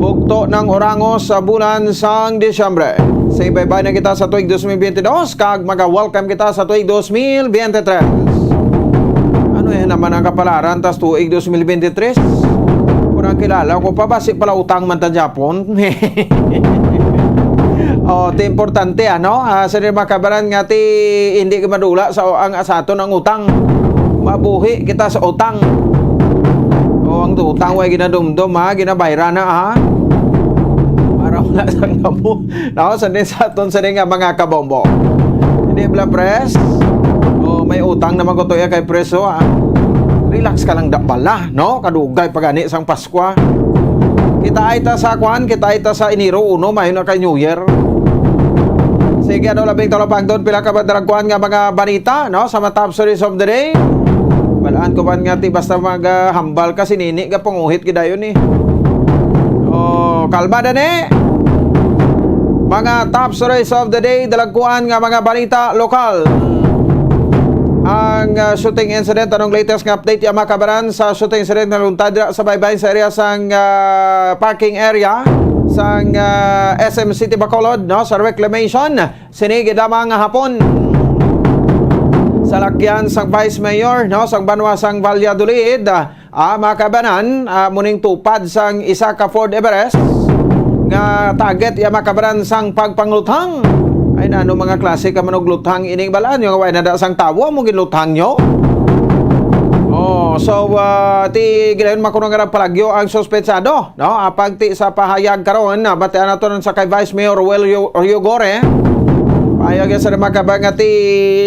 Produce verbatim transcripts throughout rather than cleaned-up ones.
Bugto ng Orangos sa bulan sang Disyembre. Sa ibaybay na kita sa tuig dos mil biyente dos, kag maga-welcome kita sa tuig dos mil biyente tres. Ano yan naman ang kapalaran tas tuig dos mil biyente tres? Kurang kilala ko pa, basi pala utang man ta Japon. Oh, ti importante, ano? Ah, sa mga kabaran nga ti hindi ka madula sa, ang, sa aton ang utang. Mabuhi kita sa utang. O, ang utang way ginadumdom, ha? Ginabayran na, ha? Para wala sang damo. No, sa din sa aton sa nga mga kabombo. Hindi bala, pres? O, may utang naman ko to iya kay preso, ha? Relax ka lang da bala, no? Kadugay pa gani sang Paskwa. Kita ay ta sa kwan, kita ay ta sa Enero uno, mayo na kay New Year. Sige, ano, labing talapangton, pila ka ba dalagkuan nga mga balita, no? Sa mga top stories of the day. Balaan ko man nga ti basta mag, ah, hambal ka, sinini ka, panguhit gidayon eh. Oh, kalma dani. Mga top stories of the day, dalagkuan nga mga balita lokal. Ang, ah, shooting incident, anong latest nga update, ya mga kabaran, sa shooting incident nga luntad dira sa baybayon sa area sang, ah, parking area sang, ah, S M City Bacolod, no, sa reclamation. Sini gid lamang nga hapon. Sa lakyan sang Vice Mayor, no, sang banwa sang Valladolid, ah, mga kabanan, ah, muning tupad sang isa ka Ford Everest nga target ya mga kabanan sang pagpangluthang. Ay, nano mga klase ka manuglutang ining balaan nyo nga wala na da sang tawo mo ginluthang nyo? Oh, so, ah, ti gilayon makuno nga nagpalagyo ang suspetsado, no? Apag ti sa pahayag karon, ah, batian nato nun sa kay Vice Mayor Roel Rio-, Riogore. Pahayag sa mga kabang nga ti,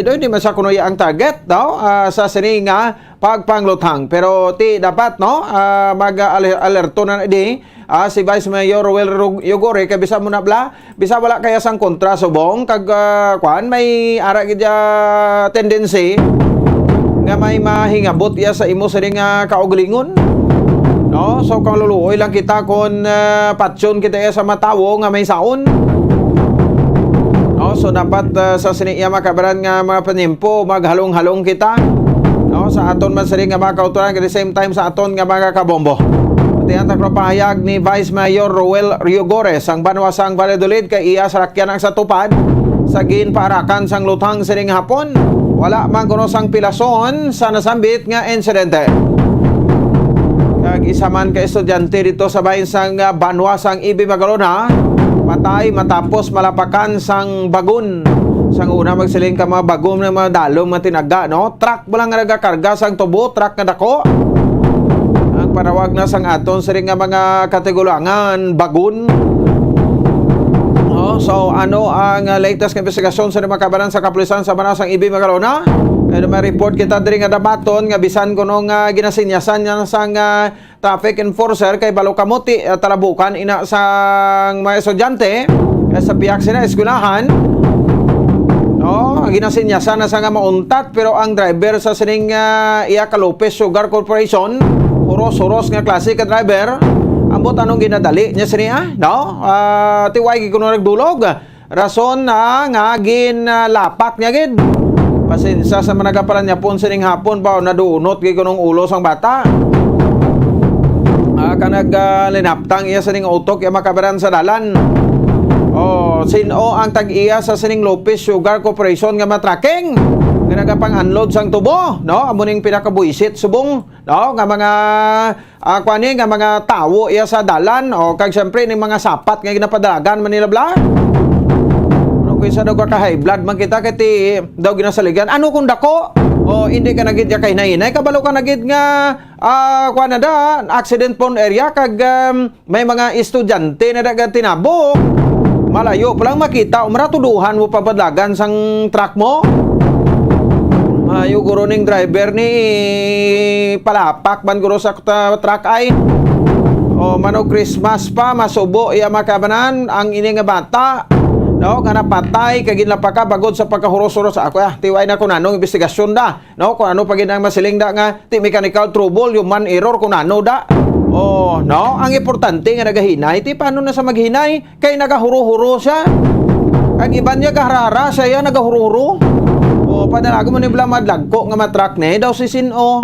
do, hindi man sa kuno iya ang target, no? Ah, sa sini nga pagpangluthang. Pero ti dapat, no? Ah, mag-alerto na di, ah, si Vice Mayor Roel Rug-, Riogore, kay bisan mo na bla, bisan wala kaya sang kontra subong, kag, ah, kwan, may ara gid ya tendency nga may mahingabot iya sa imo sini nga kaugalingon. No? So, kaluluoy lang kita kon, ah, patyon kita iya sa matawo nga may saon. No? So, dapat, ah, sa sini iya makabaran nga mga panimpo, maghalong-halong kita. No? Sa aton man sini nga mga kautoran, at the same time sa aton nga mga kabombo. Pati ang taklo pahayag ni Vice Mayor Roel Riogores, ang banwa sang Valladolid, kay iya sa lakyan ang sa tupad sa ginpaarakan sang luthang sining hapon. Wala man kuno sang pilason sa nasambit nga insidente. Kag isa man ka estudyante dito sa bahin sang, ah, banwa sang Ibi Magalona, patay matapos malapakan sang bagon. Sang una, magsiling ka mga bagon nga mga dalom nga tinaga, no? Truck mo lang nga nagakarga sang tubo, truck nga dako. Ang panawag na sang aton siring nga mga katigulangan, bagon. No? So, ano ang, ah, latest nga investigasyon sa mga kabanan sa kapulisan sa Manasang Ibi Magalona? Kaya may report kita diri nga dabaton nga bisan kuno nga ginasinyasan niya sang, ah, traffic enforcer kay balo kamuti, ah, talabukan ina sang mga estudyante, kay sa pihak sila eskwelahan, no, ginasinyasan na sa nga mauntat, pero ang driver sa sining, ah, iya ka Lopez Sugar Corporation, huros-huros nga klase ka driver, ambot anong ginadali niya sini, ah, no? Ah, ti way gid kuno nagdulog. Rason na nga ginlapak niya gid. Pasensya sa mga nagaparanyapon sining hapon ba, nadunot gid kunong ulo sang bata. Ah, ka nag, ah, linaptang iya sining utok iya makabaran sa dalan. Oh, sin-o ang tag-iya sa sining Lopez Sugar Corporation nga matraking nga nagapang-unload sang tubo, no? Amo ning pinakabuisit subong, no? Nga mga, ah, kuwan ni, nga mga tawo iya sa dalan, o kag siyempre ning mga sapat nga ginapadalagan man nila bla. Ano kung isa daw ka high blood man kita kay ti daw ginasaligan. Ano kung dako? O hindi ka na gid ka kahinay-hinay, kabalo ka na gid nga, ah, kuwan na da, accident prone area kag, um, may mga estudyante na dagan tinabo. Malayo pa lang makita, umra tuduhan mo papadlagan sang truck mo. Mayo guro ning driver ni palapak man guro sa ta-, truck ay. O, mano Christmas pa, masubo iya makabanan ang ini nga bata. No, nga napatay, kag ginlapaka bagod sa pagkahuros-huros. Ako, ah, tiway na kung anong investigasyon da. No, kung ano pa gid ang masiling da nga, ti mechanical trouble, human error, kung ano da. Oh, no? Ang importante nga nagahinay, ti paano na sa maghinay? Kay nagahuro-huro siya. Ang iban niya gaharara, siya yan nagahuro-huro. Oh, padalago mo ni bala madlagko nga matrak ni, daw si Sin-o.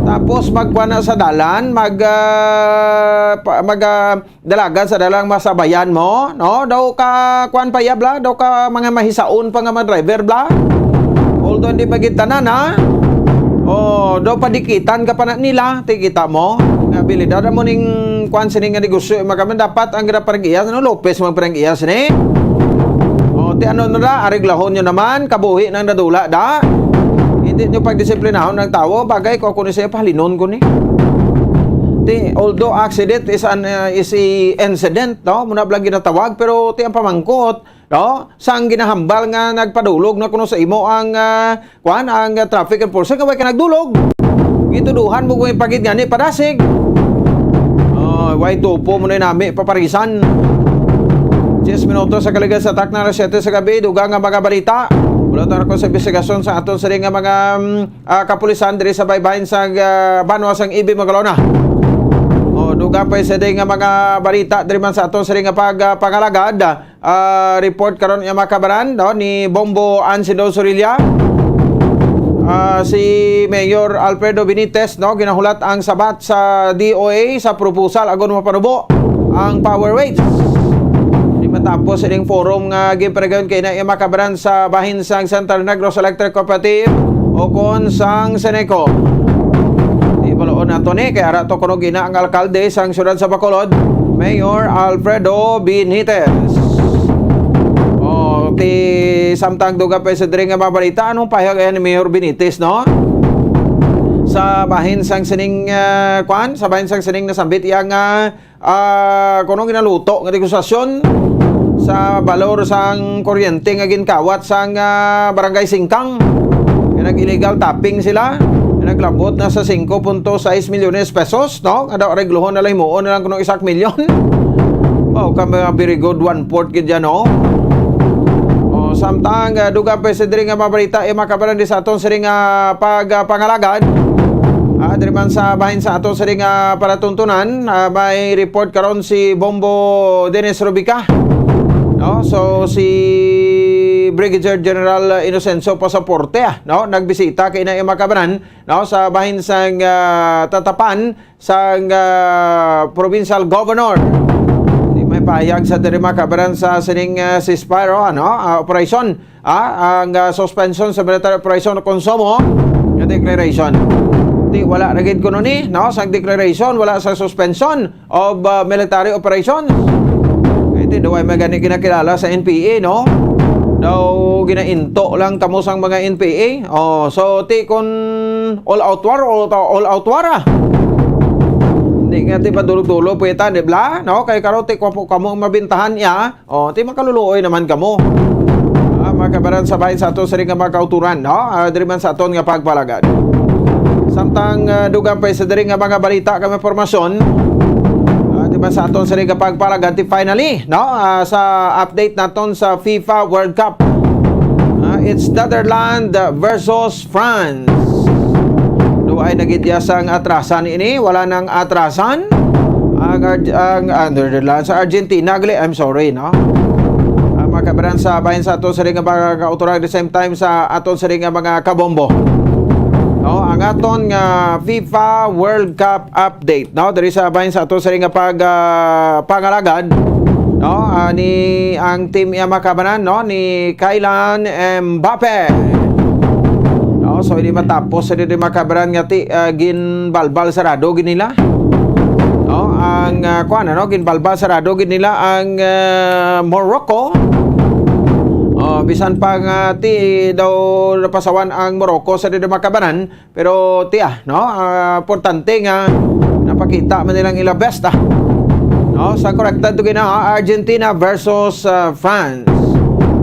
Tapos magkuan na sa dalan, mag, ah, pa-, mag, ah, dalagan sa dalan, masabayan mo, no? Daw ka, kuan pa iya, bla? Daw ka mga mahisaon pa nga mga driver, bla? Although hindi pa gid tanan, ha? Oh, daw padikitan ka pa na nila, ti kita mo. Nga abilidad mo ning kuan sini nga negosyo, magkaman dapat ang ginaparang iya, no? Lopez magparang iya sini. Oh, ti ano na da, areglahon nyo naman, kabuhi nang nadula da. Hindi nyo pagdisiplinahon ng tawo, bagay ko ako ni siya, pahalinon ko ni. Ti, although accident is an, uh, is a incident, no? Muna blang ginatawag, pero ti ang pamangkot, no? Sang ginahambal nga nagpadulog na kuno sa imo ang, ah, kuan, ang, ah, traffic enforcer, nga way ka nagdulog. Gituduhan mo kung ipagid nga ni padasig. Oh, way tupo mo na nami paparisan. Diyes minutos sa kaligal sa takna alas siyete sa gabi, dugang nga mga balita. Wala ta ko sa investigasyon sa aton sini nga mga, mm, ah, kapulisan diri sa baybayin sa, ah, banwa sang Ibi Magalona. O, dugang pa sa di nga mga balita diri man sa aton sini nga pag, ah, pangalagad. Ah, report karon nga makabaran, no, ni Bombo Ansido Zorilla. Ah, si Mayor Alfredo Benitez, no, ginahulat ang sabat sa D O A sa proposal agon mapanubo ang power rates. Di matapos ining forum nga ginpanayon kay na makabaran sa bahin sang Central Negros Electric Cooperative o kon sang Seneco. Di baloon nato ni kay ara to kuno gina ang alkalde sang siyudad sa Bacolod, Mayor Alfredo Benitez. O, ti samtang dugang pa sa diri nga mga balita, anong pahayag ni Mayor Benitez, no? Sa bahin sang sining, ah, kwan, sa bahin sang sining nasambit iya nga, ah, kuno ginaluto nga negosasyon sa balor sang kuryente nga ginkawat sang, ah, Barangay Singkang. Nga nag-illegal tapping sila, nga naglabot na sa singko punto sais milyones pesos, no? Nga daw areglohon na lang, himuon na lang kuno isa ka milyon. Mao ka mga very good one-fourth gid yan, no? O, samtang, ah, dugang pa sa diri nga mga balita, eh, makabalan di sa aton sini nga pag, ah, pangalagad. Ah, diri man sa bahin sa aton sini nga palatuntunan, ah, may report karon si Bombo Dennis Rubica. No? So, si Brigadier General Inocencio Pasaporte, ah, no? Nagbisita kay na makabanan, no? Sa bahin sang, ah, tatapan sang, ah, provincial governor. Di may pahayag sa diri makabaran sa sining, ah, ceasefire, ano, ah, operasyon. Ah, ang, ah, suspension sa military operation o konsumo nga declaration. Di wala na gid kuno ni, no, sang declaration, wala sa suspension of, ah, military operation. Kay ti, daw ay may gani ginakilala sa N P A, no? Daw ginainto lang kamo sang mga N P A. Oh, so ti kun all out war, all, all out war, ah. Hindi nga ti padulog-dulog, pweta, di bla? No? Kay karon ti, kwa po kamo ang mabintahan niya. Oh, ti makaluluoy naman kamo. Ah, mga kabaran sa bahin sa aton sini nga mga kauturan, no? Ah, diri man sa aton nga pagpalagad. Samtang, ah, dugang pa sa diri nga mga balita kag impormasyon, ah, diri man sa aton sini nga pagpalagad, ti finally, no? Ah, sa update naton sa FIFA World Cup. Ah, it's Netherlands versus France. Duay na gid iya sang atrasan ini, wala nang atrasan. Ang Arg-, ang, ah, Netherlands, sa Argentina, gali, I'm sorry, no? Ang mga kabaran sa bahin sa aton sini nga mga kauturan, at the same time sa aton sini nga mga kabombo. No, ang aton nga FIFA World Cup update, no? Diri sa bahin sa aton sini nga pag, ah, pangalagad, no? Ah, ni ang team iya makabanan, no? Ni Kylian Mbappe. No, so hindi matapos sa diri makabanan nga ti, ah, ginbalbal sarado gid nila. No, ang, ah, kuan, ano, ginbalbal sarado gid nila ang, ah, Morocco. Oh, bisan pa nga ti daw napasawan ang Morocco sa diri makabanan, pero ti, ah, no, ah, importante nga napakita man nilang ila best, ah. No, sa corrected to gina, ah, Argentina versus, ah, France.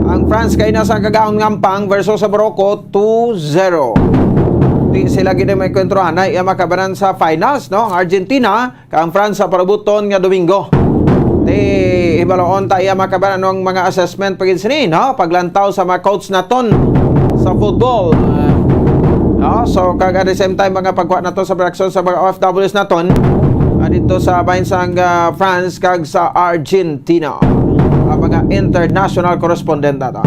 Ang France kay nasa kagaon ngampang versus sa Morocco, two zero. Di sila gid may kwentrohan ay makabanan sa finals, no? Ang Argentina kag ang France sa palabuton nga Domingo. Di ibaloon ta iya makabanan ang mga assessment pagin sini, no? Paglantaw sa mga coach naton sa football. Ah, no? So, kag at the same time, mga pagkuha nato sa reaksyon sa mga O F Ws naton, ah, dito sa bahin sang, ah, France kag sa Argentina. Ang mga international correspondent nato.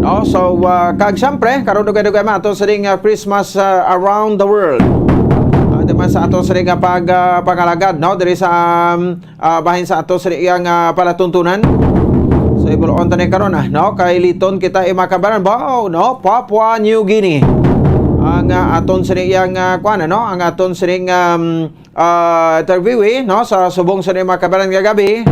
No? So, ah, kag siyempre, karon dugay-dugay man ato sining, ah, Christmas, ah, around the world. Ah, di man sa ato sining, ah, pag, ah, pangalagad, no? Diri sa, um, ah, bahin sa ato sining iyang, ah, palatuntunan. So, ibulon ta ni karon, ah, no? Kay liton kita, eh, mga kabaran, wow, no? Papua New Guinea. Ang, ah, aton sining iyang, ah, kuwan, ano? Ang aton sining, um, ah, interviewee, no, sa subong sa mga kabaran nga gabi.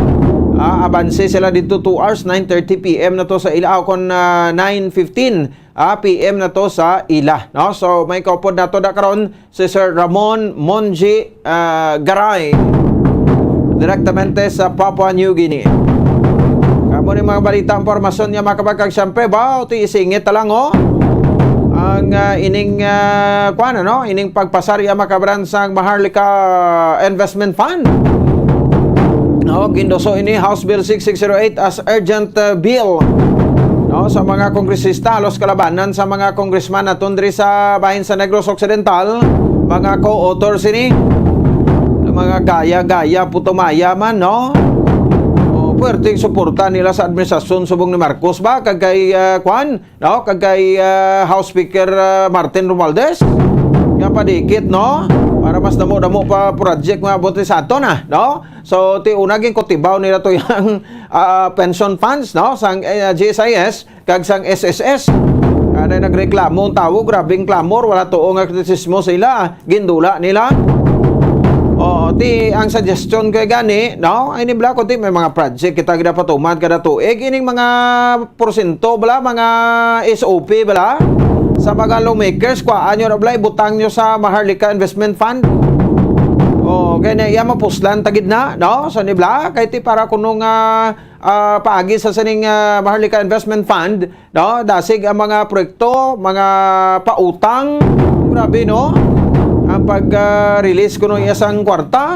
Ah, abanse sila dito two hours, nine thirty P M na to sa ila, o kon, ah, nine fifteen, ah, P M na to sa ila, no? So, may kaupod nato na karon si Sir Ramon Monji, ah, Garay, direktamente sa Papua New Guinea. Kamo ni mga balita, impormasyon niya, mga kabagkag, siyempre, ba, o ti isingit ta lang, oh. Ang, ah, ining, ah, kuwan, ano, ining pagpasar iya, mga kabaran, sang Maharlika Investment Fund. No, ginduso ini House Bill six six zero eight as urgent, uh, bill, no, sa mga kongresista, halos kalabanan sa mga congressman naton diri sa bahin sa Negros Occidental, mga co-author sini, mga gaya-gaya, putumaya man, no? O, puwerteng suporta nila sa administrasyon subong ni Marcos ba, kag kay, uh, kwan, no? Kag kay, ah, House Speaker, ah, Martin Romualdez, nga padikit, no? Para mas damo-damo pa project nga abot sa ato na, no? So, ti una ginkutibaw nila to yang, ah, pension funds, no? Sang, eh, G S I S, kag sang S S S. Anay nagreklamo ang tawo, grabing clamor, wala tuo nga kritisismo sa ila. Gindula nila. O, ti ang suggestion ko gani, no? Ay, ni bala, kundi may mga project kita ginapatuman kada tuig. Ining mga porsyento bala, mga S O P bala, sa mga lawmakers, kuhaan nyo na bala, ibutang nyo sa Maharlika Investment Fund. O, kay na iya mapuslan tagid na, no? So, ni bala, kay ti para kuno nga, ah, paagi sa sining, ah, Maharlika Investment Fund, no? Dasig ang mga proyekto, mga pautang. Grabe, no? Ang pag, ah, release kuno iya sang kwarta.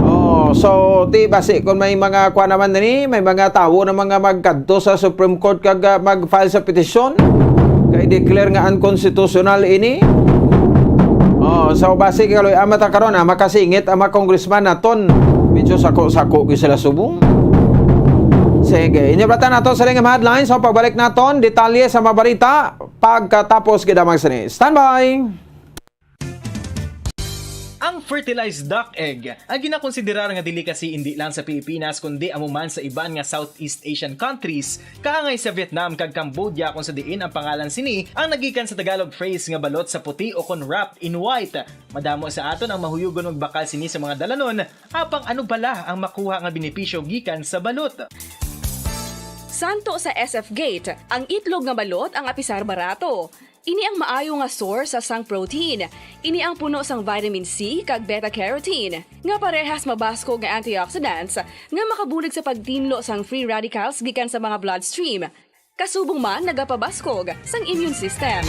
Oh, so, ti basi kung may mga kuha naman ni, may mga tawo na mga magkadto sa Supreme Court kag, ah, mag-file sa petisyon, kay declare nga unconstitutional ini. Oh, so basi kaloy amat karon, ah, makasingit ang mga congressman naton. Medyo sako-sako gyud sila subong. Sige, inyo batan nato sa mga headlines. So, pagbalik naton, detalye sa mga balita pagkatapos gid lamang sini. Standby! Ang fertilized duck egg ang ginakonsiderar nga delicacy indi lang sa Pilipinas, kundi amo man sa iban nga Southeast Asian countries, kaangay sa Vietnam kag Cambodia, kung sa diin ang pangalan sini ang nagikan sa Tagalog phrase nga balot sa puti o kon wrapped in white. Madamo sa aton ang mahuyugon magbakal sini sa mga dalanon, apang ano bala ang makuha nga benepisyo gikan sa balot? Santo sa S F Gate, ang itlog nga balot ang apisar barato. Ini ang maayo nga source sa sang protein. Ini ang puno sang vitamin C kag beta carotene, nga parehas mabaskog nga antioxidants nga makabulig sa pagtinlo sang free radicals gikan sa mga bloodstream. Kasubong man nagapabaskog sang immune system.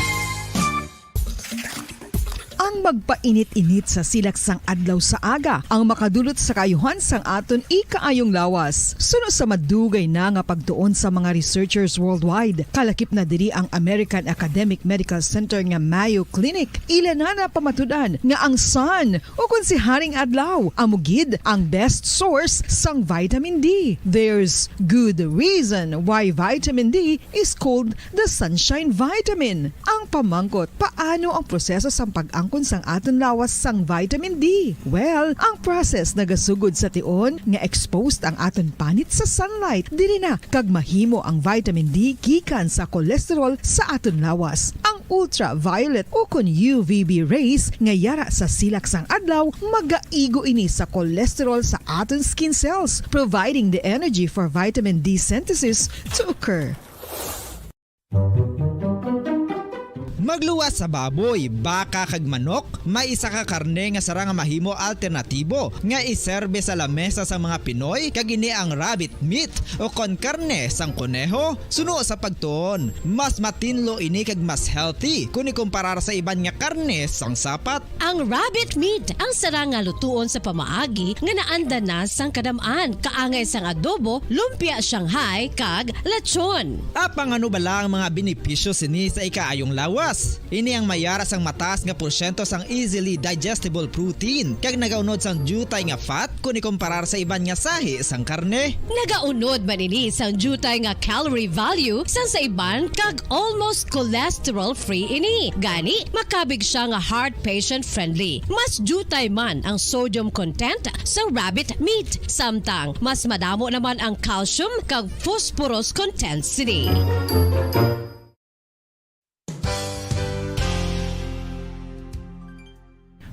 Ang magpainit-init sa silak sang adlaw sa aga ang makadulot sa kaayuhan sang aton ikaayong lawas. Suno sa madugay na nga pagtuon sa mga researchers worldwide, kalakip na diri ang American Academic Medical Center nga Mayo Clinic, ila na napamatud-an nga ang sun, o kon si Haring Adlaw, amo gid ang best source sang vitamin D. There's good reason why vitamin D is called the sunshine vitamin. Ang pamangkot, paano ang proseso sang pag-angkon sang aton lawas sang vitamin D? Well, ang process nagasugod sa tion nga exposed ang aton panit sa sunlight. Diri na kag mahimo ang vitamin D gikan sa cholesterol sa aton lawas. Ang ultraviolet o kon U V B rays nga yara sa silak sang adlaw, magaigo ini sa cholesterol sa aton skin cells, providing the energy for vitamin D synthesis to occur. Magluwas sa baboy, baka, kag manok, may isa ka karne nga sarang nga mahimo alternatibo nga iserbe sa lamesa sang mga Pinoy, kag ini ang rabbit meat o kon karne sang koneho. Suno sa pagtuon, mas matinlo ini kag mas healthy kon ikumparar sa iban nga karne sang sapat. Ang rabbit meat ang sarang nga lutuon sa pamaagi nga naanda na sang kadam-an, kaangay sang adobo, lumpia Shanghai, kag lechon. Apang ano bala ang mga benepisyo sini sa ikaayong lawas? Ini ang may ara sang mataas nga porsyento sang easily digestible protein, kag nagaunod sang diutay nga fat kon ikomparar sa iban nga sahi sang karne. Nagaunod man ini sang diutay nga calorie value sang sa iban, kag almost cholesterol-free ini. Gani, makabig siya nga heart patient-friendly. Mas diutay man ang sodium content sang rabbit meat, samtang mas madamo naman ang calcium kag phosphorus content sini.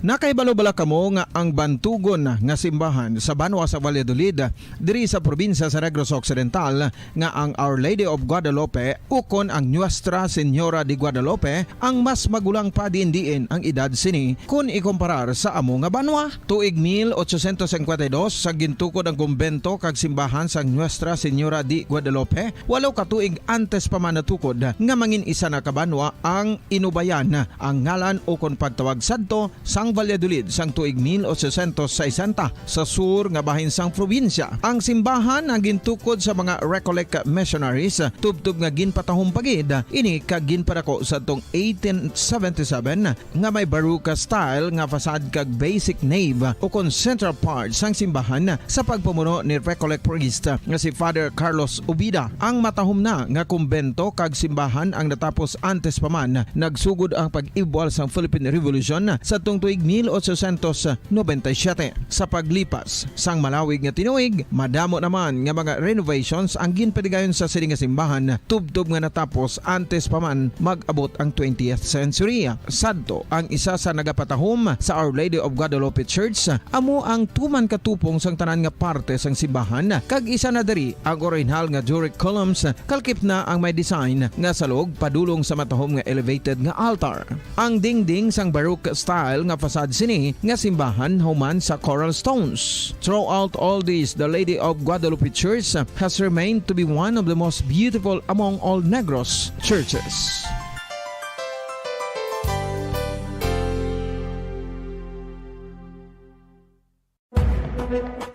Nakahibalo bala kamo nga ang bantugon nga simbahan sa banwa sa Valladolid, diri sa probinsya sa Negros Occidental, nga ang Our Lady of Guadalupe ukon ang Nuestra Señora de Guadalupe ang mas magulang pa diin-diin ang edad sini kon ikomparar sa amo nga banwa? Tuig mil ochocientos cincuenta y dos sa gintukod ang kumbento kag simbahan sang Nuestra Señora de Guadalupe, walo ka tuig antes pa man natukod nga mangin isa na ka banwa ang inubayan ang ngalan ukon pagtawag sadto sang Valladolid sang tuig mil ochocientos sesenta sa sur nga bahin sang probinsya. Ang simbahan ang gintukod sa mga Recollect missionaries, tubtob nga ginpatahom pa gid ini kag ginpadako sadtong eighteen seventy-seven nga may Baroque style nga facade kag basic nave ukon central part sang simbahan sa pagpamuno ni Recollect priest nga si Father Carlos Ubida. Ang matahom na nga kumbento kag simbahan ang natapos antes pa man nagsugod ang pag-ibwal sang Philippine Revolution sadtong tuig mil ochocientos noventa y siete. Sa paglipas sang malawig nga tinuig, madamo naman nga mga renovations ang ginpatigayon sa sini nga simbahan, tubtob nga natapos antes pa man mag-abot ang twentieth century. Sadto, ang isa sa nagapatahom sa Our Lady of Guadalupe Church amo ang tuman ka tupong sang tanan nga parte sang simbahan, kag isa na diri ang orihinal nga Doric columns, kalkip na ang may design nga salog padulong sa matahom nga elevated nga altar. Ang dingding sang Baroque style nga facade sini nga simbahan human sa coral stones. Throughout all this, the Lady of Guadalupe Church has remained to be one of the most beautiful among all Negros churches.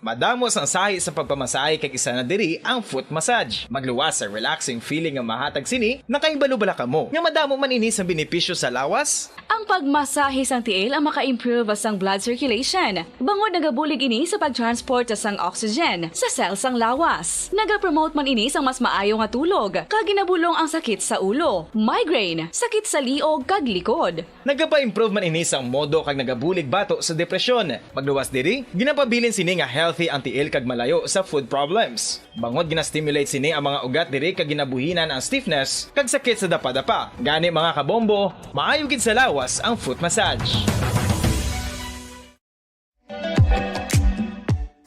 Madamo sang sahi sa pagpamasahe, kag isa na diri ang foot massage. Magluwas sa relaxing feeling nga mahatag sini. Nakahibalo bala kamo nga madamo man ini sang benepisyo sa lawas? Ang pagmasahe sang tiil ang maka-improve sang blood circulation, bangod nagabulig ini sa pag-transport sang oxygen sa cell sang lawas. Nagapromote man ini sang mas maayo nga tulog, kag ginabulong ang sakit sa ulo, migraine, sakit sa liog, kag likod. Nagapa-improve man ini sang modo kag nagabulig bato sa depresyon. Magluwas diri, ginapabilin sini nga healthy ang tiil kag malayo sa foot problems. Bangod gina-stimulate sini ang mga ugat diri kag ginabuhinan ang stiffness kag sakit sa dapadapa. Gani, mga kabombo, maayo gid sa lawas ang foot massage.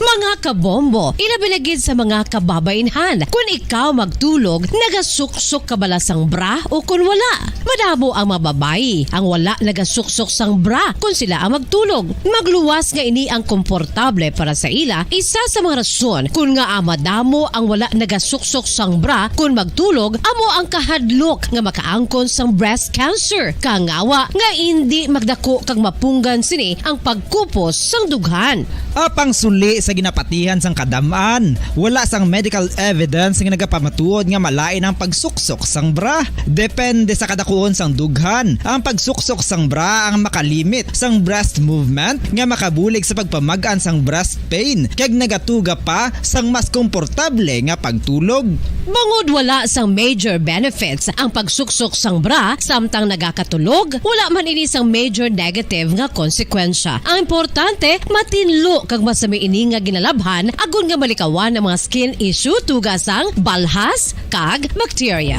Mga kabombo, ilabi na gid sa mga kababaynhan, kun ikaw magtulog, nagasuksok ka bala sang bra o kun wala? Madamo ang mga babayi ang wala nagasuksok sang bra kun sila ang magtulog. Magluwas nga ini ang komportable para sa ila, isa sa mga rason kun ngaa madamo ang wala nagasuksok sang bra kun magtulog amo ang kahadlok nga makaangkon sang breast cancer, kangawa nga indi magdako kag mapunggan sini ang pagkupos sang dughan. Apang suli sa ginapatihan sang kadam-an, wala sang medical evidence nga nagapamatuod nga malain ang pagsuksok sang bra. Depende sa kadakuon sang dughan, ang pagsuksok sang bra ang makalimit sang breast movement nga makabulig sa pagpamag-an sang breast pain kag nagatuga pa sang mas komportable nga pagtulog. Bangod wala sang major benefits ang pagsuksok sang bra samtang nagakatulog, wala man ini sang major negative nga konsekwensya. Ang importante, matinlo kag masami ini nga ginalabhan agod nga malikawan ang mga skin issue tuga sang balhas kag bakterya.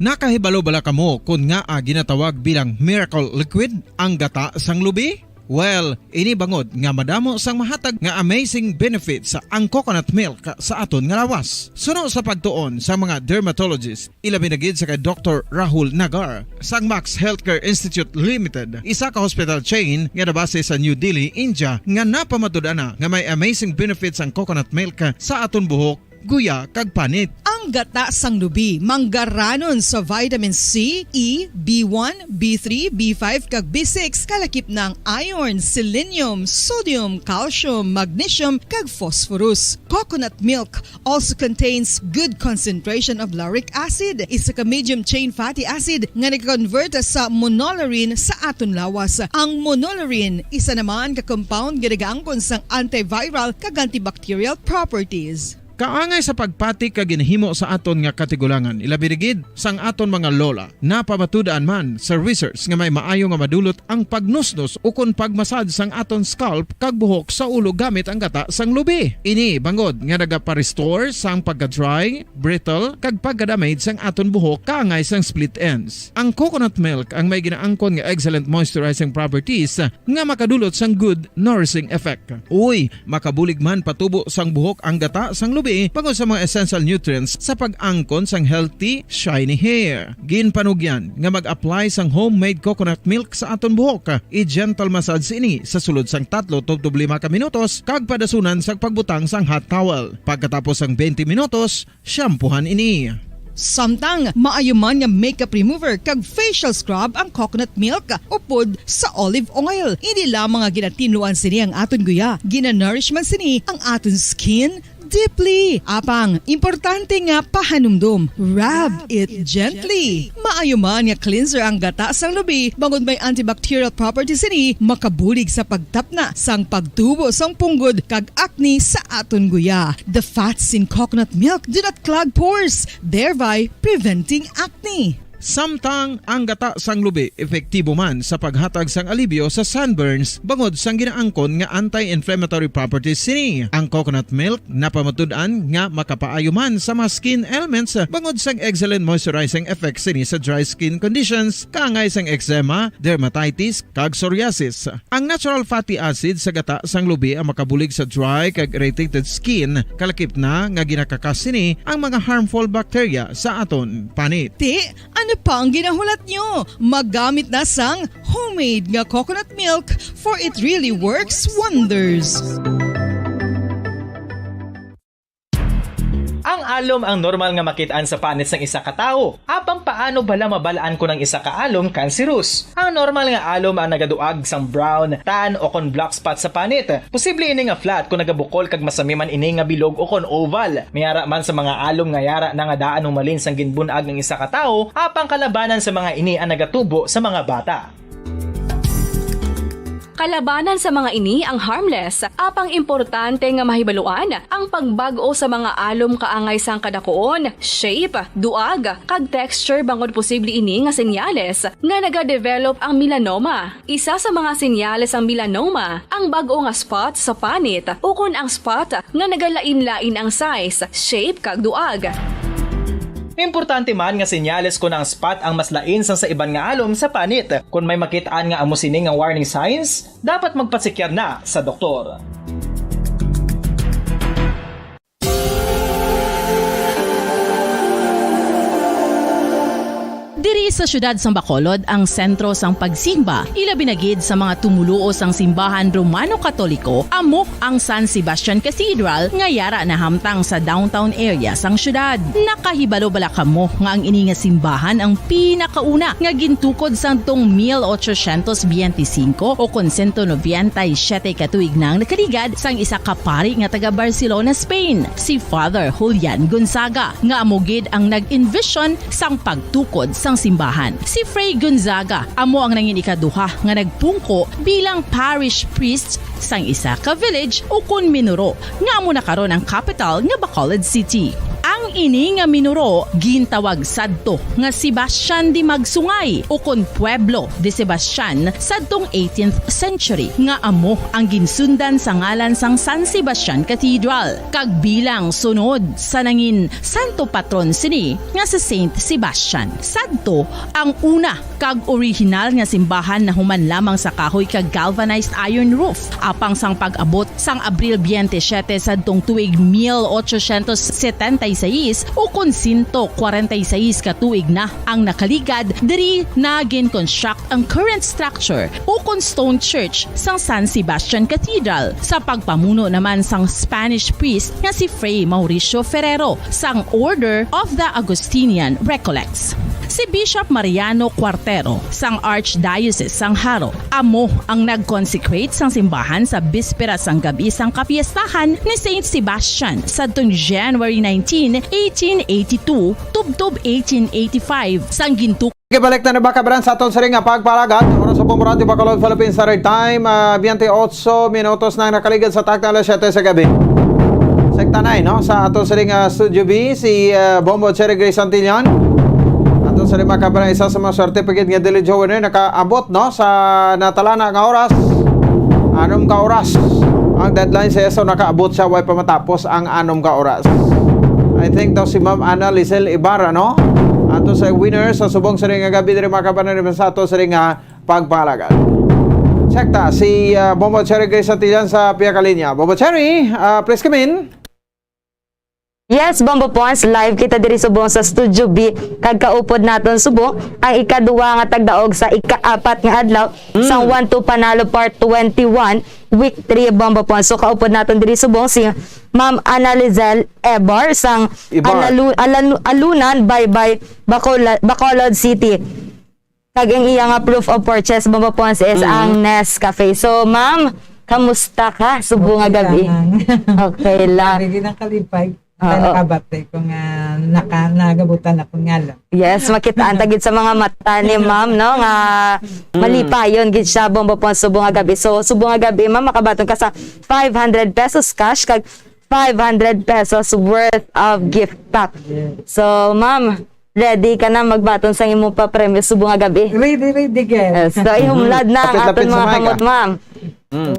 Nakahibalo bala kamo kon ngaa ginatawag bilang miracle liquid ang gata sang lubi? Well, ini bangod nga madamo sang mahatag nga amazing benefits ang coconut milk sa aton nga lawas. Suno sa pagtuon sa mga dermatologist, ilabi na gid sa kay Doktor Rahul Nagar sang Max Healthcare Institute Limited, isa ka hospital chain nga nabase sa New Delhi, India, nga napamatud-an na nga may amazing benefits ang coconut milk sa aton buhok guya, kag panit. Ang gata sang lubi manggaranon sa vitamin C, E, B one, B three, B five, kag B six, kalakip na ang iron, selenium, sodium, calcium, magnesium, kag phosphorus. Coconut milk also contains good concentration of lauric acid, isa ka medium chain fatty acid nga nag-convert sa monolaurin sa aton lawas. Ang monolaurin isa naman ka compound nga nagaangkon sang antiviral kag antibacterial properties. Kaangay sa pagpati ka ginhimo sa aton nga katigulangan, ilabi na gid sang aton mga lola. Napamatud-an man sa research nga may maayo nga madulot ang pagnusnos ukon pagmasad sang aton scalp kag buhok sa ulo gamit ang gata sang lubi. Ini bangod nga nagapa-restore sang pagka-dry, brittle, kag pagka-damage sang aton buhok kaangay sang split ends. Ang coconut milk ang may ginaangkon nga excellent moisturizing properties nga makadulot sang good nourishing effect. Uy, makabulig man patubo sang buhok ang gata sang lubi bangod sa mga essential nutrients sa pag-angkon sang healthy, shiny hair. Ginpanugyan nga mag-apply sang homemade coconut milk sa aton buhok. I-gentle massage ini sa sulod sang tatlo tubtob lima ka minutos kag padasunan sang pagbutang sang hot towel. Pagkatapos sang twenty minutos, shampoohan ini. Samtang maayo man nga makeup remover kag facial scrub ang coconut milk upod sa olive oil. Hindi lamang nga ginatinluan sini ang aton guya, ginanourish man sini ang aton skin deeply. Apang importante nga pahanumdom, rub it gently. Maayo man nga cleanser ang gata sang lubi bangod may antibacterial properties sini, makabulig sa pagtapna sang pagtubo sang punggod kag acne sa aton guya. The fats in coconut milk do not clog pores, thereby preventing acne. Samtang ang gata sang lubi epektibo man sa paghatag sang alibyo sa sunburns bangod sang ginaangkon nga anti-inflammatory properties sini. Ang coconut milk napamatud-an nga makapaayo man sa mga skin ailments bangod sang excellent moisturizing effects sini sa dry skin conditions, kaangay sang eczema, dermatitis, kag psoriasis. Ang natural fatty acid sa gata sang lubi ang makabulig sa dry kag irritated skin, kalakip na nga ginakakas sini ang mga harmful bacteria sa aton panit. Ti, ano pa ang ginahulat nyo? Magamit na sang homemade nga coconut milk, for it really works wonders. Ang alom ang normal nga makit-an sa panit sang isa ka tawo. Apang paano bala mabal-an kon ang isa ka alom kanserus? Ang normal nga alom ang nagaduag sang brown, tan, o kon black spot sa panit. Posible ini nga flat kon nagabukol kag masami man ini nga bilog o kon oval. May ara man sa mga alom nga yara na nga daan humalin sang ginbun-ag ang isa ka tawo, apang kalabanan sa mga ini ang nagatubo sa mga bata. Kalabanan sa mga ini ang harmless, apang importante nga mahibaluan ang pagbag-o sa mga alom kaangay sang kadakuon, shape, duag, kag texture bangod posible ini nga senyales nga nagadevelop ang melanoma. Isa sa mga senyales sang melanoma ang bag-o nga spot sa panit ukon ang spot nga nagalain-lain ang size, shape, kag duag. Importante man nga senyales kon ang spot ang mas lain sang sa iban nga alom sa panit. Kon may makit-an nga amo sini nga warning signs, dapat magpasekyar na sa doktor. Diri sa siyudad sang Bacolod ang sentro sang pagsimba, ilabi na gid sa mga tumoluo sang simbahan Romano Katoliko, amo ang San Sebastian Cathedral nga yara nahamtang sa downtown area sang siyudad. Nakahibalo bala kamo nga ang ini nga simbahan ang pinakauna nga gintukod sadtong mil ochocientos biyente singko o kon sento nobenta y siyete ka tuig na ang nakaligad sang isa ka pari nga taga Barcelona, Spain, si Father Julian Gonzaga, nga amo gid ang nag-envision sang pagtukod sang simbahan. Si Fray Gonzaga amo ang nangin ikaduha nga nagpungko bilang parish priest sang isa ka village ukon minuro nga amo na karon ang kapital nga Bacolod City. Ang ini nga minuro gintawag sadto nga Sebastian de Magsungay ukon Pueblo de Sebastian sadtong eighteenth century, nga amo ang ginsundan sa ngalan sang San Sebastian Cathedral, kag bilang sunod sa nangin santo patron sini nga si Saint Sebastian. Sadto ang una kag orihinal nga simbahan nahuman lamang sa kahoy kag galvanized iron roof. Apang sang pag-abot sang Abril biyente siyete sadtong tuig mil ochocientos setenta y seis, ukon sento kwarenta y seis ka tuig na ang nakaligad, diri na gin-construct ang current structure ukon stone church sang San Sebastian Cathedral, sa pagpamuno naman sang Spanish priest nga si Fray Mauricio Ferrero sang Order of the Augustinian Recollects. Si Bishop Mariano Cuartero sang Archdiocese sang Jaro amo ang nag-consecrate sang simbahan sa bispera sang gab-i sang kapiestahan ni Saint Sebastian sadtong January nineteen, eighteen eighty-two, tubtob eighteen eighty-five, sang gintuk- Gibalik na ni Baka Brand sa aton siring nga pagpalagad. Oras sa Bombo Radyo Bacolod, Philippine Standard Time, ah, twenty-eight minutos na nakaligad sa takna alas siyete sa gabi. Sekta na, eh, no? Sa aton siring nga Studio B, si, ah, Bombo Cherry Grace Santillan. Aton siring, Baka Brand, isa sa mga swerte pagid nga Daily Joe winner nakaabot, no? Sa natalana nga oras. Anom ka oras ang deadline sa eso, nakaabot siya, way pa matapos ang anom ka oras. I think daw si Ma'am Ana Lisel Ibarra, no? Ato sa winner sa subong siring nga gabi diri, mga kabanan, sa ato siring nga pagpalagad. Check ta si, ah, Bombo Cherry Grace Santillan sa pihak linya. Bombo Cherry, ah, please come in. Yes, Bombo Pons, live kita diri subong sa Studio B, kag kaupod naton subong ang ikaduha nga tagdaog sa ikaapat nga adlaw sang One to Panalo Part twenty-one, Week three, Bombo Pons. So, kaupod naton diri subong si Ma'am Analizel Ebar sang Ibar. Analu-, Alanu-, Alunan, Baybay, Bacola-, Bacolod City. Kag ang iya nga proof of purchase, Bombo Pons, is ang Nescafe. So, ma'am, kamusta ka? Subo nga gabi. Okay lang. Okay lang. Lagi na kalipay. Oo. Kaya nakabati ko nga naka-, nagabutan ako nga lang. Yes, makita ang tagid sa mga mata ni ma'am, no, nga malipayon gid siya, Bombo Pons, subo nga gabi. So, subo nga gabi, ma'am, makabaton ka sa five hundred pesos cash kag five hundred pesos worth of gift pack. Yes. So, ma'am, ready ka na magbaton sang imong papremyo subo nga gabi? Ready, ready, girl. Yes. So, ihumlad na ang aton mga kamot, ma'am. Mm.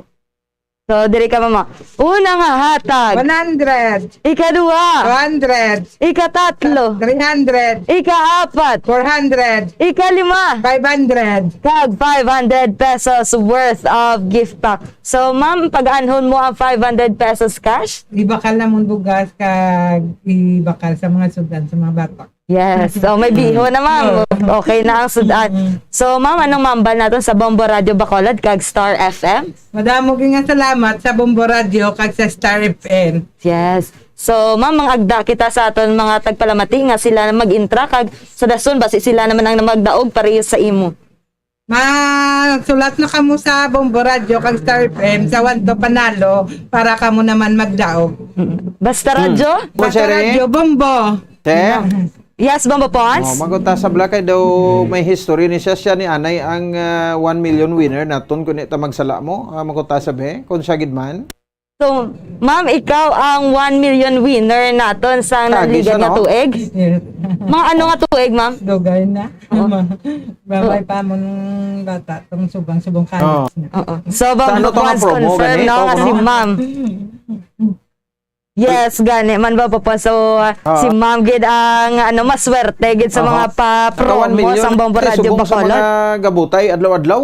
So, diri ka, mama. Una nga hatag. One hundred. Ikaduha. Two hundred. Ikatatlo. Three hundred. Ikaapat. Four hundred. Ikalima. Five hundred. Kag five hundred pesos worth of gift pack. So, ma'am, pag-anhon mo ang five hundred pesos cash? Ibakal namon bugas kag ibakal sa mga sudan, sa mga bata. Yes. So, may biho na, ma'am. Oo. Okay na ang sudan. Mm-mm. So, ma'am, anong mambal naton sa Bombo Radio Bacolod kag Star F M? Madamo gyud nga salamat sa Bombo Radio kag sa Star F M. Yes. So, ma'am, mangagda kita sa aton mga tagpalamati nga sila mag-intra kag sa dason basi sila naman ang magdaog pareho sa imo. Masulat na kamo sa Bombo Radio kag Star F M sa One to Panalo para kamo naman magdaog. Mm. Basta Radyo? Hmm. Basta Sherry? Radyo, Bombo. Te? Yes, Bombo Pons? Oh, magunta sa Black Eye daw may history ni siya. Siya ni anay ang, ah, one million winner naton. Kung di ta magsala mo, ah, magunta sa be, kung siya gid man. So, ma'am, ikaw ang one million winner naton sa Kagi naligan siya, nga no? Tuig? Yes. Mga ano nga tuig, ma'am? Dugay na. Oo. Ma-, babay Oo. pa mo nung bata, tong subang-subang Oo. college na. Oo. So, Sa ano Bombo to nga Pons, promo, confirm, gani? no, Ito, nga si no? ma'am. Yes, gani man, Bombo Pons. So, ah, Ah. si ma'am gid ang, ano, maswerte gid sa Aha. mga pa-promo Naka one million. sang Bombo Ay, Radyo subong sa Bacolod. mga gabutay, adlaw-adlaw,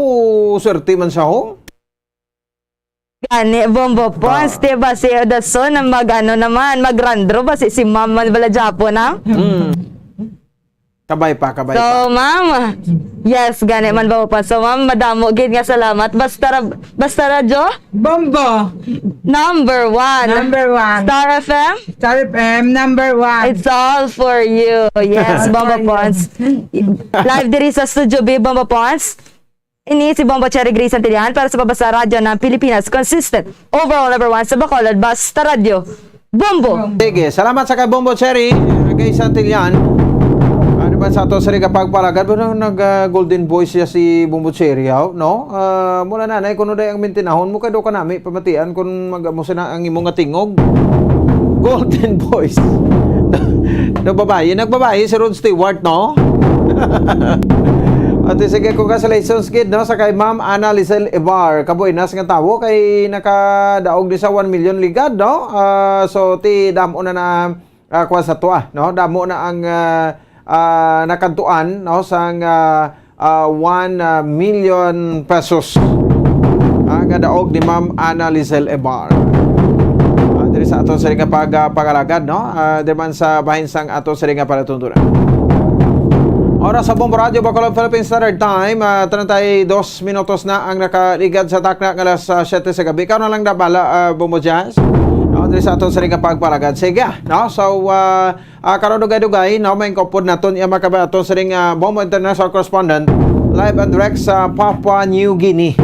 swerte man siya, ho? Gani, Bombo Pons, Ah. di ba si Odason ang mag, ano naman, mag-randro ba si, si Ma'am man bala Japo na? Mm. Kabay pa, kabay So, pa. ma'am, yes, gani man, Bombo Pons. So, ma'am, madamo gid nga salamat. Basta ra-, basta radyo, Bombo. number one. Number one. Star F M, Star F M, number one. It's all for you. Yes, All Bombo for you. Pons. Live diri sa Studio B, Bombo Pons. Ini si Bombo Cherry Grace Santillan para sa Pabasa Radyo ng Pilipinas. Consistent. Overall number one sa Bacolod. Basta Radyo. Bombo! Sige, salamat sa kay Bombo Cherry, kay Santillan. Ano ba sa ato sa Riga Pagpalagad? Ano, nag, ah, golden voice siya si Bombo Cherry, haw, no? Ah, mula na, nay, kuno day ang mintinahon mo, kay do ka nami, pamatian kung mag-, mo sina ang imo nga tingog. Golden voice. Do babayi, nagbabayi si Rod Stewart, no? Ate, sige, congratulations, kid, no, sa kay Ma'am Ana Lisel Ibar. Kabuenas nga tawo kay nakadaog ni sa one million ligad, no? Ah, so, ti damo na na, ah, kuwan sa tua, no? Damo na ang, ah, ah, nakadtuan, no, sang, ah, ah, one, ah, million pesos. Ah, nga daog ni Ma'am Ana Lisel Ibar. Ah, Sa aton sini nga pag, ah, pangalagad, no? Ah, di man sa bahin sang aton sini nga palatuntunan. Oras sa Bombo Radio Bacolod, Philippine Standard Time, ah, treinta y dos minutos na ang nakaligad sa takna nga alas, ah, siyete sa gabi. Ikaw na lang na bala, ah, Bombo Jazz. No, diri sa aton sini nga pagpalagad. Sige, no? So, ah, ah, karon dugay-dugay, no? May kaupod naton iya makabaton sini nga Bombo International Correspondent, live and direct sa Papua New Guinea.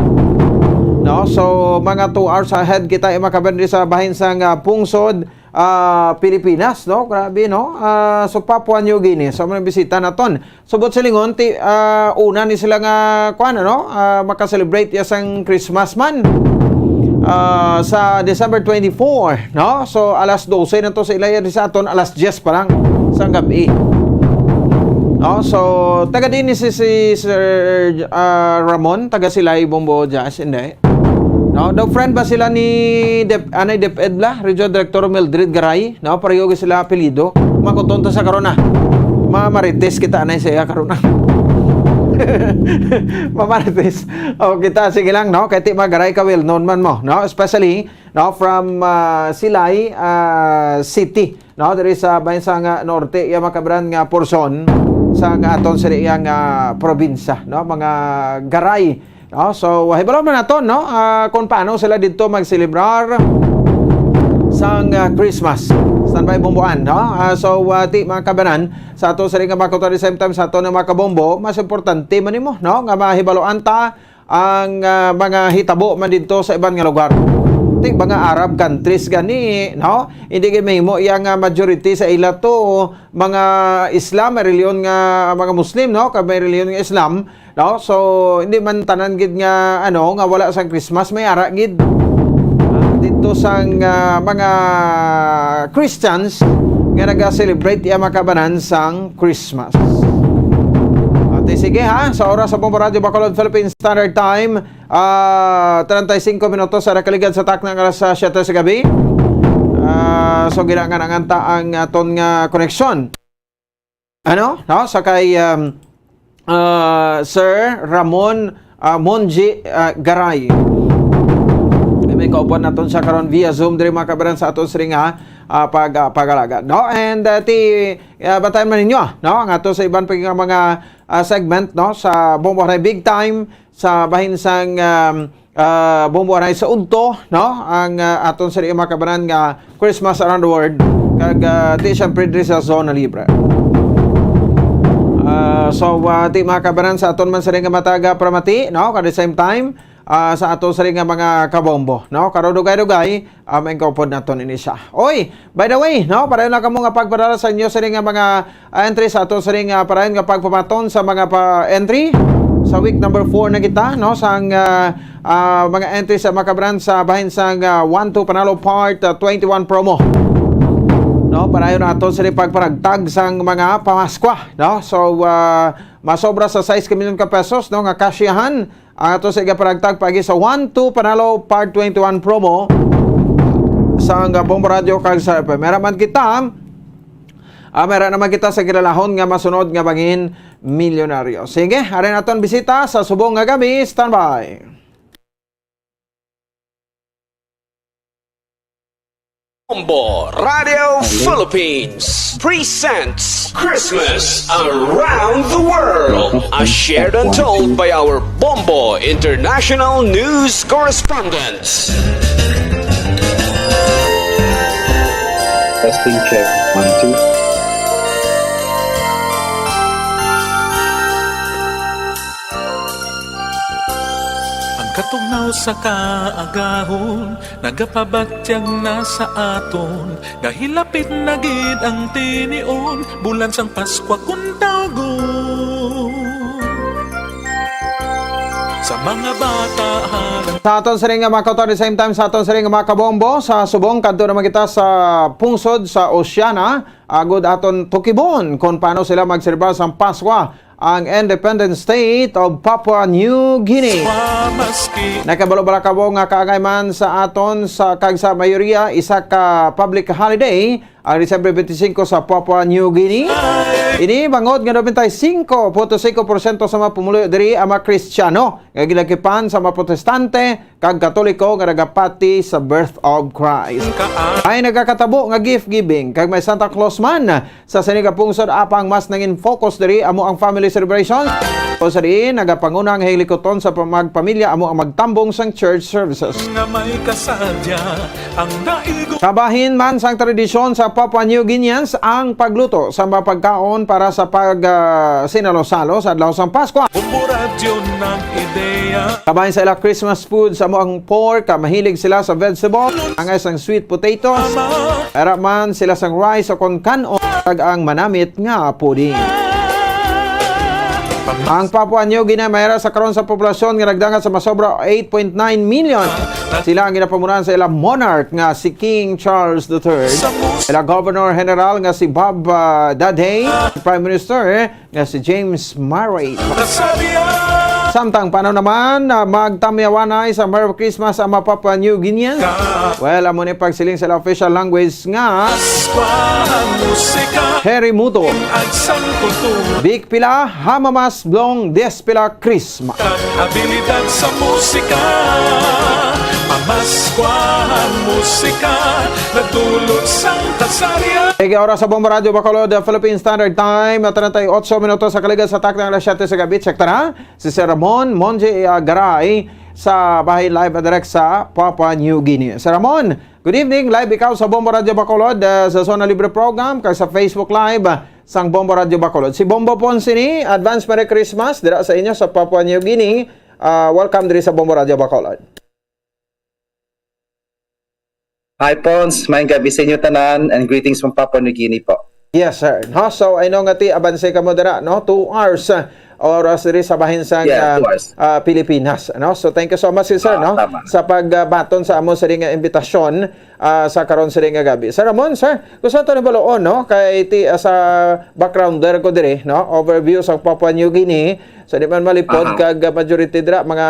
No? So, mga two hours ahead kita iya makabaton diri sa bahin sang, ah, pungsod, ah, Pilipinas, no? Grabe, no? Ah, so, Papua New Guinea. So, mga bisita naton. Subot silingon, ti, ah, una ni sila nga, kuwan, ano? Ah, maka-celebrate ya sang Christmas man. Ah, sa December twenty-four, no? So, alas dose na to sa ila, ya di sa aton, alas diyes pa lang sang gabi. No? So, taga din ni si, si Sir, ah, Ramon, taga Silay, Bombo, Jazz, hindi. No, daw friend ba sila ni Dep-, anay DepEd bala? Regional Director Mildred Garay, no? Pareho gyud sila apelyido. Makuton ta sa karon na. Mamarites kita anay sa iya karon na. Mamarites. O, kita, sige lang, no? Kay ti Magaray ka well known man mo, no? Especially, no, from, ah, Silay, ah, City, no? Diri sa bahin sang, ah, norte, iya makabaran nga porson sa aton sila iya nga probinsya, no? Mga Garay, no? So, hibalo man naton, no? Ah, kung paano sila dito magselebrar sang, ah, Christmas. Standby, Bomboan, no? Ah, so, ah, ti, mga kabanan, sa ato sa ring nga mga kautuan, the same time sa ato nga mga kabombo, mas importante man nimo, no? Nga mahibaluan ta ang, ah, mga hitabo man dito sa iban nga lugar. Ti, mga Arab countries gani, no? Hindi gid mahimo iya nga majority sa ila to mga Islam, may reliyon nga mga Muslim, no? Kag may reliyon nga Islam, no? So, hindi man tanan gid nga, ano, nga wala sang Christmas, may ara gid. Ah, dito sang, ah, mga Christians nga naga-celebrate iya makabanan sang Christmas. At sige ha, sa oras sa Bombo Radio Bacolod Philippine Standard Time, ah, treinta y cinco minutos sa nakaligad sa takna nga alas, ah, siyete sa gabi. Ah, so, ginangan-angan ta ang aton nga koneksyon. Ano? No? Sa kay, um, ah, Sir Ramon, ah, Monji, ah, Garay. May kauban naton siya karon via Zoom diri, mga kabaran, sa aton siring nga, ah, pag, ah, pag-alagad, no? And, ah, ti, ah, bantayan man ninyo, no? Ang ato sa iban pa nga mga, ah, segment, no? Sa Bombo Haray Big Time, sa bahin sang, um, ah, Bombo Haray sa udto, no? Ang, ah, aton sa mga kabanan nga Christmas Around the World, kag, ah, ti, siyempre, diri sa Zona Libre. Ah, so, ah, ti, mga kabanan, sa aton man sa nga mataga pramati, no? At the same time, ah, sa aton sa nga mga kabombo, no? Karon dugay-dugay, ah, maingkupod naton ini siya. Oy, by the way, no, padayon na kamo nga pagpadala sa inyo sa nga mga, ah, entry sa aton sa nga padayon nga pagpamaton sa mga pa entry. Sa week number four na kita, no, sang, ah, ah, mga entry sa mga kabaran sa bahin sang, ah, One to Panalo Part, ah, twenty-one promo. No, padayon naton sa pagparagtag sang mga pamaskwa, no? So, ah, masobra sa sais ka milyon ka pesos, no, nga kasyahan ang ato sa igaparagtag paagi sa One to Panalo Part twenty-one promo sa nga Bombo Radio kag sa F M. Meron man kita, ah, meron naman kita sa kilalahon nga masunod nga bangin milyonaryo. Sige, ari naton bisita sa subong nga gabi. Standby. Bombo Radio Philippines presents Christmas Around the World, as shared and told by our Bombo International News Correspondents. Testing, check, one, two. Ang katugnaw sa kaagahon nagapabatyag na sa aton, nga hilapit na gid ang tinion, bulan sang Paskwa kung tawgon. Sa mga bata, halang Sa aton siring nga mga kautuan, the same time sa aton siring nga mga kabombo, sa subong kadto naman kita sa pungsod sa Oceana, agod aton tukibon kung paano sila magselebrar sang Paskwa ang Independent State of Papua New Guinea. Nagkabalo bala kamo nga kaangay man sa aton sa, kag sa mayoriya, isa ka public holiday ang Disyembre twenty-five sa Papua New Guinea. Ini bangod nga noventa y cinco punto cinco porsyento sa mga pumuluyo diri ang mga Kristiyano, nga ginakipan sa mga Protestante kag Katoliko nga nagapati sa birth of Christ. Ay nagakatabo nga gift giving kag may Santa Claus man sa sini nga pungsod, apang mas nangin focus diri amo ang family celebration. O sa diin, nagapanguna ang hilikuton sa pamagpamilya amo ang magtambong sang church services. Nga may kasadya ang naigo. Kabahin man sang tradisyon sa Papua New Guineans ang pagluto sa mga pagkaon para sa pag, ah, sinalo-salo sa adlaw sang Paskwa. Bombo Radyo ng ideya. Kabahin sa ila Christmas food sa amo ang pork, ah, mahilig sila sa vegetable, ang isang sweet potatoes. Era man sila sang rice o kon kan-on kag ang manamit nga pudding. Ang Papua New Guinea may era sa karon sa populasyon nga nagdangat sa masobra eight point nine million. Sila ang ginapamunuan sa ila monarch nga si King Charles the third, ila Governor General nga si Bob, ah, Dadey, Prime Minister, eh, nga si James Murray. Samtang paano naman, ah, magtamyawanay sa Merry Christmas ang mga Papua New Guineans? Well, amo ni pagsiling sa official language nga Herimuto. Big pila, hamamas blong des pila Christmas. Abilidad sa musika, pamaskwa ang musika, nagdulot sang kasarya. Sige, oras sa Bombo Radyo Bacolod, Philippine Standard Time, treinta y ocho minutos sa kaligas sa takna alas siyete sa gabi. Check ta na. Si Sir Ramon Monje, ah, Garay sa bahin live direct sa Papua New Guinea. Sir Ramon, good evening. Live ikaw sa Bombo Radyo Bacolod, ah, sa Zona Libre Program, kag sa Facebook Live, ah, sang Bombo Radyo Bacolod. Si Bombo Ponce ni, advance Merry Christmas dira sa inyo sa Papua New Guinea. Ah, welcome diri sa Bombo Radyo Bacolod. Hi, Pons. Maayong gabi sa inyo tanan, and greetings from Papua New Guinea po. Yes, sir. No? So, I know nga ti abanse kamo dira, no? Two hours, ah, oras diri sa bahin sang, Yeah, ah, two hours. ah, Pilipinas, no? So, thank you so much, sir, Ah, no? tama. Sa pagbaton sa amo sa nga imbitasyon, ah, sa karon sa nga gabi. Sir Ramon, sir, gusto nato ni baluon, no? Kay ti, ah, sa background dira ko diri, no? Overview sa Papua New Guinea. So, di man malipod Aha. kag, ah, majority dira mga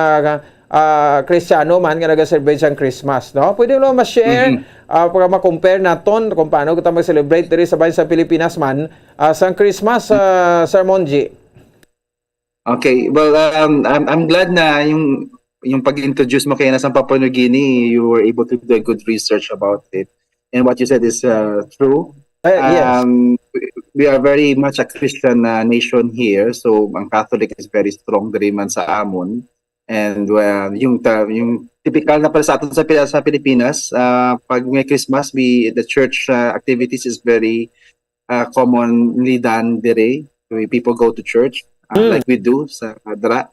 ah, Kristiyano man nga naga-celebrate sang Christmas, no? Pwede mo lang ma-share, Mhm. ah, para ma-compare naton kung paano kita mag-celebrate diri sa bahin sa Pilipinas man, ah, sang Christmas, ah, Sir Monji. Okay, well, um, I'm, I'm glad na yung, yung pag-introduce mo kay na sa Papua New Guinea, you were able to do a good research about it. And what you said is, uh, true. Eh, yes. Um, we, we are very much a Christian, uh, nation here, so ang Catholic is very strong diri man sa amon. And, uh, yung ta-, yung typical na pala sa aton sa Pil-, sa Pilipinas, uh, pag may Christmas, we, the church, uh, activities is very, uh, commonly done dire. We, people go to church, uh, Mm. like we do sa dra.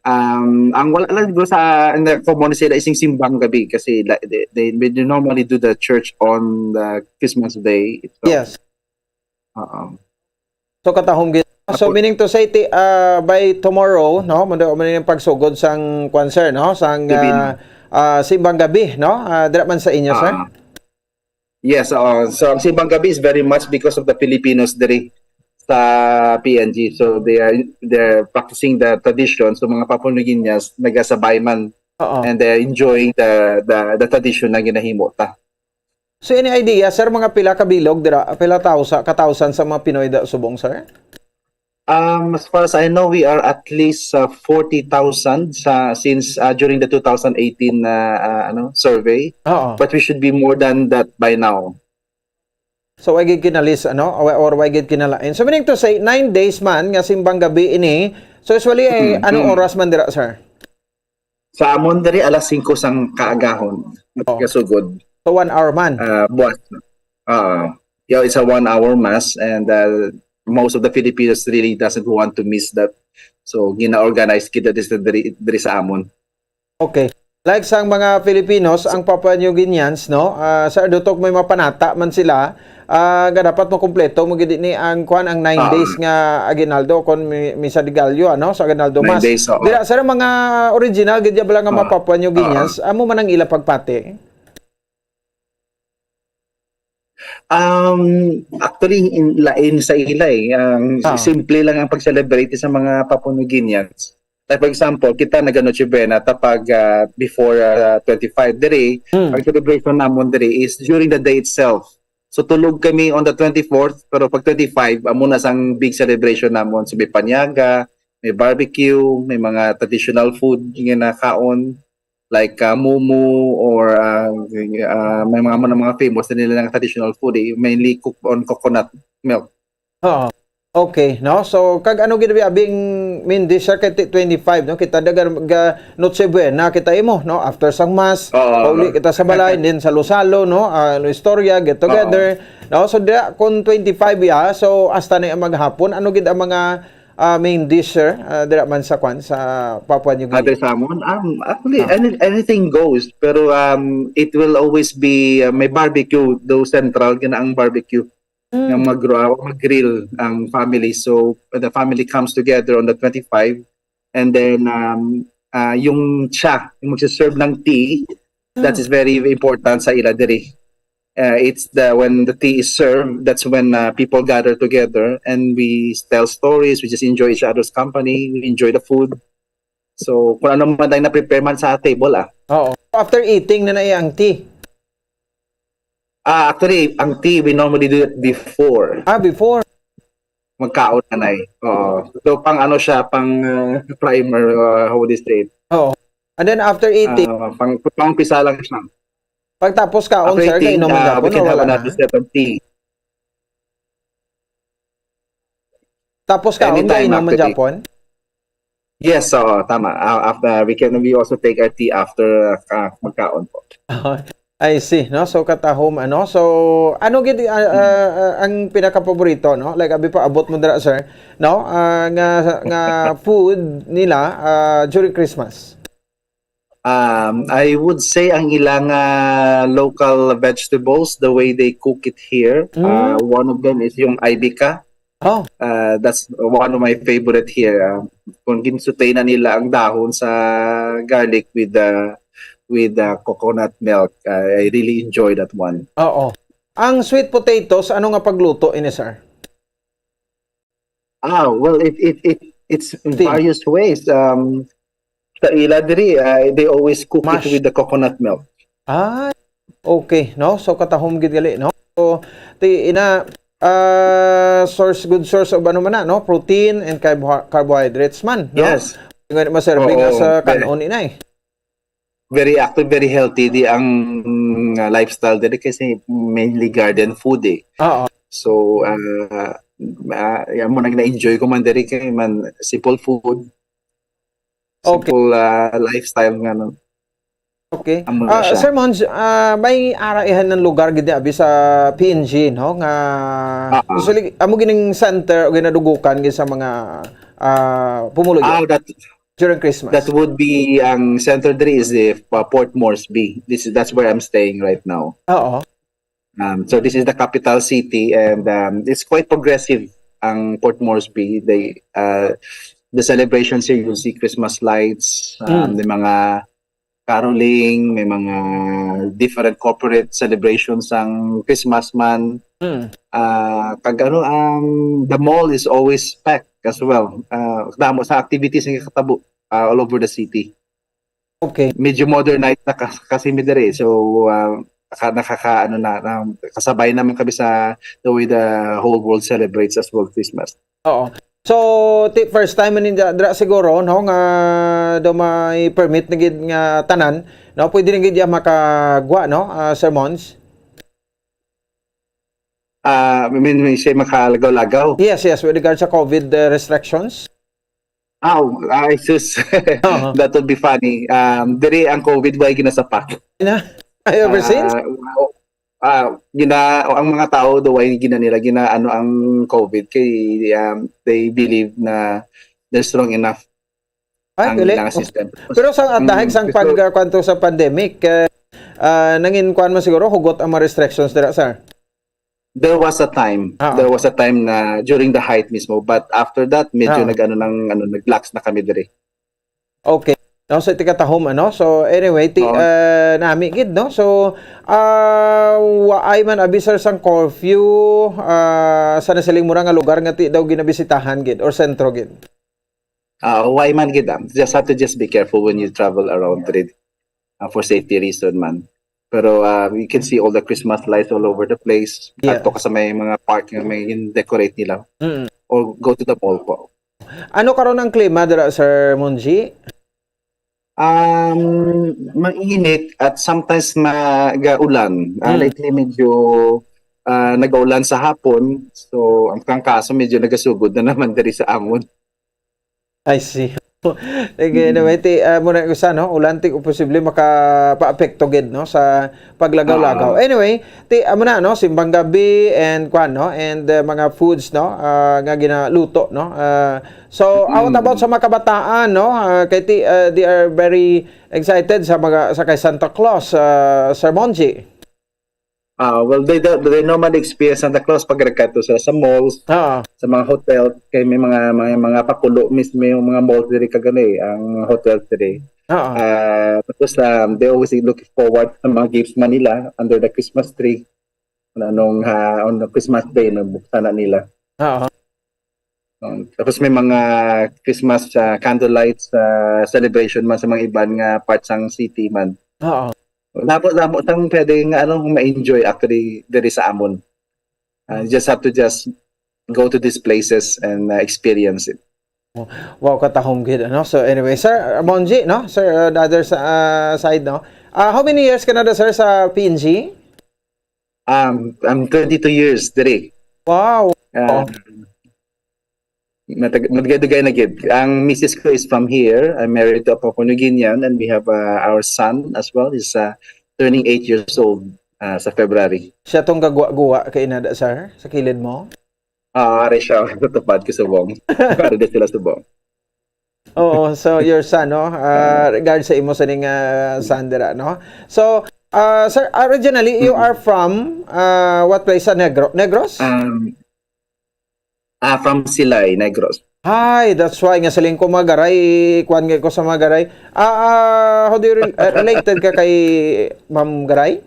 Um, ang wala lang siguro sa, na common sila is yung simbang gabi kasi, like, they, they, they normally do the church on the Christmas day. So, Yes. Oo. So, katahom gid. So, Apo. meaning to say, ti, ah, by tomorrow, no, mando man yung pagsugod sang kwan, sir, no, sang, Gabi ah, na. ah, simbang gabi, no? Ah, dira man sa inyo, sir? Ah. Yes, oo. So, ang simbang gabi is very much because of the Filipinos diri sa P N G. So, they are, they're practicing the tradition. So, mga Papua New Guineans, nagasabay man. Oo. And they're enjoying the, the, the tradition na ginahimo ta. So, any idea, sir, mga pila ka bilog dira, pila tawsa-, ka thousand sa mga Pinoy da subong, sir? Um, as far as I know, we are at least, uh, forty thousand sa, since, uh, during the two thousand eighteen, uh, uh, ano, survey. Oo. But we should be more than that by now. So, wa gid kinalis, ano? Or, or wa gid kinalain. So, meaning to say, nine days man nga simbang gabi ini. So, usually, eh, Mm, anong mm. oras man dira, sir? Sa amon diri, alas singko sang kaagahon. Oh. Kasugod. So, one hour man? Ah, buwas. Ah, yeah, it's a one-hour mass, and, uh, most of the Filipinos really doesn't want to miss that. So, gina-organize kita diri, diri, diri sa amon. Okay. Like sang mga Filipinos, ang Papua New Guineans, no? Ah, sa dutok may mapanata man sila, ah, nga dapat makumpleto mo gid ni ang kwan, ang nine Ah. days nga aguinaldo kon mi-, misa de gallo, ano, sa aguinaldo Nine mass. days, oo. Dira, sir, ang mga original gid ya bala nga Ah. mga Papua New Ah. Guineans, amo man ang ila pagpati? Um, actually, in, lain sa ila, eh. Ang Ah. simple lang ang pag-celebrate sa mga Papua New Guineans. Like, for example, kita naga-Noche Buena, tapag, ah, before, ah, twenty-five diri, Hmm. ang celebration namon diri is during the day itself. So tulog kami on the twenty-fourth, pero pag twenty-five, amo na sang big celebration namon. So may panyaga, may barbecue, may mga traditional food nga nakaon, like, ah, mumu or, ah, ah, may mga, mga, mga famous na nila nga traditional food, eh, mainly cook on coconut milk. Oo. Okay, no? So, kag ano gid abi abing main dish sa kay ti-, twenty-five, no? Kita daga ga Noche Buena kita imo, no? After sang mass, Oo. pauli kita sa balay, then salo-salo, no? Ah, ano, istorya, get together, no? So, dira, kung twenty-five ya, so, hasta na ang maghapon, ano gid ang mga, ah, main dish, sir? Ah, dira man sa kwan, sa Papua New Guinea? Other Samon? Um, actually, Ah. any, anything goes. Pero, um, it will always be, uh, may barbecue, though central, gina ang barbecue. Mm. Nga mag-, uh, mag-grill ang family. So, the family comes together on the twenty-five. And then, um, uh, yung siya, yung magsiserve ng tea, that Mm. is very important sa ila diri. Uh, it's the, when the tea is served, that's when, uh, people gather together and we tell stories, we just enjoy each other's company, we enjoy the food. So, kung ano man tayong na-prepare man sa table, ah. Oo. After eating na na ang tea? Ah, actually, ang tea, we normally do it before. Ah, before. Magkaon na, Nay. Oo. So, pang ano siya, pang, uh, primer, uh, how would you say it? Oo. And then after eating? Ah, pang, pang umpisa lang siya. Pagtapos kaon, After sir, eating, kainom man uh, we gihapon can o have wala another na? set of tea. Tapos kaon, Anytime kainom man after eat. gihapon? Yes, oo, tama. Ah, after, we can, we also take our tea after, uh, magkaon po. I see, no? So, katahom, ano? So, ano gid, ah, ah, ah, ang pinakapaborito, no? Like, abi pa, abot mo dira, sir, no? Ah, nga, nga food nila, ah, during Christmas? Um, I would say ang ilang, ah, local vegetables, the way they cook it here. Mm. Ah, one of them is yung ibika. Oh. Uh, that's one of my favorite here. Uh, kung ginsutay na nila ang dahon sa garlic with the, with the coconut milk, uh, I really enjoy that one. Oo. Ang sweet potatoes, ano nga pagluto ini, sir? Ah, well, it, it, it, it's in Steam. various ways. Um, sa ila diri, uh, they always cook Mash. it with the coconut milk. Ah, okay, no? So, katahom gid gali, no? So, ti-, ina, ah, source, good source of ano man na, no? Protein and carboha-, carbohydrates man, no? Yes. Nga maserve nga Oo, sa very kanon, inay. Very active, very healthy di ang, ah, lifestyle diri kasi mainly garden food, eh. Oo. So, ah, ah, yan mo nang na-enjoy ko man diri kay man simple food, Okay. simple, ah, lifestyle nga, no? Okay. Amo na Ah, siya. Sir Mons, ah, may ara ihan ng lugar gid abi sa P N G, no, nga Ah, ah. usually amo gining center o ginadugukan gid sa mga, ah, pumuluyo Ah, that during Christmas. that would be, ang center diri is the, uh, Port Moresby. This is, that's where I'm staying right now. Oo. Um, so this is the capital city and, um, it's quite progressive ang Port Moresby. They, uh, the celebrations here, you'll see Christmas lights, um, Mm. may mga caroling, may mga different corporate celebrations ang Christmas man. Mm. Ah, kag ano, um, the mall is always packed as well. Ah, damo sa activities nga katabo, ah, all over the city. Okay. Medyo modernized na kas-, kasi mi diri. So, ah, naka-, nakaka-, ano na, na, kasabay naman kami sa the way the whole world celebrates as well Christmas. Oo. So, ti-, first time man ninyo dira siguro, no, nga daw may permit na gid nga tanan, no? Pwede na gid ya makagwa, no, ah, Sir Mons? Ah, I mean, may siya makalagaw-lagaw. Yes, yes, with regard sa COVID, uh, restrictions. Aw, ay, sus. Oo. That would be funny. Um, diri ang COVID, way ginasapak. Na? Ever since? Ah, wow. Ah, gina-, ang mga tao, the way gina nila, gina-, ano ang COVID, kay, um, they believe na they're strong enough Ay, ang gali. ilang system. Pero sa, at dahil Mm, sang gusto pag, uh, kwanto sa pandemic, uh, uh, nangin kwan man siguro, hugot ang mga restrictions dira, sir? There was a time. Ah. There was a time na during the height mismo, but after that, medyo Ah. nag-ano nang, ano, nag-lax na kami diri. Okay. No, so, tika tahom, ano? So, anyway, ti-, Oo. uh, nami gid, no? So, uh, waay man abi, sir, sang curfew, uh, sa nasiling mo ra nga lugar nga ti daw ginabisitahan gid or sentro gid? Ah, waay man gid, ah. Just have to just be careful when you travel around, really. Ah, for safety reason man. Pero, ah, you can see all the Christmas lights all over the place. Yeah. Adto ka sa may mga park nga may gin-decorate nila. Mm. Or go to the mall po. Ano karon ang klima dira, Sir Monji? Um, mainit at sometimes magaulan. Ah, Mm. lately, medyo, ah, nagaulan sa hapon. So, ang trangkaso medyo nagasugod na naman diri sa amon. I see. Sige, Mm. anyway, ti, ah, muna ko sa, no, ulan, ti, posible makapaapekto gid, no, sa paglagaw-lagaw. Ah. Anyway, ti, amo na, no, simbang gabi and kwan, no, and, uh, mga foods, no, ah, nga ginaluto, no. Ah, so, how Mm. about sa mga kabataan, no? Ah, kay ti, ah, they are very excited sa mga, sa kay Santa Claus, ah, Sir Monji. Ah, well, they, they, they normally experience Santa Claus pag nagkadto sila sa malls, Oo. sa mga hotel, kay may mga, may mga pakulo mismo yung mga malls diri kagani, ang hotel diri. Oo. Ah, tapos, um, they always looking forward sa mga gifts man nila under the Christmas tree. Ano, nung, ah, on the Christmas Day, nabuksan na nila. Oo. Um, tapos may mga Christmas, ah, candlelight, ah, celebration man sa mga iban nga parts sang city man. Oo. Damo, damo sang pwede nga, ano, ma-enjoy actually diri sa amon. Ah, just have to just go to these places and, ah, experience it. Wow, katahom gid, ano? So, anyway, Sir Monji, no? Sir, uh, the other sa, ah, side, no? Ah, how many years ka na da, sir, sa P N G? Um, I'm twenty-two years diri. Wow. Ah, Oh. matag-, madugay-dugay na gid. Ang misis ko is from here. I'm married to a Papua New Guinean, and we have, uh, our son as well. He's, uh, turning eight years old, uh, sa February. Siya tong gagwa-guwa kay inada, sir, sa kilid mo? Ah, ari siya. Tutupad ko subong. Ari din sila subong. Oo, so your son, no? Ah, regard sa imo sa ning, ah, son dira, no? So, ah, sir, originally, you Mm. are from, ah, what place? Sa Negro-, Negros? Um, ah, from Silay, Negros. Ay, that's why nga siling ko, Magaray, kuwan nga ko sa Magaray. Ah, ah, how do you rel-, ah, related ka kay Ma'am Garay?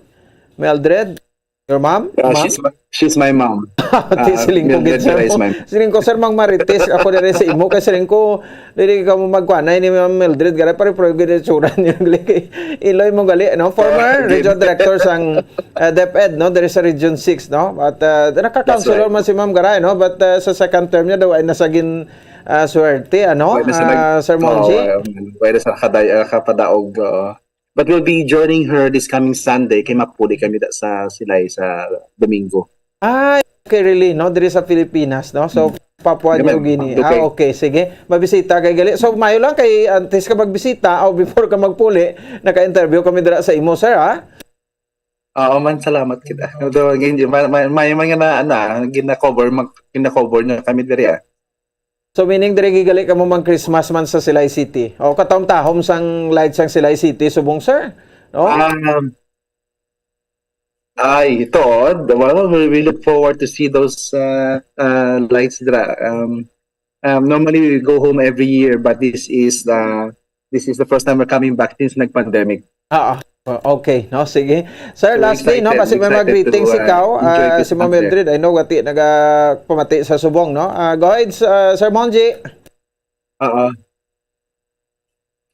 Mildred? Your mom? Ah, Ma'am? she's my, she's my mom. Ti, Ah, siling ko Mildred gid, sir, Garay is mo. my Siling ko, sir, Mang Marites, ako diri sa imo, kay siling ko, dili ka mo magkuanay ni Ma'am Mildred Garay, pare, pero gid itsura niyo, gali kay Iloy mo gali, no? Former Ah, region gid. director sang, uh, DepEd, no? Diri sa Region six, no? But, uh, naka-councilor That's right. man si Ma'am Garay, no? But, uh, sa second term niya daw ay nasa gin, uh, swerte, ano? Wala sa nag-, Uh, Sir Oo, Monji? um, wala sa kaday-, uh, kapadaog, oo. But we'll be joining her this coming Sunday kay mapuli kami da sa Silay sa Domingo. Ay, okay, really, no? Diri sa Pilipinas, no? So, Mm. Papua New Guinea. Ah, okay, sige. Mabisita kay gali. So, mayo lang kay antes ka magbisita o before ka magpuli, naka-interview kami dira sa imo, sir, ha? Oo man, salamat kita. Although, hindi, ma-, ma-, may mga na, ano, ah, gina-cover, mag-, gina-cover niya kami diri, ah. So, meaning diri gigali kamo mang Christmas man sa Silay City? O katahom-tahom sang lights sang Silay City subong, sir? No? Um, ay, ito, oh, the, well, we, we look forward to see those, uh, uh, lights dira. Um, um, normally, we go home every year, but this is the, this is the first time we're coming back since nag-pandemic. Ah, ah. Okay, no? Sige. Sir, So lastly, no, excited, kasi may mga excited to, greetings uh, ikaw, enjoy ah, this si Ma'am month there. Mildred, I know, wati nagapamati sa subong, no? Ah, go ahead, s-, ah, Sir Monji. Oo.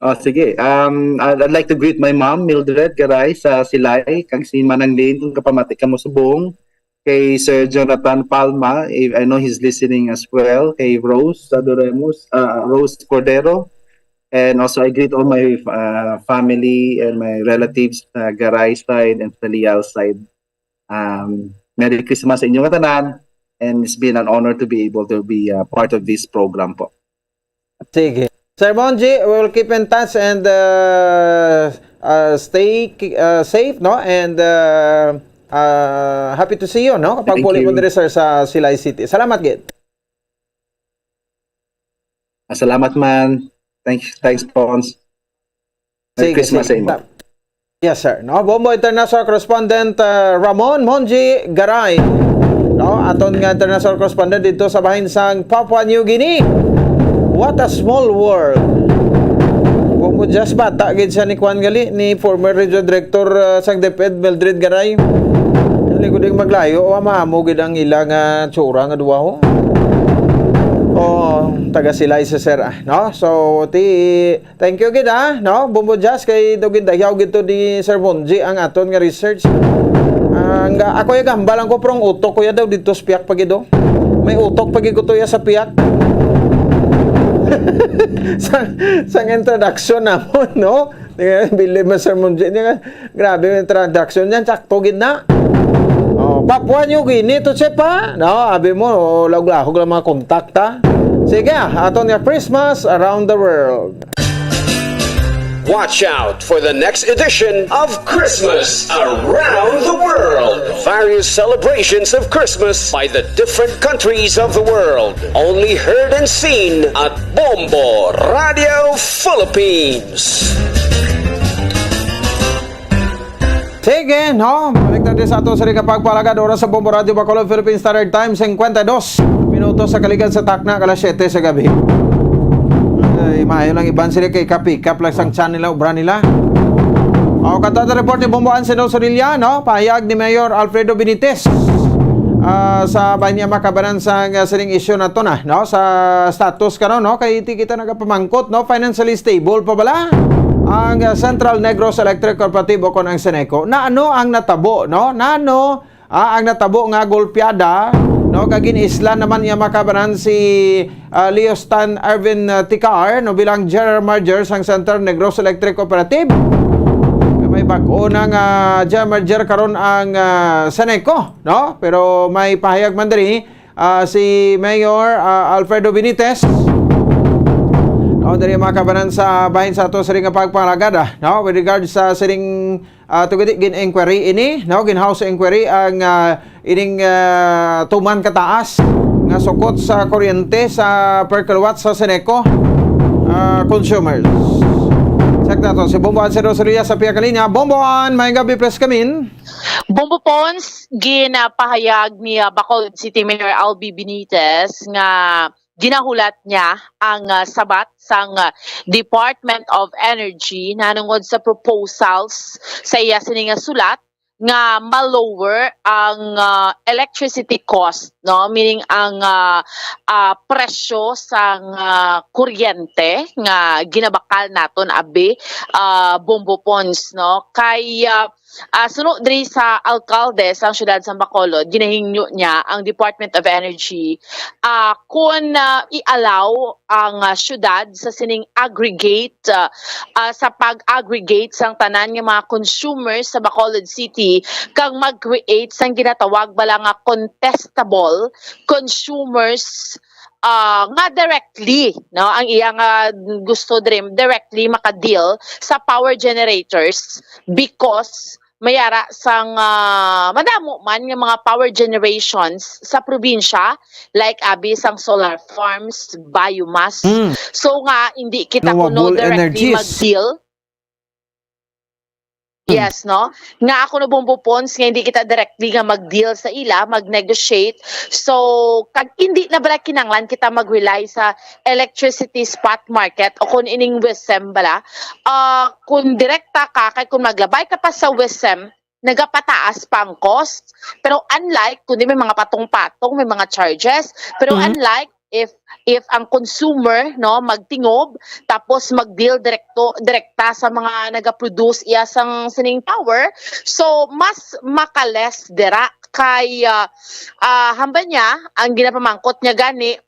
Ah, sige. Um, I'd, I'd like to greet my mom, Mildred Garay, sa Silay, kag si Manang Lynn, kung kapamati kamo subong. Kay Sir Jonathan Palma, if, I know he's listening as well. Kay Rose Sadoremos, ah, Rose Cordero. And also, I greet all my, uh, family and my relatives sa Garay side and sa Lial side. Um, Merry Christmas sa inyo nga tanan, and it's been an honor to be able to be, uh, part of this program po. Sige. Sir Monji, we'll keep in touch and, uh, uh, stay, uh, safe, no? And, uh, uh, happy to see you, no? Kapag Thank puli mo you. Diri, sir, sa Silay City. Salamat gid. Ah, salamat man. Thanks, thanks, Pons. Merry Sige, Christmas sige. sa imo. Ta-, yes, sir. No, Bombo International Correspondent, uh, Ramon Monji Garay. No, aton nga international correspondent dito sa bahin sang Papua New Guinea. What a small world. Bombo, just bata gid siya ni Kwan gali, ni former region director, uh, sang DepEd, Mildred Garay. Hindi ko din maglayo, o maamo gid ang ila nga tsura nga duwa, ho. Oh, taga Silay si sir, ah, no? So, ti, thank you gid, ah, no? Bombo Jazz, kay daw gindayaw gid to ni Sir Monji ang aton nga research. Ang, ah, ako yung gambalan ko, pero ang utok ko ya daw dito sa piyak pa gid, oh. May utok pa gid ko to ya sa piyak. Sang, sang introduction namon, no? Bili mo, Sir Monji, niya, grabe yung introduction niyan, sakto gid na. Oh, Papua New Guinea to, Chef, ha? No, abi mo, oh, lahog-lahog lang mga contact, ha? Sige, ah, aton nga Christmas around the world. Watch out for the next edition of Christmas Around the World. Various celebrations of Christmas by the different countries of the world. Only heard and seen at Bombo Radio Philippines. Sige, no? Balik na din sa ato sa rin kapagpalagad. Oras sa Bombo Radio Bacolod, Philippine Standard Time, fifty-two minutos sa kaligad sa takna, alas siyete sa gabi. Ay, maayo lang iban sila kay kapikap lang sang channel nila, obra nila. O, kato ang report ni Bombo Anselmo Sorilla, no? Pahayag ni Mayor Alfredo Benitez, ah, sa bahin niya makabanan sa, ah, sining issue na to na, no? Sa status karon, no? Kay ti kita nagapamangkot, no? Financially stable pa bala ang, ah, Central Negros Electric Cooperative o kon ang Seneco? Na ano ang natabo, no? Na ano, ah, ang natabo nga golpeada, no? Kag gin-isla naman niya makabanan si, ah, Leo Stan Ervin, ah, Ticar, no, bilang General Manager sang Central Negros Electric Cooperative. May bag-o na nga General Manager karon ang, ah, Seneco, no? Pero may pahayag man diri, ah, si Mayor, ah, Alfredo Benitez, no, diri makabanan sa bahin sa ato sa ring nga pagpangalagad, ah, no, with regards sa sining, ah, tugidi gin-inquiry ini, no, gin-house inquiry ang, ah, ining, ah, tuman kataas nga sukot sa kuryente sa per kilowatt sa Seneco, ah, consumers. Check nato si Bomboan Sir Rosaria sa pihak linya. Bomboan, may gabi, press kamin. Bombo Pons, ginapahayag ni, ah, Bacolod City Mayor Albi Benitez nga ginahulat niya ang, ah, sabat sang, ah, Department of Energy nanungod sa proposals sa iya sini nga sulat nga ma-lower ang, ah, electricity cost, no? Meaning ang, ah, ah, presyo sang, ah, kuryente nga ginabakal naton abi, ah, Bombo Pons, no? Kay, ah, ah, suno diri sa alkalde sang siyudad sang Bacolod, ginahingyo niya ang Department of Energy, ah, kun, ah, i-allow ang, ah, siyudad sa sining aggregate, ah, ah, sa pag-aggregate sang tanan nga mga consumers sa Bacolod City kag mag-create sang ginatawag bala nga contestable consumers, ah, nga directly, no, ang iya nga gusto diri, directly maka-deal sa power generators because may ara sang, ah, madamo man nga mga power generations sa probinsya, like abi sang solar farms, biomass. Mm. So nga hindi kita kuno Renewable directly energies. Mag-deal. Mm. Yes, no? Nga ako no Bombo Pons nga hindi kita directly nga mag-deal sa ila, mag-negotiate. So, kag hindi na bala kinanglan kita mag-rely sa electricity spot market o kung ining WESM bala. Ah, kung direkta ka, kay kung maglabay ka pa sa WESM, nagapataas pa ang cost. Pero unlike, kundi may mga patong-patong, may mga charges. Pero Mhm. Unlike if if ang consumer, no, magtingob tapos mag-deal direkto direkta sa mga nagaproduce iya sang sining power, so mas makaless dira kay, ah, ah, hambal niya ang ginapamangkot niya gani,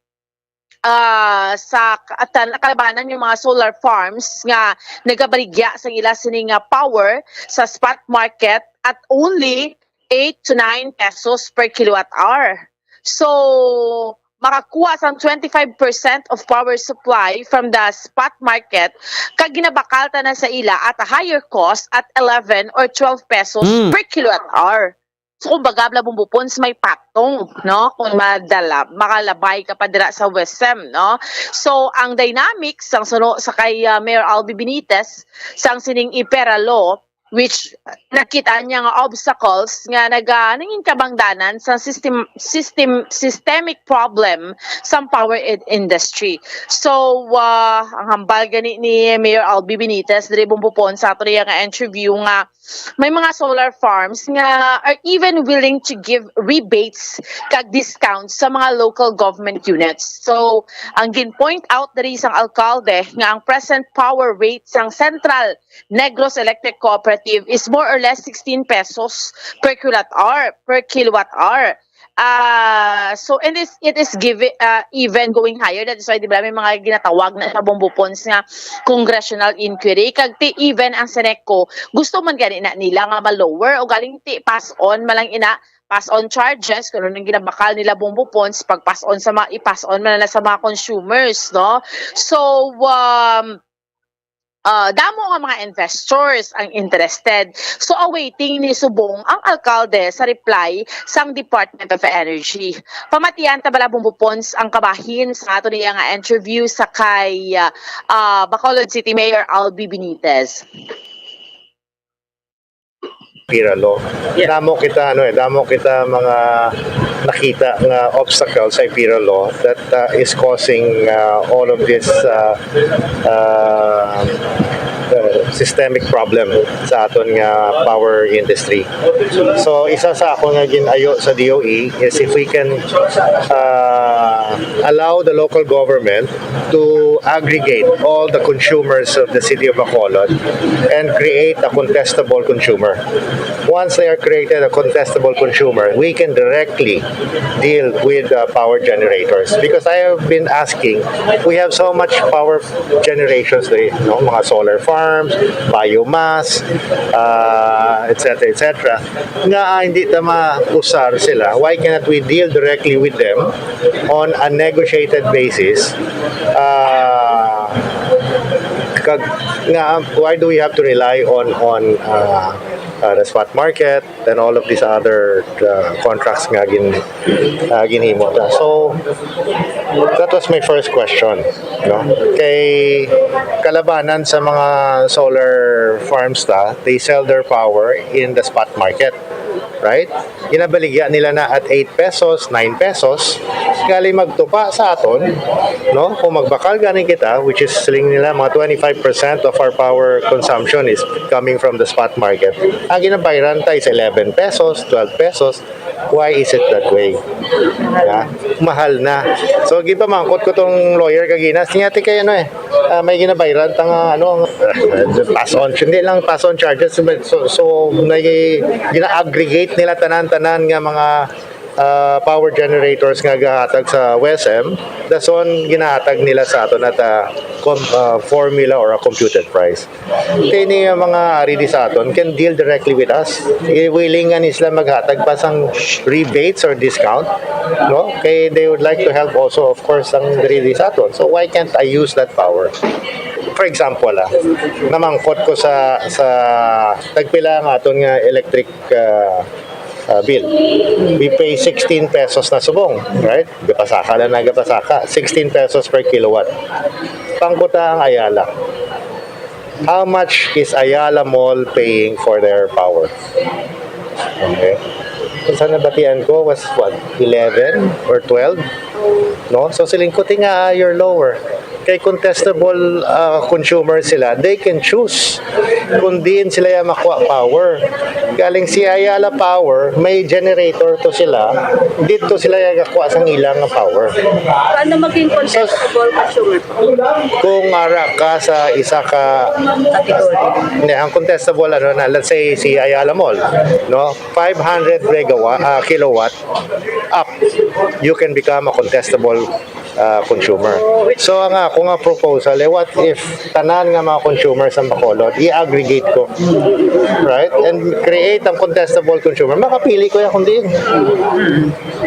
ah, sa ka-, atan-, kalabanan yung mga solar farms nga nagabaligya sang ila sining, ah, power sa spot market at only eight to nine pesos per kilowatt hour. So, makakuha sang twenty-five percent of power supply from the spot market kag ginabakal ta na sa ila at a higher cost at eleven or twelve pesos Mm. Per kilowatt hour. So, kumbaga, bala Bombo Pons may patong, no? Kung madala, makalabay ka pa dira sa WESM, no? So, ang dynamics, ang suno sa kay, ah, Mayor Albi Benitez, sang sining IPERA law, which nakita niya nga obstacles nga naga nangin kabangdanan sa system system systemic problem sa power in- industry. So uh, ang hambal gani ni Mayor Albi Benitez diri Bumbupon sa ato niya nga interview nga may mga solar farms nga are even willing to give rebates kag discounts sa mga local government units. So ang gin-point out diri sang alkalde nga ang present power rate sang central Negros Electric Cooperative is more or less sixteen pesos per kilowatt hour, per kilowatt hour. Uh, so and this it is giving uh, even going higher. That is why, di ba, may mga ginatawag na sa Bumbupons nga congressional inquiry. Kag ti even ang Seneco gusto man gani na nila nga ma-lower o galing ti pass on malang ina pass on charges kung anong ginabakal nila Bumbupons pag pass on sa mga i-pass on man na sa mga consumers, no? So um uh, damo nga mga investors ang interested. So awaiting ni subong ang alkalde sa reply sang Department of Energy. Pamatian ta bala Bumbupons ang kabahin sa ato niya nga interview sa kay uh, uh, Bacolod City Mayor Albi Benitez. PIRA law. Yeah. Damo kita ano eh, damo kita mga nakita nga obstacle sa PIRA law that uh, is causing uh, all of this uh, uh, uh, systemic problem sa aton nga power industry. So isa sa ako nga ginayo sa DOE is if we can uh, allow the local government to aggregate all the consumers of the city of Bacolod and create a contestable consumer. Once they are created a contestable consumer, we can directly deal with uh, power generators. Because I have been asking, we have so much power generations, eh, no? Mga solar farms, biomass, uh, et cetera, et cetera. Nga ah, hindi ta mausar sila, why cannot we deal directly with them on a negotiated basis? Uh, kag, nga, why do we have to rely on on uh, uh, the spot market and all of these other uh, contracts nga gin uh, ginhimo ta? So that was my first question, no? Kay kalabanan sa mga solar farms ta, they sell their power in the spot market, right? Ginabaligya nila na at eight pesos, nine pesos, gali magtupa sa aton, no? Kung magbakal gani kita, which is siling nila mga twenty-five percent of our power consumption is coming from the spot market. Ang ginabayran ta is eleven pesos, twelve pesos. Why is it that way? Yeah? Mahal na. So gipamangkot ko tong lawyer kagina, sinya ti kay ano eh, uh, may ginabayran ta nga ano, pass on, hindi lang pass on charges, so, so may gina-aggregate nila tanan-tanan nga mga uh, power generators nga gahatag sa WESM, dason ginahatag nila sa aton at a com- uh, formula or a computed price. Kini nga mga ari di sa aton can deal directly with us. Willing nga ni sila maghatag pa sang rebates or discount, no? Kay they would like to help also, of course, ang diri di sa aton. So why can't I use that power? For example, ah, namangkot ko sa sa tagpila ang aton nga electric uh, uh, bill. We pay sixteen pesos na subong, right? Gapasaka lang na gapasaka. Sixteen pesos per kilowatt. Pangkuta ang Ayala. How much is Ayala Mall paying for their power? Okay. Kung sa nabatian ko was what, eleven or twelve? No? So siling ko, tinga, you're lower. Kay contestable uh, consumer sila, they can choose kung diin sila ya makuha power. Galing si Ayala Power, may generator to sila, dito sila ya gakuha sang ilang power. Paano maging contestable consumer? Kung ara ka sa isa ka Category. Hindi, ang contestable ano na, let's say si Ayala Mall, no? five hundred megawatt, ah, kilowatt up, you can become a contestable uh, consumer. So ang ako nga proposal eh, what if tanan nga mga consumers ang Bacolod, i-aggregate ko, right? And create ang contestable consumer. Makapili ko yan kung diin.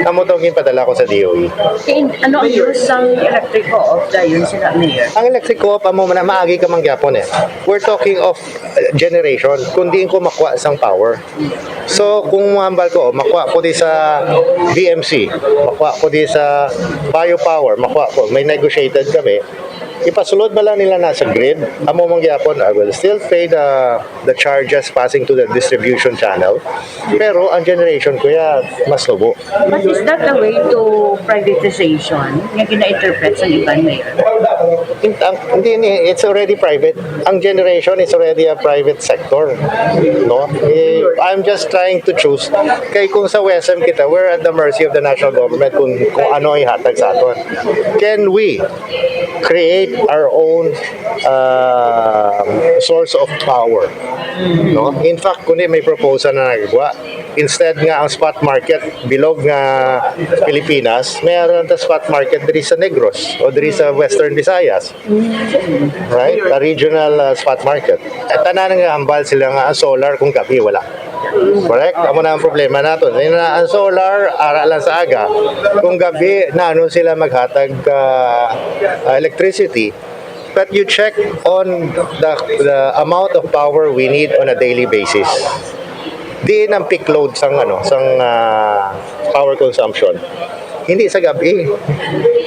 Amo to ang ginpadala ko sa DOE. In, ano ang use ng electric co-op dayon sila, Mayor? Ang electric co-op, amo man na, maagi ka man gyapon eh. We're talking of uh, generation, kung diin ko makuha sang power. So kung mahambal ko, makuha ko di sa BMC, makuha ko di sa Biopower, makuha ko, may negotiated kami. Ipasulod bala nila na sa grid, amo man gyapon, I will still pay the the charges passing to the distribution channel. Pero ang generation ko ya mas lubo. But is that the way to privatization nga gina-interpret sa iban, Mayor? In- ang- Hindi ni, it's already private. Ang generation is already a private sector. No? Eh, I'm just trying to choose. Kay kung sa WESM kita, we're at the mercy of the national government kung, kung ano ihatag sa aton. Can we create our own uh, source of power? No? In fact, kundi may proposal na nagagawa. Instead nga ang spot market bilog nga Pilipinas, mayroon ta spot market diri sa Negros o diri sa Western Visayas. Right? A regional uh, spot market. At tanan nga hambal sila nga ang solar kung gabi wala. Correct? Amo na ang problema naton. Yun na, ang solar, ara lang sa aga. Kung gabi, naano sila maghatag uh, uh, electricity? But you check on the, the amount of power we need on a daily basis. Diin ang peak load sang ano, sang uh, power consumption? Hindi sa gabi.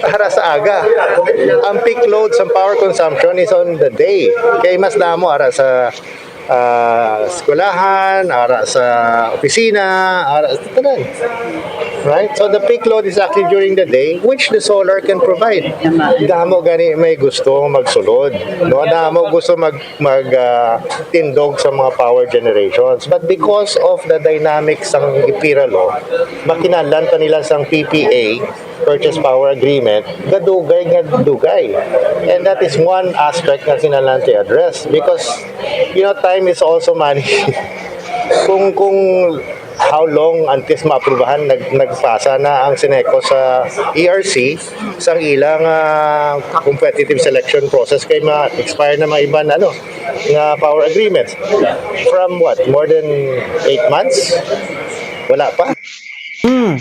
Ara sa aga. Ang peak load sang power consumption is on the day. Kay mas damo ara sa uh, eskwelahan, ara sa opisina, ara sa tanan. Right? So the peak load is actually during the day, which the solar can provide. Damo gani may gusto magsulod. No? Damo gusto mag, mag uh, tindog sa mga power generations. But because of the dynamics sang IPIRA law, makinahanglan pa nila sang P P A, Purchase Power Agreement, gadugay nga dugay. And that is one aspect nga kinahanglan to address because, you know, time is also money. kung kung how long antes maaprubahan nag, nagpasa na ang Seneco sa E R C sang ilang uh, competitive selection process kay ma-expire na mga iban ano nga power agreements from what, more than eight months? Wala pa. Hmm.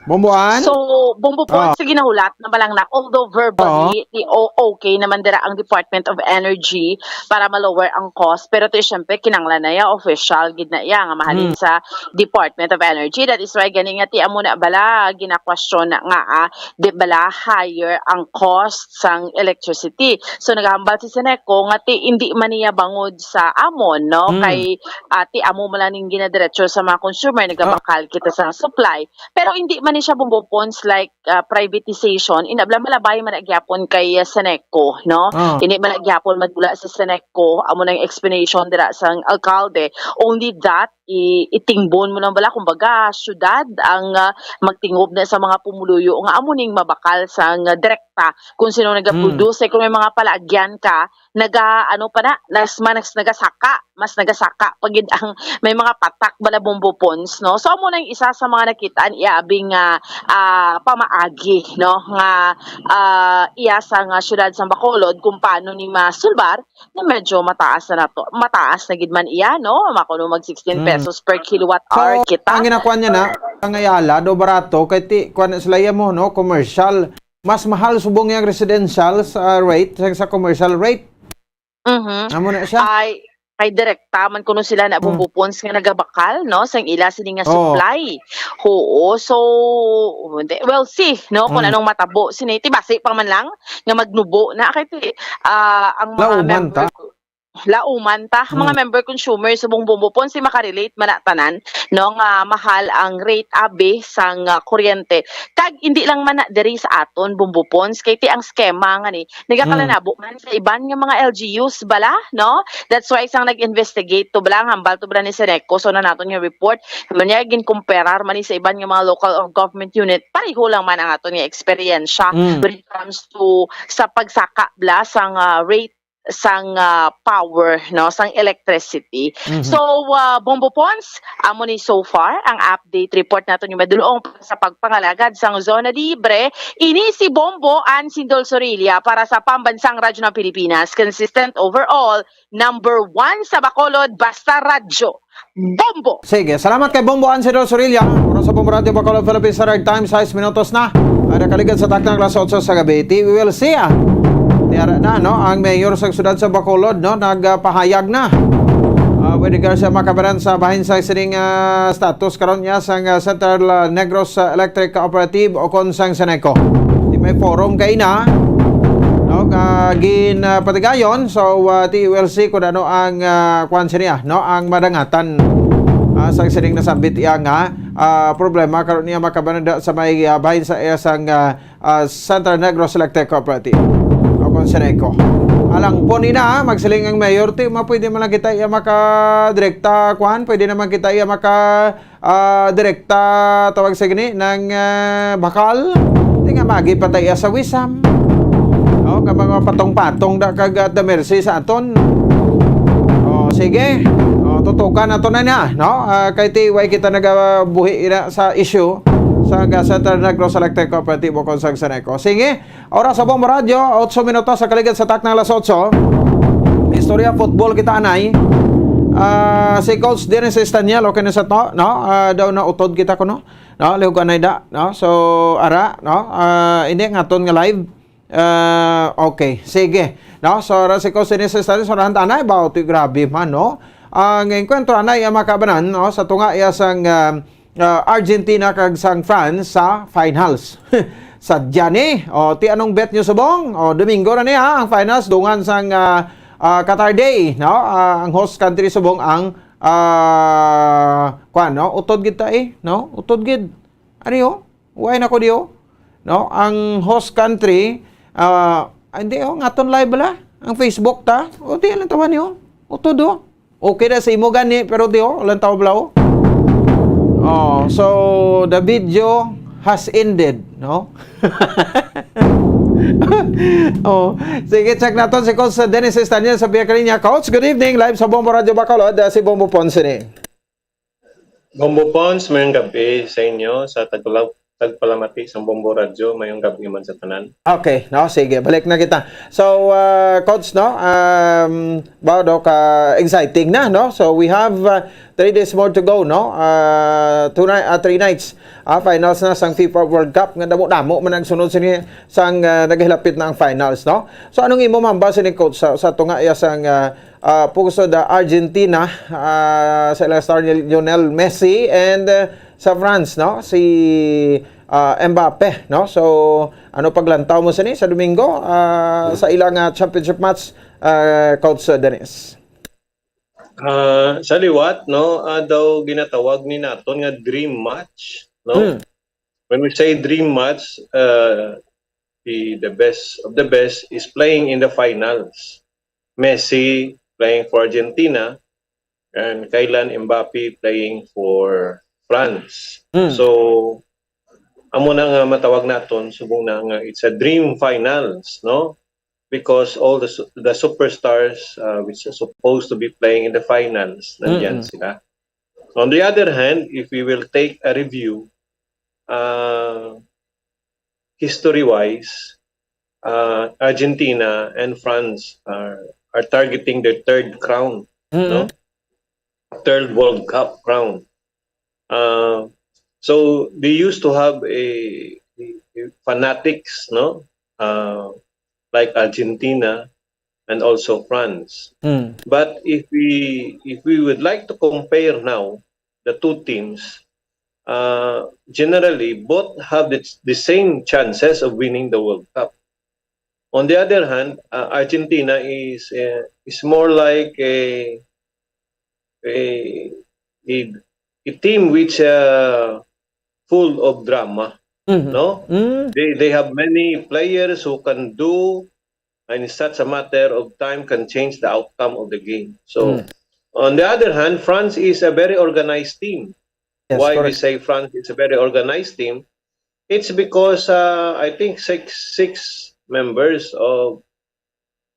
Bomboan? So, Bombo po, oh. Sige, nahulat na ba lang na, although verbally, oh. Ti, o, okay naman dira ang Department of Energy para ma-lower ang cost, pero ti, syempre, kinanglan na ya, official, gid na ya, nga mahalin hmm. Sa Department of Energy. That is why, gani nga, ti, amo na bala, ginakwestiyon na nga, ah, di bala, higher ang cost sang electricity. So, nagahambal si Seneco nga, ti, hindi man niya bangod sa amon, no? Hmm. Kay, ah, ti, amo man lang ning ginadiretso sa mga consumer, nagabakal oh. Kita sa supply. Pero hindi man ni siya bumbupons like uh, privatization, inabla malabay man gyapon kay uh, Seneco, no? Oh. Hindi man gyapon madula sa Seneco, amo nang explanation dira sang alkalde. Only that i itingbon mo lang bala kumbaga syudad ang uh, magtingob na sa mga pumuluyo nga amo ning mabakal sang uh, direkta kung sino nagaproduce mm. Kung may mga palaagyan ka naga ano pa na nas manas nagasaka mas nagasaka pa gid ang may mga patak bala bumbupons no so amo nang isa sa mga nakitaan iya abing nga uh, pamaagi no nga uh, iya sa nga syudad sa Bacolod kung paano ni masulbar na medyo mataas na nato mataas na gid man iya no makuno mag sixteen mm. Pesos per kilowatt hour so, kita ang ginakuan niya na ang ayala do barato kay ti kuan sila mo no commercial mas mahal subong yang residential sa rate sa, sa commercial rate Mhm. Amo na siya. Ay, kay direkta man kuno sila na hmm. Bumbupons nga nagabakal no sang ila sini nga oh. Supply. Oo, so we'll see no kung hmm. Anong matabo sini ti basi pa man lang nga magnubo na kay ti, uh, ang mga lauman member ta. Lauman ta hmm. Mga member consumer subong Bumbupons si makarelate man na tanan no nga mahal ang rate abi sang uh, kuryente kag hindi lang man na diri sa aton Bumbupons kay ti ang skema nga ni nagakalanabo man sa iban nga mga L G Us bala, no? That's why sang nag-investigate to bala, ang hambal to bala ni Seneco, so na naton nga report, man niya ginkumparar man ni sa iban nga mga local or government unit, pareho lang man ang aton nga eksperyensya mm. When it comes to sa pagsaka bala sang uh, rate sang uh, power no sang electricity mm-hmm. So uh, Bombo Pons amo ni so far ang update report nato ni madulong sa pagpangalagad sang zona libre ini si Bombo Ansindol Sorilla para sa Pambansang Radyo ng Pilipinas consistent overall number one sa Bacolod basta radyo Bombo! Sige, salamat kay Bombo Ansidor Sorilla. Oras sa Bombo Radio Bacolod Philippine Standard Time, sais minutos na. Ang nakaligad sa taknang alas otso sa gabi. Ti, we will see, ah. Tiara na, no? Ang mayor sa siyudad sa Bacolod, no? Nagpahayag na. Uh, with regards sa makabaran sa bahin sa sining uh, status karon niya sa uh, Central uh, Negros uh, Electric Cooperative o kon sang Seneco. Di may forum kay na, no? Ah, gin, ah, patigayon, so, ah, T U L C, kung ano ang, ah, kwan siya niya, no? Ang madangatan, ah, sa sining nasambit iya nga, ah, problema karon niya makabanada sa may, ah, bahin sa iya sang, ah, ah, Central Negros Electric Cooperative. O kung siya ko. Alang po nina, magsiling ang mayor, ti, mapwede man lang kita iya maka-, direkta, kwan, pwede naman kita iya maka-, ah, direkta, tawag sa gini, ng, ah, bakal. Di nga, magi pa tayo sa wisam. O, nga mga patong-patong da kag at the mercy sa aton. O, sige. O, tutukan nato na niya, no? Ah, kay ti, way kita nagabuhi ina sa issue sa Gazette Negros Electric Cooperative o kung sa Seneco. Sige, oras sa Bombo Radio, otso minutos sa kaligid sa taknang alas otso. Istorya football kita, anay. Ah, si Coach Dennis Estaniel, okay na sa to, no? Ah, daw na utod kita ko, no? No, lihog anay da, no? So, ara, no? Ah, hindi nga aton nga live. Ah, okay, sige. No, so, ara si Coach Dennis Estaniel, so, rahan ta anay ba? Uti, grabe man, no? Ang enkwentro anay ang makabanan, no? Sa tunga iya sang, ah, ah, Argentina kag sang France sa finals. Sa Diani, o, ti anong bet nyo subong? O, Domingo na niya ang finals, dungan sang, ah, ah, Qatar Day, no? Ah, ang host country subong ang, ah, kwan, no? Utod gid ta eh, no? Utod gid. Ano yun? Why na ko diyo? No? Ang host country, ah, hindi, oh, ngaton live bala. Ang Facebook ta. O, di lang tawan niyo. Utod, oh. Okay na sa imo gani, pero di, oh, walang tao bala, oh. Oh, so, the video has ended, no? Oh, sige, check naton si Coach Dennis Estaniel sa Via Cariña. Coach, good evening. Live sa Bombo Radio Bacolod, ah, si Bombo Ponce ni. Bombo Pons, mayong gabi sa inyo, sa tagpala-, tagpalamati sa Bombo Radyo, mayong gabi man sa tanan. Okay, no, sige, balik na kita. So, uh, Coach, no, um, ba, do ka exciting na, no? So, we have, uh, three days more to go, no? Uh, two ni-, uh, three nights, uh, finals na sang FIFA World Cup, nga damo-damo man ang sunod sini sang, uh, nagahilapit na ang finals, no? So, anong imo mamba sini, Coach, sa, sa tunga iya sang, uh, uh, puso da Argentina, uh, sa ilang star ni Lionel Messi, and, uh, sa France, no? Si, uh, Mbappe, no? So, ano paglantaw mo sini sa Domingo, uh, sa ilang, uh, championship match, uh, Coach Dennis? Ah, sa liwat, no, ah, daw ginatawag ni naton nga dream match, no? Hmm. When we say dream match, uh, the, the best of the best is playing in the finals. Messi playing for Argentina, and Kylian Mbappe playing for France. Mm. So, amo na nga matawag naton, subong na nga it's a dream finals, no? Because all the su-, the superstars, uh, which are supposed to be playing in the finals, nandyan Mm-mm. sila. On the other hand, if we will take a review, uh, history-wise, uh, Argentina and France are, are targeting their third crown, Mm-mm. no? Third World Cup crown. Uh, so they used to have a, a, a fanatics, no? Uh, like Argentina and also France. Mm. But if we, if we would like to compare now the two teams, uh, generally, both have the, the same chances of winning the World Cup. On the other hand, uh, Argentina is, uh, is more like a, a, a, a team which, uh, full of drama, Mhm. no? Mm. They, they have many players who can do, and in such a matter of time, can change the outcome of the game. So, Mm. on the other hand, France is a very organized team. Yes, Why we correct. say France is a very organized team? It's because, uh, I think six, six members of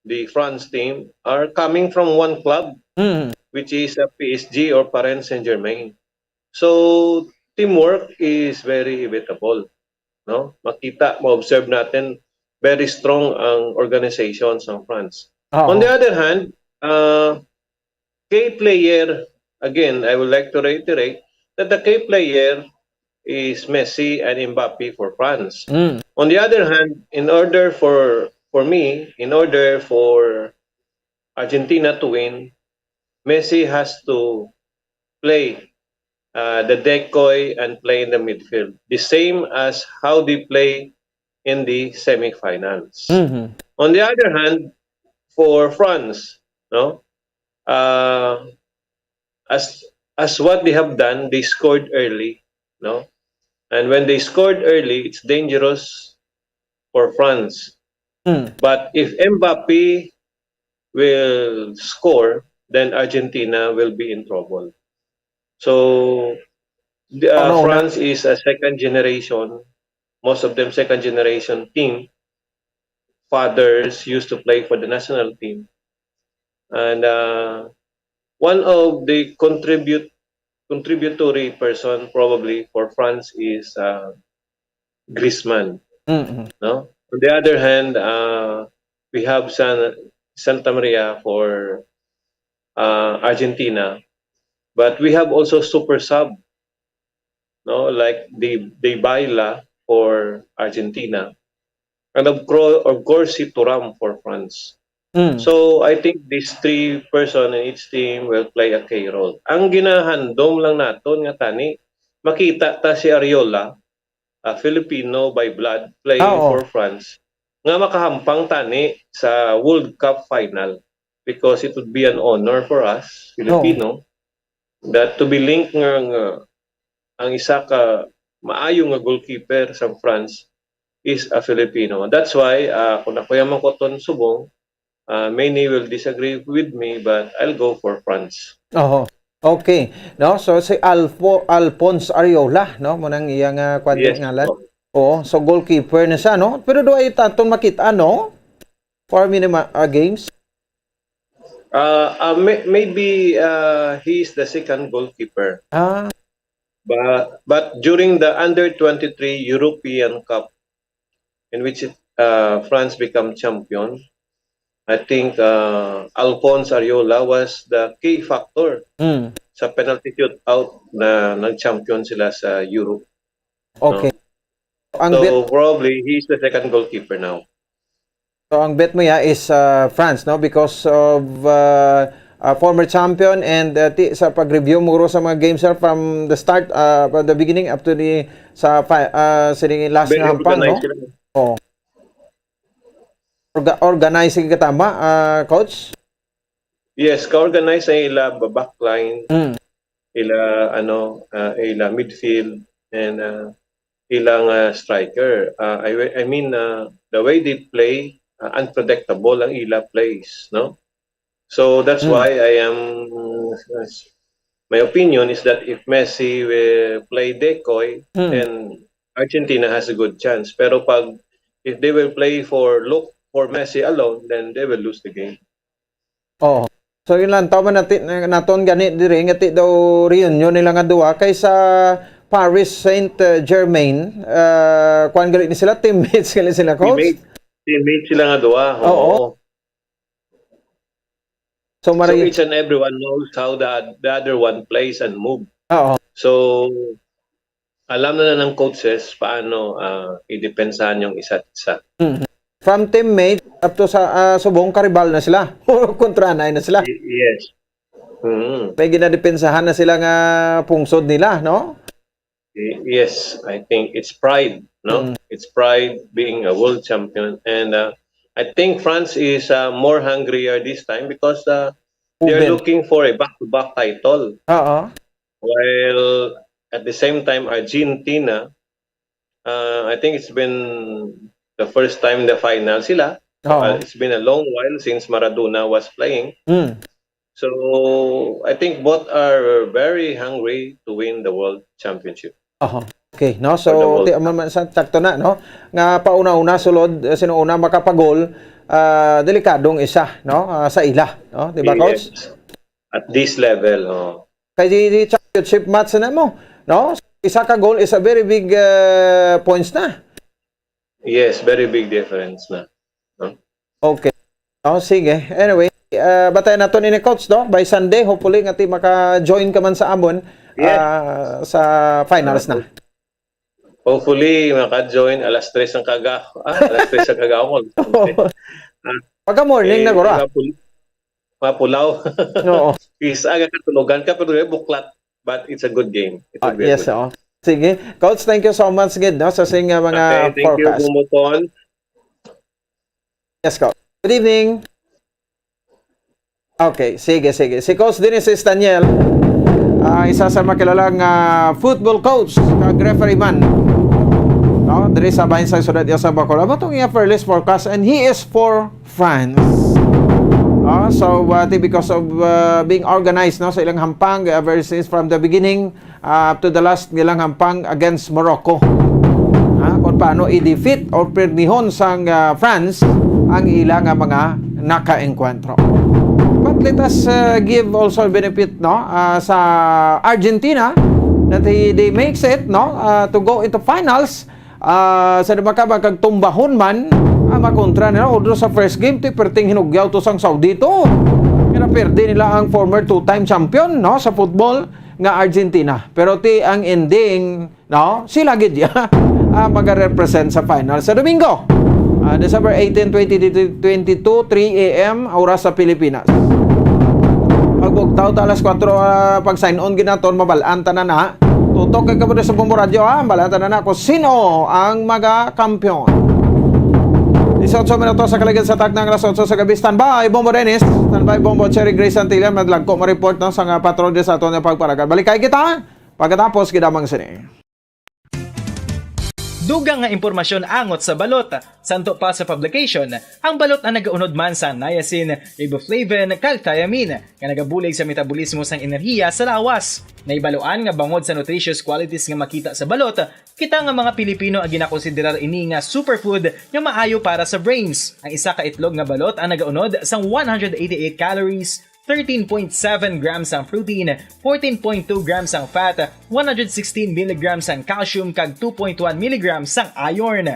the France team are coming from one club, Mm. which is, uh, P S G or Paris Saint-Germain. So, teamwork is very inevitable, no? Makita, ma-observe natin, very strong ang organization sa France. Oo. On the other hand, uh, key player, again, I would like to reiterate that the key player is Messi and Mbappe for France. Mm. On the other hand, in order for, for me, in order for Argentina to win, Messi has to play, uh, the decoy and play in the midfield, the same as how they play in the semifinals. Mhm. On the other hand, for France, no, uh, as as what they have done, they scored early, no, and when they scored early, it's dangerous for France. Mm. But if Mbappe will score, then Argentina will be in trouble. So, the, uh, Ano, una? France is a second generation, most of them second generation team. Fathers used to play for the national team. And uh, one of the contribute contributory person probably for France is uh, Griezmann. Mm-mm. No? On the other hand, uh, we have San Santa Maria for uh, Argentina, but we have also super sub, no, like the Dybala for Argentina, and of, cro- of course si Thuram for France. Mm. So I think these three person in each team will play a key role. Ang ginahandom lang naton nga tani, makita ta si Ariola, a Filipino by blood, playing Ah, oo. for France, nga makahampang tani sa World Cup final, because it would be an honor for us Filipino that to be linked nga, nga ang isa ka maayo nga goalkeeper sa France is a Filipino. That's why uh, kung ako yung mangkoton subong, uh, many will disagree with me, but I'll go for France. Oho. Okay, no? So si Alfo Alphonse Ariola, no? Mo nang iyang uh, kwan Yes. ngalan. Po. Oo, so goalkeeper na siya, no? Pero do ay taton makita, no? For minima uh, games. Uh, uh, may, maybe uh, he is the second goalkeeper. Ah, But but during the under twenty-three European Cup, in which it, uh, France become champion, I think uh, Alphonse Ariola was the key factor mm. Sa penalty shootout na nag-champion sila sa Europe. Okay. Ang bet, So probably he's the second goalkeeper now. so ang bet mo ya is uh, France, no? Because of uh, uh, former champion and uh, ti, sa pag-review mo sa mga games, sir, from the start, uh, from the beginning up to the sa fi- uh, sa the last Very na hampang, no? organized sila. Oh. Orga- organizing katama, uh, coach? Yes, ka-organize ang ila backline, Mm. ila ano, uh, ila midfield, and uh, ilang uh, striker. Uh, I, I mean, uh, the way they play, uh, unpredictable ang ila plays, no? So that's Mm. why I am, my opinion is that if Messi will play decoy, Mm. then Argentina has a good chance. Pero pag, if they will play for look for Messi alone, then they will lose the game. Oh. So yun lang, tama natin, naton gani diri nga ti daw reunion nila nga duha kay sa Paris Saint-Germain, uh, kuan gali ni sila, teammates gali sila, coach? Teammate, teammate sila nga duha. Oo. Oo. So, So mari, each and everyone knows how the, the other one plays and move. Oo. So alam na na ng coaches paano ah, idepensahan yung isa't isa. Mhm. From teammate up to sa ah, subong karibal na sila. Kontra na na sila. Y- yes. Mm. May ginadepensahan na sila nga pungsod nila, no? Y- Yes, I think it's pride, no? Mm. It's pride being a world champion, and uh, I think France is uh, more hungrier this time because uh, they're Proven. Looking for a back-to-back title. Oo. While at the same time, Argentina, uh, I think it's been the first time the final sila. Oo. Uh, it's been a long while since Maradona was playing. Mm. So I think both are very hungry to win the world championship. Aha. Okay, no? For the So, World ti Cup. man man sa sakto na, no? Nga pauna-una sulod, uh, sino una makapagol, ah, delikadong isa, no? Ah, sa ila, no? Di ba, coach? Yes. At this level, oh. Kay di, di championship match na mo, no? Isa ka goal is a very big uh, points na. Yes, very big difference na. No? Okay. Oh, sige. Anyway, uh, batayan naton ini, coach, no? By Sunday, hopefully nga ti maka-join ka man sa amon Yes. ah, sa finals na. Hopefully, maka-join alas tres ng kaga. Ah, alas tres ng kaga ako. Pagka morning na gura. Mapul- mapulaw. Oo. Is aga katulugan ka pero buklat. But it's a good game. It Ah, will be a yes, good oo. Sige. Coach, thank you so much gid, no, sa sing uh, mga Okay, thank you, forecast. Bumuton. Yes, Coach. Good evening. Okay, sige, sige. Si Coach Dennis Daniel, ah, isa sa makilalang, ah, football coach kag referee man. No, diri sa bahin sa Ciudad de Bacolod. Amo tong iya for list forecast, and he is for France. Ah, so, ah, ti-, because of, ah, being organized, no, sa ilang hampang, ah, ever since from the beginning, ah, up to the last nilang hampang against Morocco. Ah, kung paano i-defeat or pirmihon sang, ah, France ang ila nga mga nakaengkwentro. But let us, ah, give also benefit, no, ah, sa Argentina that he, they makes it, no, ah, to go into finals. Ah, sa di makaba kag tumbahon man ang makontra nila, although sa first game, ti perting hinugyaw to sang Saudi to. Pero perde nila ang former two-time champion, no, sa football nga Argentina. Pero ti ang ending, no, sila gid ya ang magarepresent sa final sa Domingo, ah, December eighteen, twenty twenty-two, three a m, oras sa Pilipinas. Pagbugtaw ta alas kuwatro, ah, pag sign on gid naton, mabalaan ta na na. Tutok kay kamo sa Bombo Radyo, ha? Mabalaan ta na na kung sino ang mga kampiyon. Disiotso minutos sa kaligid sa taknang alas otso sa gabi. Standby, Bombo Dennis. Standby, Bombo Cherry Grace Santillan. Madlagko ma-report, no, sa nga patrol sa aton nga pagparagan. Balikay kita pagkatapos gid lamang sini. Dugang nga impormasyon angot sa balot. Santo pa sa publication, ang balot ang nagaunod man sa niacin, riboflavin, kag thiamine, nga nagabulig sa metabolismo sang enerhiya sa lawas. Nahibaluan nga bangod sa nutritious qualities nga makita sa balot, kita nga mga Pilipino ang ginakonsiderar ini nga superfood nga maayo para sa brains. Ang isa ka itlog nga balot ang nagaunod sang one hundred eighty-eight calories, thirteen point seven grams ang protein, fourteen point two grams ang fat, one hundred sixteen milligrams ang calcium, kag two point one milligrams ang iron.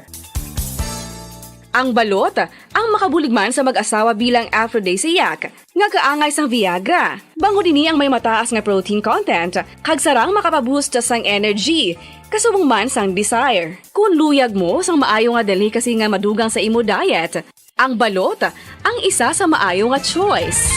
Ang balot ang makabulig man sa mag-asawa bilang aphrodisiac nga kaangay sang Viagra. Bangod ini ang may mataas nga protein content, kag sarang makapaboost sang energy, kasubong man sang desire. Kung luyag mo sang maayo nga delicacy nga madugang sa imo diet, ang balot ang isa sa maayo nga choice.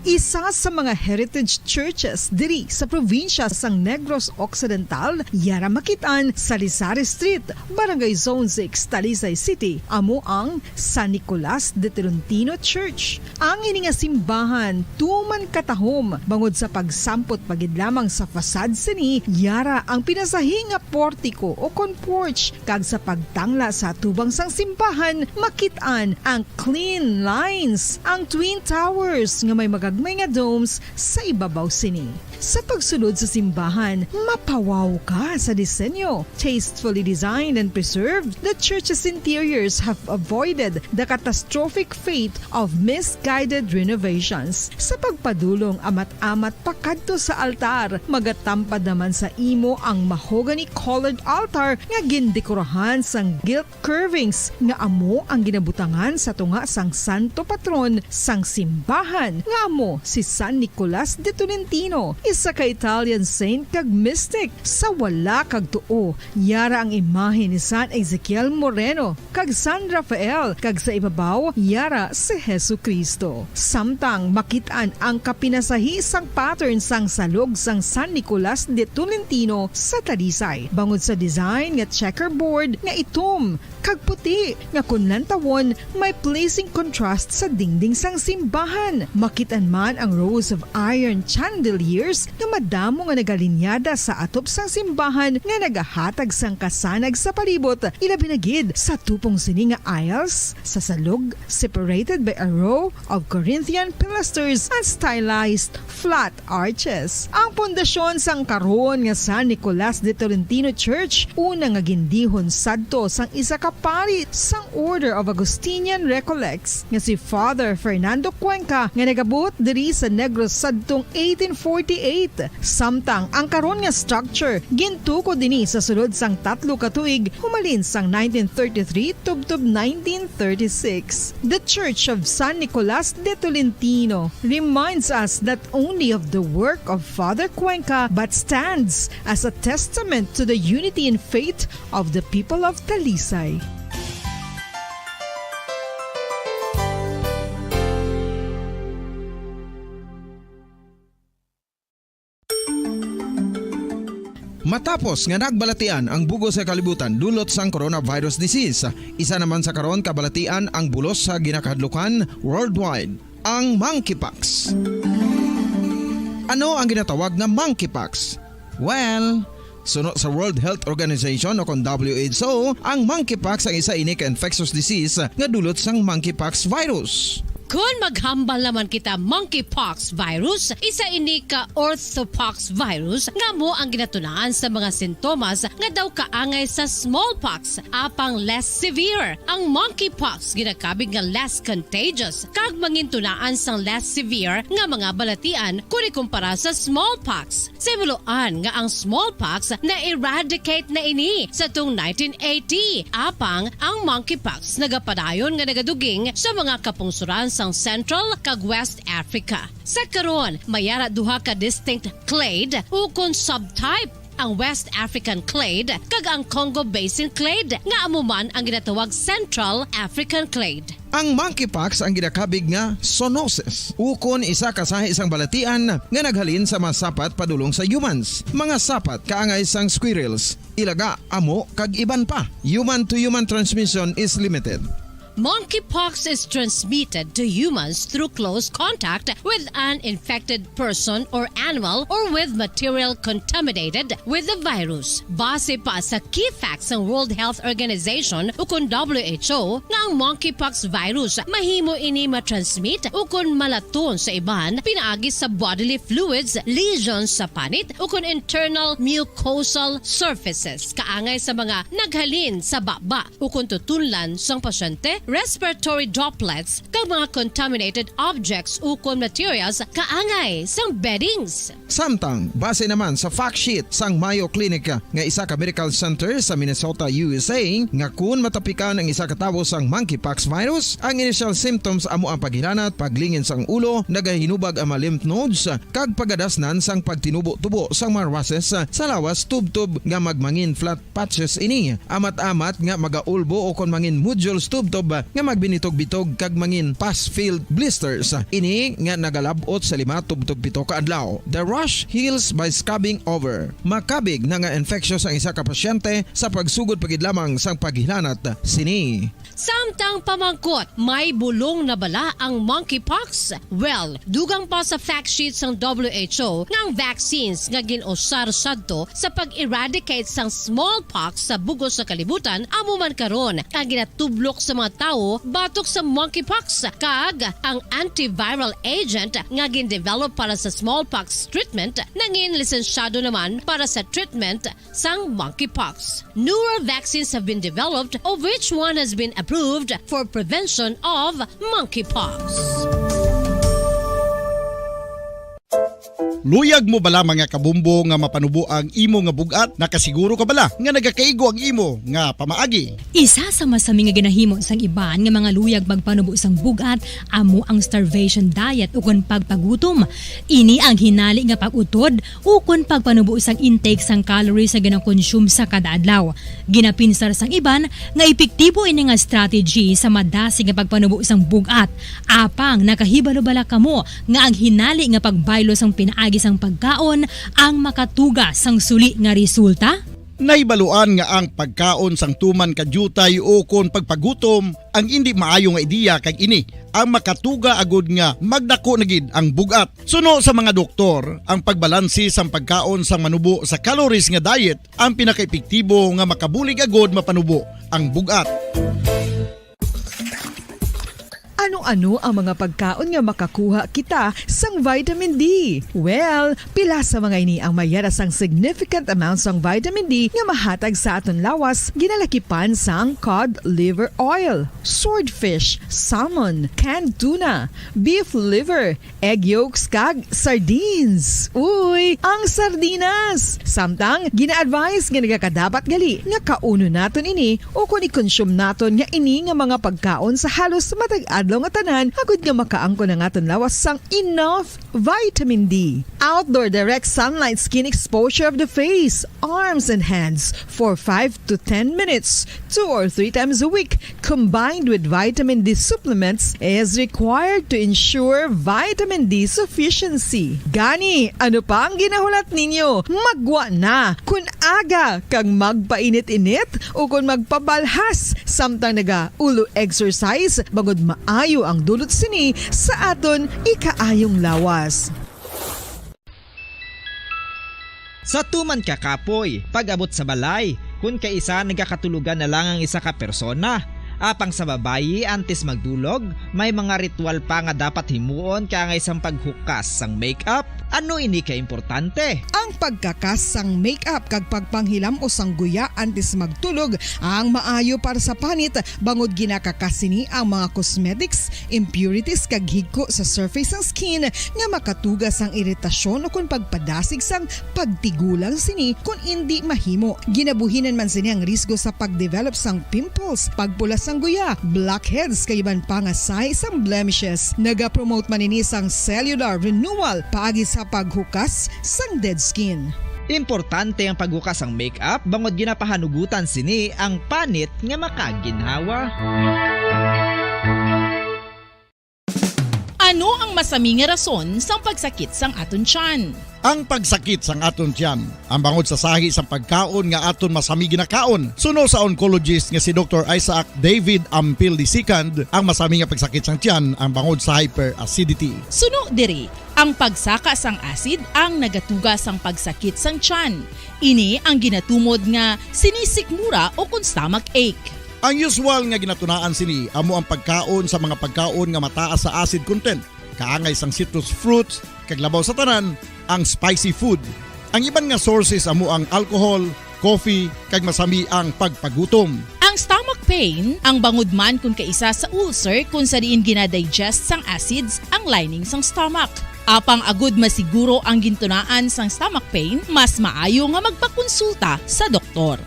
Isa sa mga heritage churches diri sa probinsya sang Negros Occidental, yara makit-an sa Lisari Street, Barangay Zone six, Talisay City, amo ang San Nicolas de Tolentino Church. Ang ini nga simbahan tuman katahom bangod sa pagsampot pa gid lamang sa facade sini, yara ang pinasahi nga portico o kon porch, kag sa pagtangla sa atubang sang simbahan, makit-an ang clean lines, ang twin towers nga may magagmay nga domes sa ibabaw sini. Sa pagsulod sa simbahan, mapawaw ka sa disenyo. Tastefully designed and preserved, the church's interiors have avoided the catastrophic fate of misguided renovations. Sa pagpadulong amat-amat pakadto sa altar, magatampad naman sa imo ang mahogany-colored altar nga gindekorahan sang gilt curvings nga amo ang ginabutangan sa tunga sang santo patron sang simbahan, nga amo si San Nicolas de Tolentino, isa ka Italian saint kag mystic. Sa wala kag tuo, yara ang imahe ni San Ezekiel Moreno kag San Rafael, kag sa ibabaw, yara si Jesu-Cristo. Samtang makit-an ang kapinasahi sang pattern sang salog sang San Nicolas de Tolentino sa Talisay, bangod sa design nga checkerboard nga itom kag puti nga kon lantawon may pleasing contrast sa dingding sang simbahan. Makit-an man ang rows of iron chandeliers nga madamo nga nagalinyada sa atop sang simbahan nga nagahatag sang kasanag sa palibot, ilabi na gid sa tupong sini nga aisles, sa salog, separated by a row of Corinthian pilasters and stylized flat arches. Ang pundasyon sang karon nga San Nicolas de Tolentino Church, una nga gindihon sadto sang isa ka pari sang Order of Augustinian Recollects nga si Father Fernando Cuenca, nga nagabuot diri sa Negros sadtong eighteen forty-eight. Samtang ang karon nga structure gintukod ini sa sulod sang tatlo ka tuig, humalin sang nineteen thirty-three tubtob nineteen thirty-six. The Church of San Nicolas de Tolentino reminds us not only of the work of Father Cuenca but stands as a testament to the unity in faith of the people of Talisay. Matapos nga nagbalatian ang bug-os nga kalibutan dulot sang coronavirus disease, isa naman sa karon kabalatian ang bulos sa ginakahadlukan worldwide, ang monkeypox. Ano ang ginatawag nga monkeypox? Well, suno sa World Health Organization o kon W H O, ang monkeypox ang isa ini ka infectious disease nga dulot sang monkeypox virus. Kon maghambal naman kita, monkeypox virus, isa ini ka orthopox virus nga amo ang ginatunaan sa mga sintomas nga daw kaangay sa smallpox, apang less severe. Ang monkeypox ginakabig nga less contagious kag mangintunaan sang less severe nga mga balatian kon ikumpara sa smallpox. Sa himuloan nga ang smallpox na-eradicate na ini sa tung nineteen eighty, apang ang monkeypox nagapadayon nga nagaduging sa mga kapungsoran sang Central kag West Africa. Sa karon, may ara duha ka distinct clade ukon subtype, ang West African clade kag ang Congo Basin clade, nga amo man ang ginatawag Central African clade. Ang monkeypox ang ginakabig nga zoonosis, ukon isa ka sahi sang balatian nga naghalin sa mga sapat padulong sa humans, mga sapat kaangay sang squirrels, ilaga, amo, kag iban pa. Human to human transmission is limited. Monkeypox is transmitted to humans through close contact with an infected person or animal or with material contaminated with the virus. Base pa sa key facts sang World Health Organization ukon W H O nga ang monkeypox virus mahimo ini matransmit ukon malaton sa iban pinaagi sa bodily fluids, lesions sa panit ukon internal mucosal surfaces kaangay sa mga naghalin sa baba ukon tutunlan sang pasyente, respiratory droplets, kag mga contaminated objects ukon materials kaangay sang beddings. Samtang, base naman sa fact sheet sang Mayo Clinic nga isa ka medical center sa Minnesota, U S A, nga kun matapikan ang isa ka tawo sang monkeypox virus, ang initial symptoms amo ang paghilanat, paglingin sang ulo, nagahinubag ang mga lymph nodes, kag pagadasnan sang pagtinubo-tubo sang mga rushes sa lawas tubtob nga magmangin flat patches ini, amat-amat nga magaulbo o kon mangin nodules tubtob nga magbinitog-bitog kag mangin pus-filled blisters. Ini nga nagalab-ot sa lima tubtob pito ka adlaw. The rash heals by scabbing over. Makabig na nga infectious ang isa ka pasyente sa pagsugod pa gid lamang sang paghilanat sini. Samtang pamangkot, may bulong na bala ang monkeypox? Well, dugang pa sa fact sheet sang W H O nga ang vaccines nga gin-usar sadto sa pag-eradicate sang smallpox sa bug-os nga kalibutan amo man karon ang ginatublok sa mga tawo batok sa monkeypox, kag ang antiviral agent nga gin-develop para sa smallpox treatment nangin lisensyado naman para sa treatment sang monkeypox. Newer vaccines have been developed, of which one has been approved for prevention of monkeypox. Luyag mo bala, mga kabumbo, nga mapanubo ang imo nga bug-at? Nakasiguro ka bala nga nagakaigo ang imo nga pamaagi? Isa sa masami nga ginahimo sang iban nga mga luyag magpanubo sang bug-at amo ang starvation diet ukon pagpagutom. Ini ang hinali nga pag-utod ukon pagpanubo sang intake sang calories nga ginakonsume sa kada adlaw. Ginapinsar sang iban nga epektibo ini nga strategy sa madasig nga pagpanubo sang bug-at. Apang nakahibalo bala kamo nga ang hinali nga pagbaylo sang pinaagi sang pagkaon ang makatuga sang suli nga resulta? Nahibaluan nga ang pagkaon sang tuman ka diutay ukon pagpagutom ang indi maayo nga ideya, kag ini ang makatuga agud nga magdako na gid ang bug-at. Suno sa mga doktor, ang pagbalanse sang pagkaon sang manubo sa calories nga diet ang pinakaepektibo nga makabulig agud mapanubo ang bug-at. Ano-ano ang mga pagkaon nga makakuha kita sang vitamin D? Well, pila sa mga ini ang may ara sang significant amount sang vitamin D nga mahatag sa aton lawas, ginalakipan sang cod liver oil, swordfish, salmon, canned tuna, beef liver, egg yolks, kag sardines. Uy, ang sardinas! Samtang gina-advise nga nagakadapat gali nga kaunon naton ini ukon i-consume naton nga ini nga mga pagkaon sa halos matag adlaw nga tanan, agud nga makaangkon ang aton lawas sang enough vitamin D. Outdoor direct sunlight skin exposure of the face, arms, and hands for five to ten minutes, two or three times a week, combined with vitamin D supplements, is required to ensure vitamin D sufficiency. Gani, ano pa ang ginahulat ninyo? Magwa na! Kun aga kag magpainit-init o kon magpabalhas samtang naga-ulo exercise, bangod maayo ang dulot sini sa aton ikaayong lawas. Sa tuman ka kapoy, pag-abot sa balay, kun kaisa nagakatulogan na lang ang isa ka persona. Apang sa babayi, antes magdulog, may mga ritual pa nga dapat himuon kaangay sang paghukas sang makeup. Ano ini ka importante? Ang pagkakas sang makeup kag pagpanghilam-os sang guya antes magtulog ang maayo para sa panit, bangod ginakakas sini ang mga cosmetics, impurities kag higko sa surface sang skin nga makatuga sang iritasyon ukon pagpadasig sang pagtigulang sini kon indi mahimo. Ginabuhinan man sini ang risgo sa pagdevelop sang pimples, pagpula sang guya, blackheads kag iban pa nga sign sang blemishes. Nagapromote man ini sang cellular renewal paagi sa paghukas sang dead skin. Importante ang paghukas sang makeup bangod ginapahanugutan sini ang panit nga makaginhawa. Ano ang masami nga rason sang pagsakit sang aton tiyan? Ang pagsakit sang aton tiyan, ang bangod sa sahi sang pagkaon nga aton masami ginakaon. Suno sa oncologist nga si Doktor Isaac David Ampil the second, ang masami nga pagsakit sang tiyan ang bangod sa hyperacidity. Suno diri, ang pagsaka sang acid ang nagatuga sang pagsakit sang tiyan. Ini ang ginatumod nga sinisikmura o kon stomach ache. Ang usual nga ginatunaan sini amo ang pagkaon sa mga pagkaon nga mataas sa acid content, kaangay sang citrus fruits, kag labaw sa tanan, ang spicy food. Ang iban nga sources amo ang alcohol, coffee, kag masami ang pagpagutom. Ang stomach pain, ang bangod man kon kaisa sa ulcer kon sa diin ginadigest sang acids ang lining sang stomach. Apang agud masiguro ang gintunaan sang stomach pain, mas maayo nga magpakonsulta sa doktor.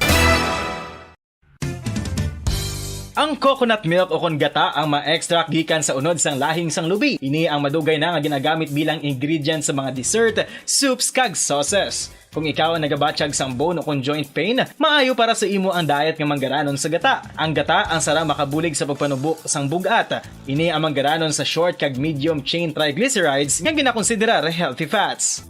Ang coconut milk o kon gata ang ma-extract gikan sa unod sang lahing sang lubi. Ini ang madugay na nga ginagamit bilang ingredient sa mga dessert, soups, kag sauces. Kung ikaw ang nagabatyag sang bone o kon joint pain, maayo para sa imo ang diet nga manggaranon sa gata. Ang gata ang sarang makabulig sa pagpanubo sang bug-at. Ini ang manggaranon sa short kag medium chain triglycerides nga ginakonsiderar healthy fats.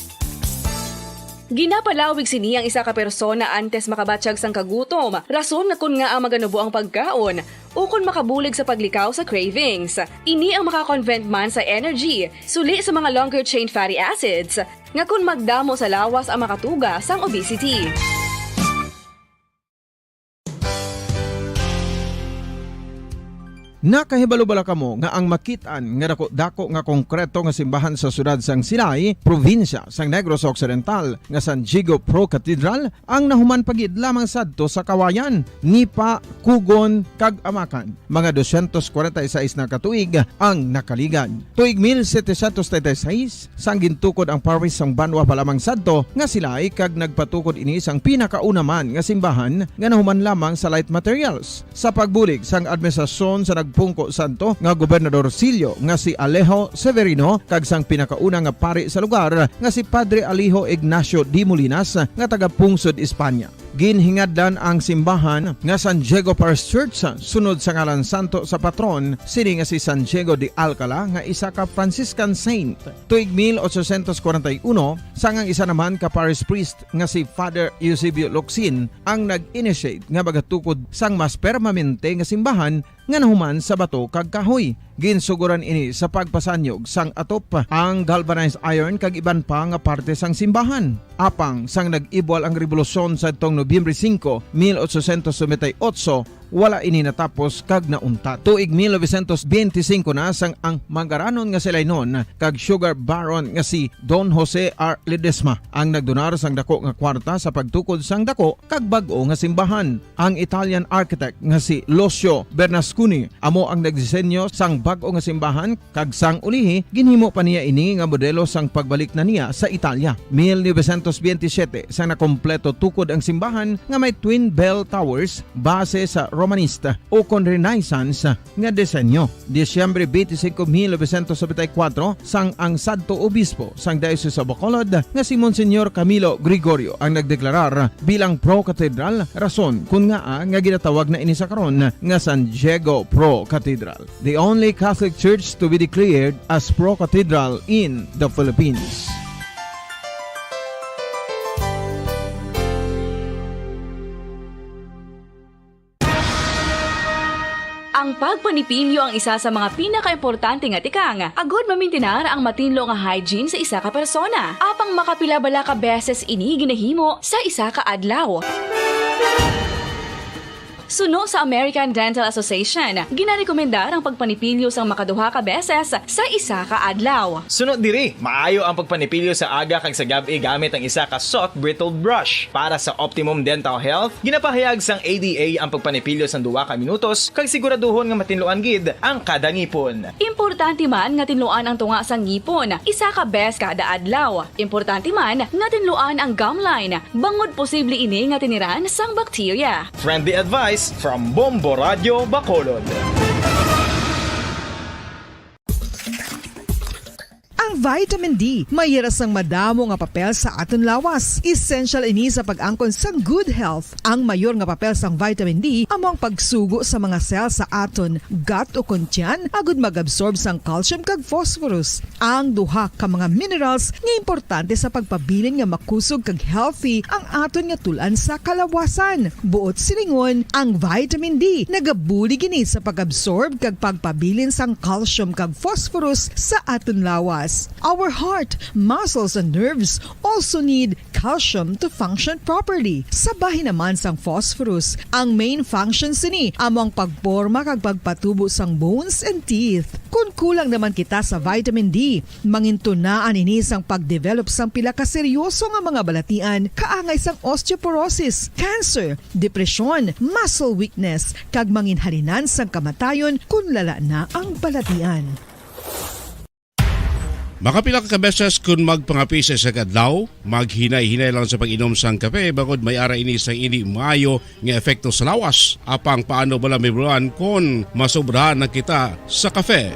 Ginapalawig sini ang isa ka persona antes makabatyag sang kagutom, rason nga kon ngaa maganubo ang pagkaon, ukon makabulig sa paglikaw sa cravings. Ini ang maka-convert man sa energy, suli sa mga longer chain fatty acids, nga kon magdamo sa lawas ang makatuga sang obesity. Nakahibalo bala kamo nga ang makit-an nga dako-dako nga konkreto nga simbahan sa siyudad sang Silay, probinsya sang Negros Occidental, nga San Diego Pro Cathedral ang nahuman pa gid lamang sadto sa Kawayan, Nipa, Cogon, kag Amacan? Mga dosyentos kwarenta y seis na ka tuig ang nakaligad. Tuig mil setecientos treinta y seis, sang gintukod ang parish sang Banwa pa lamang sadto nga Silay, kag nagpatukod ini sang pinakauna man nga simbahan nga nahuman lamang sa light materials. Sa pagbulig sang administrasyon sa nagpungko sadto nga gobernadorcillo nga si Alejo Severino kag sang pinakauna nga pari sa lugar nga si Padre Alejo Ignacio de Molinas nga taga-pungsod España. Ginhingadlan ang simbahan nga San Diego Parish Church sunod sa ngalan santo sa patron sini nga si San Diego de Alcala nga isa ka Franciscan saint. Tuig mil ochocientos kwarenta y uno, sang ang isa naman ka parish priest nga si Father Eusebio Locsin ang nag-initiate nga magatukod sang mas permanente nga simbahan nga nahuman sa bato kag kahoy. Ginsugoran ini sa pagpasanyog sang atop, ang galvanized iron kag iban pa nga parte sang simbahan. Apang sang nag-ibwal ang rebolusyon sadtong Nobyembre singko, mil ochocientos noventa y ocho, wala ini natapos kag nauntat. Tuig mil novecientos beintisinko na sang ang manggaranon nga Silaynon kag sugar baron nga si Don Jose R. Ledesma ang nagdonar sang dako nga kwarta sa pagtukod sang dako kag bag-o nga simbahan. Ang Italian architect nga si Lucio Bernasconi amo ang nagdisenyo sang bag-o nga simbahan, kag sang ulihi, ginhimo pa niya ini nga modelo sang pagbalik na niya sa Italia. Mil novecientos biyentisiete, sang nakompleto tukod ang simbahan nga may twin bell towers base sa Romanesque ukon Renaissance nga disenyo. Disyembre twenty-five, mil novecientos setenta y cuatro, sang ang sadto obispo sang Diocese of Bacolod nga si Monsignor Camilo Gregorio ang nagdeklarar bilang pro-cathedral, rason kon ngaa nga ginatawag na ini sa karon nga San Diego Pro Cathedral, the only Catholic church to be declared as pro-cathedral in the Philippines. Ang pagpanipilyo ang isa sa mga pinakaimportante nga tikang agud mamintinar ang matinlo nga hygiene sa isa ka persona. Apang makapila bala ka beses ini ginahimo sa isa ka adlaw? Suno sa American Dental Association, ginarekomendar ang pagpanipilyo sang makaduha ka beses sa isa ka adlaw. Suno diri, maayo ang pagpanipilyo sa aga kag sa gab-i gamit ang isa ka soft bristled brush. Para sa optimum dental health, ginapahayag sang A D A ang pagpanipilyo sang duha ka minutos kag siguraduhon nga matinluan gid ang kada ngipon. Importante man nga tinluan ang tunga sang ngipon isa ka beses kada adlaw. Importante man nga tinluan ang gum line, bangod posible ini nga tiniran sang bakterya. Friendly advice from Bombo Radio Bacolod. Ang vitamin D may ira sang madamo nga papel sa aton lawas. Essential ini sa pag-angkon sang good health. Ang mayor nga papel sang vitamin D amo ang pagsugo sa mga cell sa aton gut ukon tiyan agud mag-absorb sang calcium kag phosphorus, ang duha ka mga minerals nga importante sa pagpabilin nga makusog kag healthy ang aton nga tul-an sa kalawasan. Buot silingon, ang vitamin D nagabulig ini sa pag-absorb kag pagpabilin sang calcium kag phosphorus sa aton lawas. Our heart, muscles, and nerves also need calcium to function properly. Sa bahin naman sang phosphorus, ang main function sini amo ang pagporma kag pagpatubo sang bones and teeth. Kon kulang naman kita sa vitamin D, mangintunaan ini sang pag-develop sang pila ka seryoso nga mga balatian, kaangay sang osteoporosis, cancer, depresyon, muscle weakness, kag manginhalinan sang kamatayon kon lala na ang balatian. Makapila ka beses kon magpangape sa isa ka adlaw, maghinay-hinay lang sa pag-inom sang kape, bangod may ara ini sang indi maayo nga epekto sa lawas. Apang paano bala mahibaluan kon masobrahan na kita sa kape?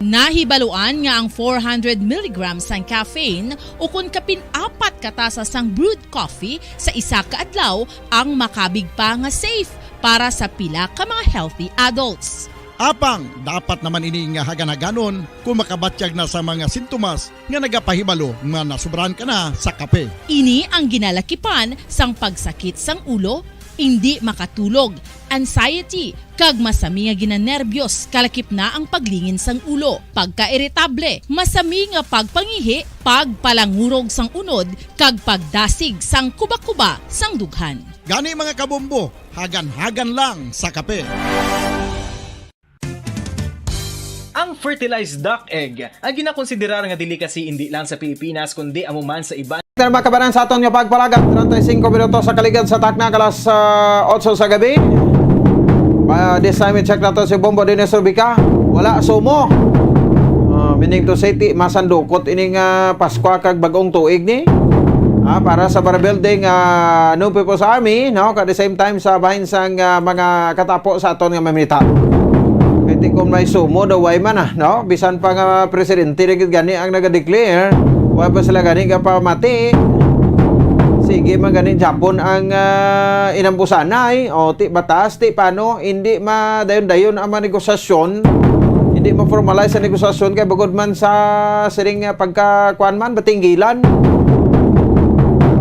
Nahibaluan nga ang four hundred milligrams sang caffeine ukon kapin apat ka tasa sang brewed coffee sa isa ka adlaw ang makabig pa nga safe para sa pila ka mga healthy adults. Apang dapat naman ini nga hagan-haganon kung makabatyag na sa mga sintomas nga nagapahibalo nga nasubrahan ka na sa kape. Ini ang ginalakipan sang pagsakit sang ulo, indi makatulog, anxiety, kag masami nga ginanerbiyos, kalakip na ang paglingin sang ulo, pagkairitable, masami nga pagpangihi, pagpalangurog sang unod, kag pagdasig sang kubakuba sang dughan. Gani, mga kabombo, hagan-hagan lang sa kape. Ang fertilized duck egg ang ginakonsiderar nga delicacy indi lang sa Pilipinas kundi amo man sa iban. Mga kabanan, sa aton nga pagpalagak, treinta y cinco minutos sa kaligad sa takna, alas, ah, otso sa gabi. Ah, this time, i-check nato si Bombo Dennis Rubica. Wala sumo. Ah, meaning to say, ti masandukot ining, ah, Paskwa kag bag-ong tuig ni. Ah, para sa para building, ah, no People's Army, no? At the same time, sa bahin sang, ah, mga katapo sa aton nga mamita. Kay ti kung may sumo daw, way man, ah, no? Bisan pa nga presidente na gid gani ang naga-declare, way pa sila gani kapamati. Sige man gani Japon ang, ah, inambusanay, o ti batas, ti paano, hindi madayon-dayon ang mga negosasyon, hindi ma-formalize ang negosasyon kay bugod man sa siring nga pagkakuan man, batinggilan.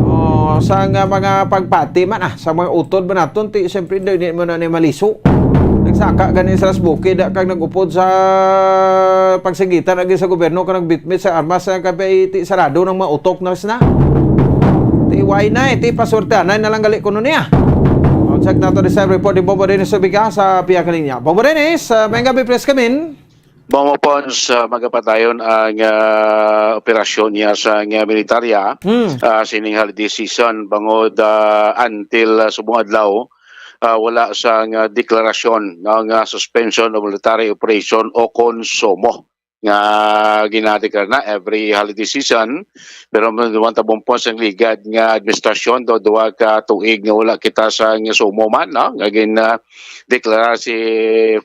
O, sa nga mga pagpati man, ah, sa mga utod man naton, ti siyempre hindi mo na ni maliso. Nagsaka gani sa las bukid, ah, kag nag-upod sa pagsigitan agi sa gobyerno kag nagbitbit sa armas, ah, kay ti sarado ng mga utok na sina. Ti why na, eh, ti paswertehanay na lang gali kuno niya. O, check nato this time report ni Bombo Dennis Rubica sa Pia Kalinya. Bombo Dennis, ah, may gabi, press kamin. Bombo Pons, ah, magapadayon ang, ah, operasyon niya sa, ah, militarya. Hmm. Ah, sining holiday season, bangod, ah, until, ah, subong adlaw, ah, wala sang, ah, deklarasyon nga, nga suspension of military operation o kon SOMO. nga ginadeklara na every holiday season. Pero man, duman ta bumpon sang ligad nga administrasyon, do duha ka tuig nga wala kita sa nga sumo man, no? Nga gin, ah, deklara si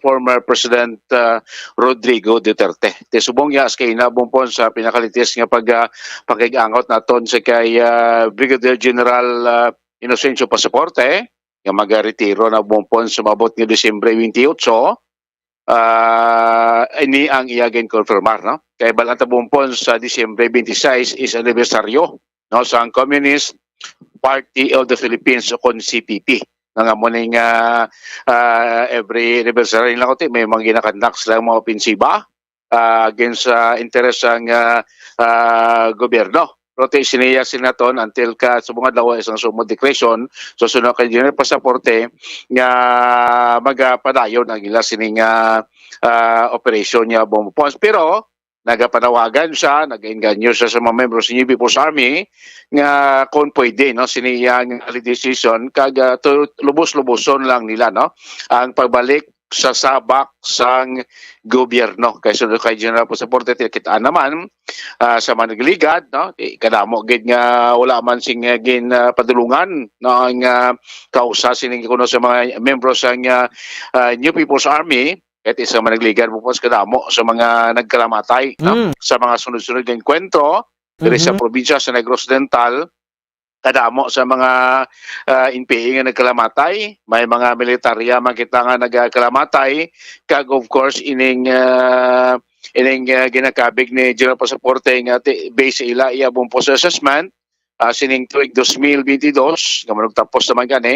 former President, ah, Rodrigo Duterte. Ti subong ya, sa kay na bumpon sa pinakalitis nga pag, ah, pakig-angot naton sa kay, ah, Brigadier General, ah, Inocencio Pasaporte, nga magaretiro na bumpon sa maabot nga Disyembre twenty-eight, ah, ini ang iya ginkonfirmar, no? Kay balang ta bumpon sa Disyembre twenty-six is anibersaryo, no, sang Communist Party of the Philippines o kon C P P. Nga amo ning, ah, ah, every anniversary nila, kundi may mga ginakandak sila mga opensiba, ah, against sa interes sang, ah, ah, gobyerno. Pero ti siniya sinaton until ka subong adlaw isang sumod declaration, so sunod kay General Pasaporte nga magapadayon ang ila sining, ah, ah, operation niya bomb pounds. Pero nagapanawagan siya, nagainganyo siya sa mga membro sa New People's Army nga kung pwede, no, sini iyang decision kag, ah, to, lubos-luboson lang nila, no, ang pagbalik sa sabak sang gobyerno. Kay sunod kay General Pasaporte, kita naman, ah, sa mga nagligad, no, eh, kadamo gid nga wala man sing, ah, gin, ah, padulungan, no, ang, ah, kausa sining kuno sa mga membro sang, ah, ah, New People's Army, kahit isa man nagligad, bukod sa kadamo sa mga nagkalamatay, no, Mm. sa mga sunod-sunod nga engkwentro diri sa Mhm. probinsya sa Negros Oriental, kadamo sa mga, ah, N P A nga nagkalamatay, may mga militarya man kita nga nagkalamatay, kag of course ining, ah, ining, ah, ginakabig ni General Pasaporte nga ti-, base sa ila iya bumpos assessment, ah, sining tuig dos mil bentidós, nga manugtapos naman gani,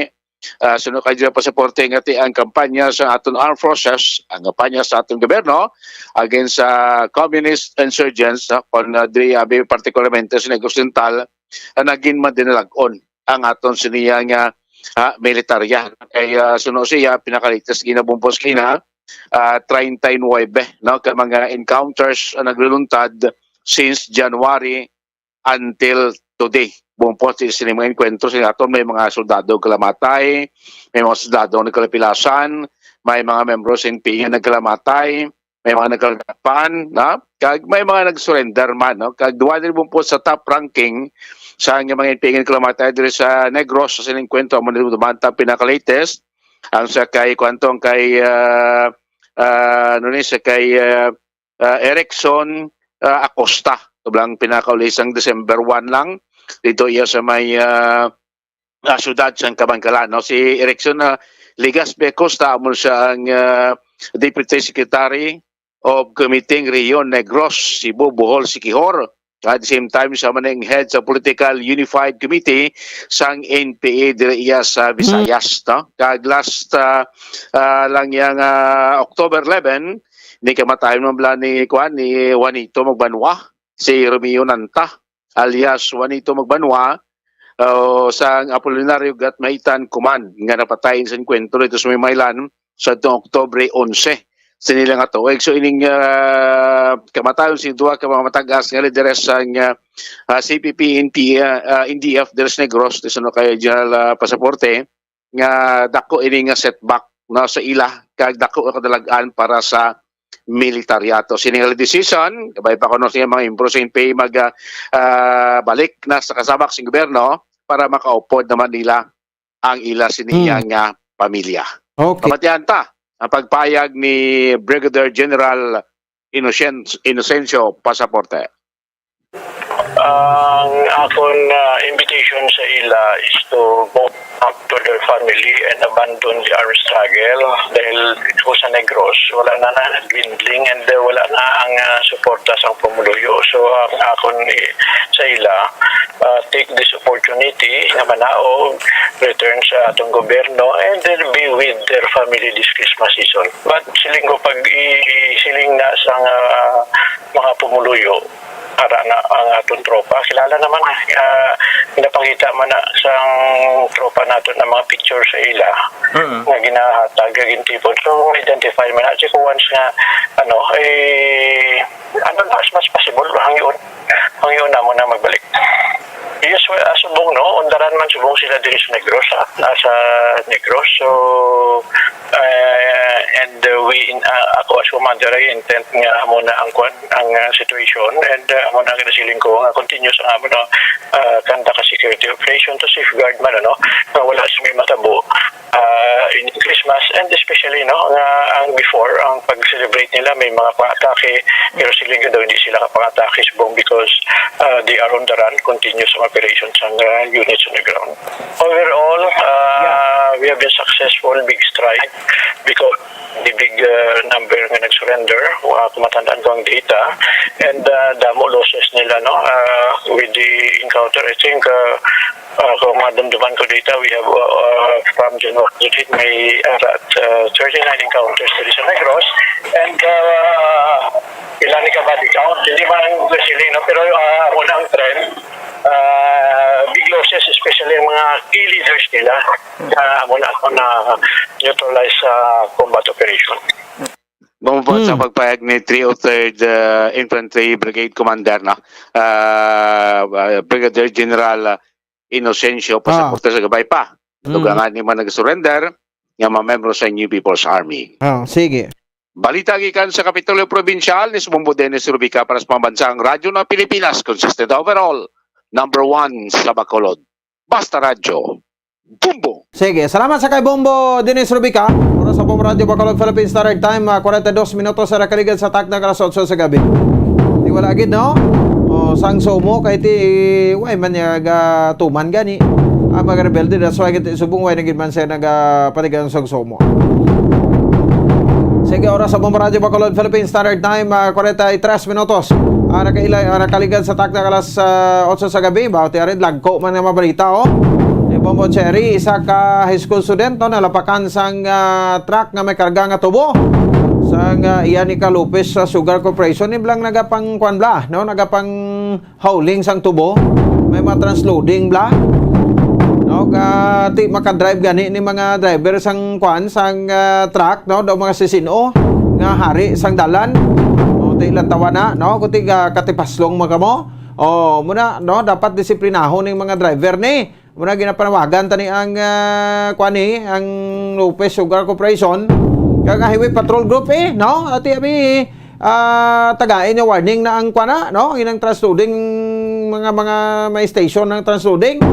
ah, sunod kay General Pasaporte nga ti ang kampanya sa aton armed forces, ang kampanya sa aton gobyerno against sa communist insurgents, ah, kon, ah, diri abi particularmente sa Negros Oriental, ah, nagin madinalag-on ang aton siniya nga, ah, militarya. Kay, ah, suno siya, pinakalitas ginabumpos kina, ah, treinta y nueve, no, ka mga encounters ang nagluluntad since January until today. Bumpos sa sini mga engkwentro sa aton, may mga soldado kalamatay, may mga soldado nagkalapilasan, may mga membro sa N P A nagkalamatay, may mga nagkalagapan, na? Kag may mga nag-surrender man, no? Kag duwa diri po sa top ranking sa nga mga N P A nga nagkalamatay diri sa Negros sa sining kwento, amo na duman ta pinaka-latest, ang sa kay, kwanto, ang kay, ah, ah, ano ni, sa kay, ah, ah, Erickson, ah, Acosta. Kablang pinakauli sang December one lang, dito iya sa may, ah, ah, siyudad sang Kabankalan, no? Si Erickson, ah, Legaspi Acosta, amo siya ang, ah, Deputy Secretary of Committee Region Negros, Cebu, Bohol, Siquijor. At the same time, siya man ang head sa Political Unified Committee sang N P A diri iya sa Visayas, no? Kag last, ah, ah, lang yang, ah, October eleven, ni kamatayon man bala ni, kuan, ni Juanito Magbanua, si Romeo Nanta, alias Juanito Magbanua, ah, sang Apolinario Gatmaitan Command, nga napatay sa engkwentro dito sa may Mailan sa atong Oktubre onse sa nila nga tuig. So, ining, ah, kamatayon sa duha ka mga matag-as nga lideres sang, ah, ah, C P P, N P, ah, ah, N D F, Dres Negros, ti suno kay General, ah, Pasaporte, nga dako ini nga setback na sa ila, kag dako nga kadalagan para sa militaryato. Sining decision, kabay pa kuno siya mga membro sa N P A mag, ah, ah, balik na sa kasabak sa gobyerno para makaupod naman nila ang ila siniya Hmm. nga pamilya. Okay. Pamatian ta ang pagpayag ni Brigadier General Innocen-, Inocencio Pasaporte. Ang akon, ah, invitation sa ila is to go back to their family and abandon the armed struggle dahil dito sa Negros, wala na na dwindling and, uh, wala na ang, ah, suporta sa pumuluyo. So, ang akon, eh, sa ila, uh, take this opportunity nga manaog, return sa atong gobyerno, and then be with their family this Christmas season. But siling ko, pag i-, siling na sa nga mga pumuluyo, ara na ang atong tropa. Kilala naman, ah, napakita man na sang tropa nato na mga picture sa ila Mm. nga ginahatag, nga gintipon. So, identify man na. Kasi kung once nga, ano, eh, ano na, as much possible, hangyo, hangyo na mo na magbalik. Yes, well, ah, subong, no? Undaran man subong sila diri sa Negros, ah, ah, sa Negros. So, Uh, and uh, we, in, uh, ako as commander, I intend nga amo na ang kwan, ang uh, situation, and uh, amo na ang nasiling ko nga continuous ang amo na uh, conduct a security operation to safeguard man, ano, nga wala sa may matabo uh, in Christmas, and especially, no, nga ang before, ang pag-celebrate nila, may mga pang-atake, pero siling ko daw hindi sila kapang-atake subong because uh, they are on the run, continuous ang operations ang uh, units on the ground. Overall, uh, we have been successful, big strike, because the big uh, number nga nag-surrender, uh, kung matandaan ko ang data, and uh, damo losses nila, no, uh, with the encounter. I think uh, uh, kung madumduman ko data, we have uh, uh, from January to date, may uh, uh, thirty-nine encounters diri sa Negros, and uh, ilan ni ka body count, hindi man ang sila, no, pero uh, ako na ang trend, uh, big losses, especially ang mga key leaders nila, uh, amo na ako na neutralize sa combat operation. Bumabot sa pagpayag ni three oh third uh, Infantry Brigade Commander, no? Uh, uh, Brigadier General uh, Inocencio Pasaporte sa Gabay pa. Dugangan ni man nag-surrender nga mga membro sa New People's Army. Oh, sige. Balita gikan sa Kapitolyo Probinsyal ni Subombo Dennis Rubica para sa Pambansang Radyo ng Pilipinas, consistent overall, number one sa Bacolod. Basta Radyo, Bombo! Sige, salamat sa kay Bombo Dennis Rubica. Oras sa Bombo Radyo Bacolod Philippine Standard Time, ah, forty-two minutos sa nakaligad sa takna alas otso sa gabi. Di wala gid, no? O, sang sumo kay ti, way man niya ga tuman gani. Ah, mga rebelde, that's why gid subong way na gid man siya nagapatigan sang sumo. Sige, oras sa Bombo Radyo Bacolod Philippine Standard Time, ah, forty-three minutos. Ah, nakaila, ah, nakaligad sa takna alas ah, otso sa gabi, ba ti arid lagko man nga mabalita, oh. Ni Bombo Cherry, isa ka high school student, no, nalapakan sang ah, truck nga may karga nga tubo. Sang ah, iya ni ka Lopez sa Sugar Corporation, ni blang nagapang kwan bla, no, nagapang hauling sang tubo. May mga transloading bla. No, ka ti makadrive gani ni mga driver sang kwan sang ah, truck, no, daw mga sisino nga hari sang dalan. O ti lantawa na, no, kuti ga katipaslong mo kamo. O muna, no, dapat disiplinahon ning mga driver ni. Muna ginapanawagan tani ang ah, kwan ni, ang Lopez Sugar Corporation. Kag ang Highway Patrol Group eh, no? Ati abi ah, tagain niya warning na ang kwan na, no? Inang transloading, mga mga may station ng transloading.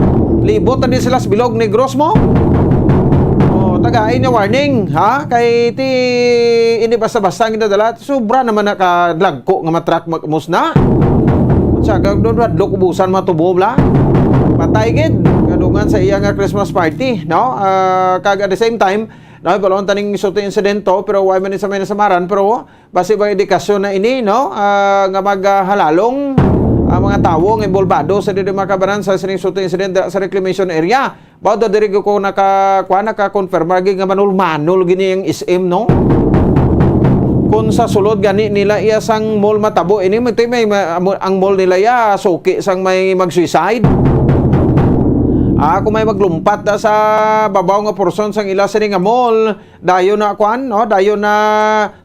Libot na din sila sa bilog Negros mo. Oh, tagain niya warning, ha? Kay ti hindi basta-basta ang ginadala. Sobra naman na kadlagko nga matrak musna. Sa gagdod hadlok ubusan matubo bla. Patay gid kadungan sa iya nga Christmas party, no? Ah, kag at the same time, no, balon taning shooting incident to, pero why man sa may nasamaran, pero basi bang edikasyon na ini, no? Ah, nga maghalalong ang mga tawo nga involbado sa dili makabaran sa sining shooting incident sa reclamation area. Baw da diri ko naka kuan, naka-confirm lagi nga manul-manul gini ang S M, no? Kung sa sulod gani nila iya sang mall matabo ini, may, may, may ang mall nila iya suki sang may mag-suicide. Ah, kung may maglumpat na sa babaw nga porson sang ila sini nga mall, dayon na kuan, no? Dayon na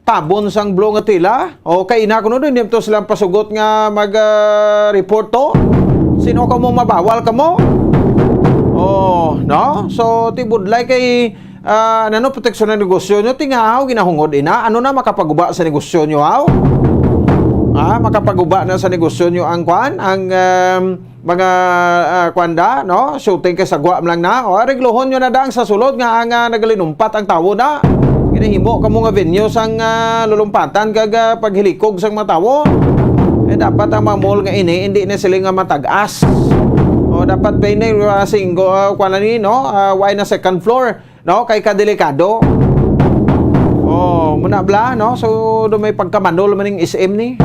tabon sang blue nga tela. O kay ina kuno din to silang pasugot nga mag ah, report to. Sino kamo mabawal kamo? Oh, no? So tibudlay kay ah, nano proteksyon ng negosyo nyo, tingahaw ginahungod ina. Ano na makapaguba sa negosyo nyo, haw? Ah, makapaguba na sa negosyo nyo ang kwan, ang um, mga uh, kwanda, no? Shooting kay sagwa lang na. O, ariglohon nyo na dang sa sulod nga ang uh, nagalinumpat ang tawo na. Ginahimo kamo nga venue sang uh, lulumpatan kag uh, paghilikog sang mga tawo. Eh, dapat ang mga mall nga ini, hindi na sila nga matag-as. O, dapat pa ini, uh, singgo, uh, kwan na ni, no? Uh, why na second floor? No, kay kadelikado. Oh, muna bla, no? So, do may pagkamanol man ning S M ni.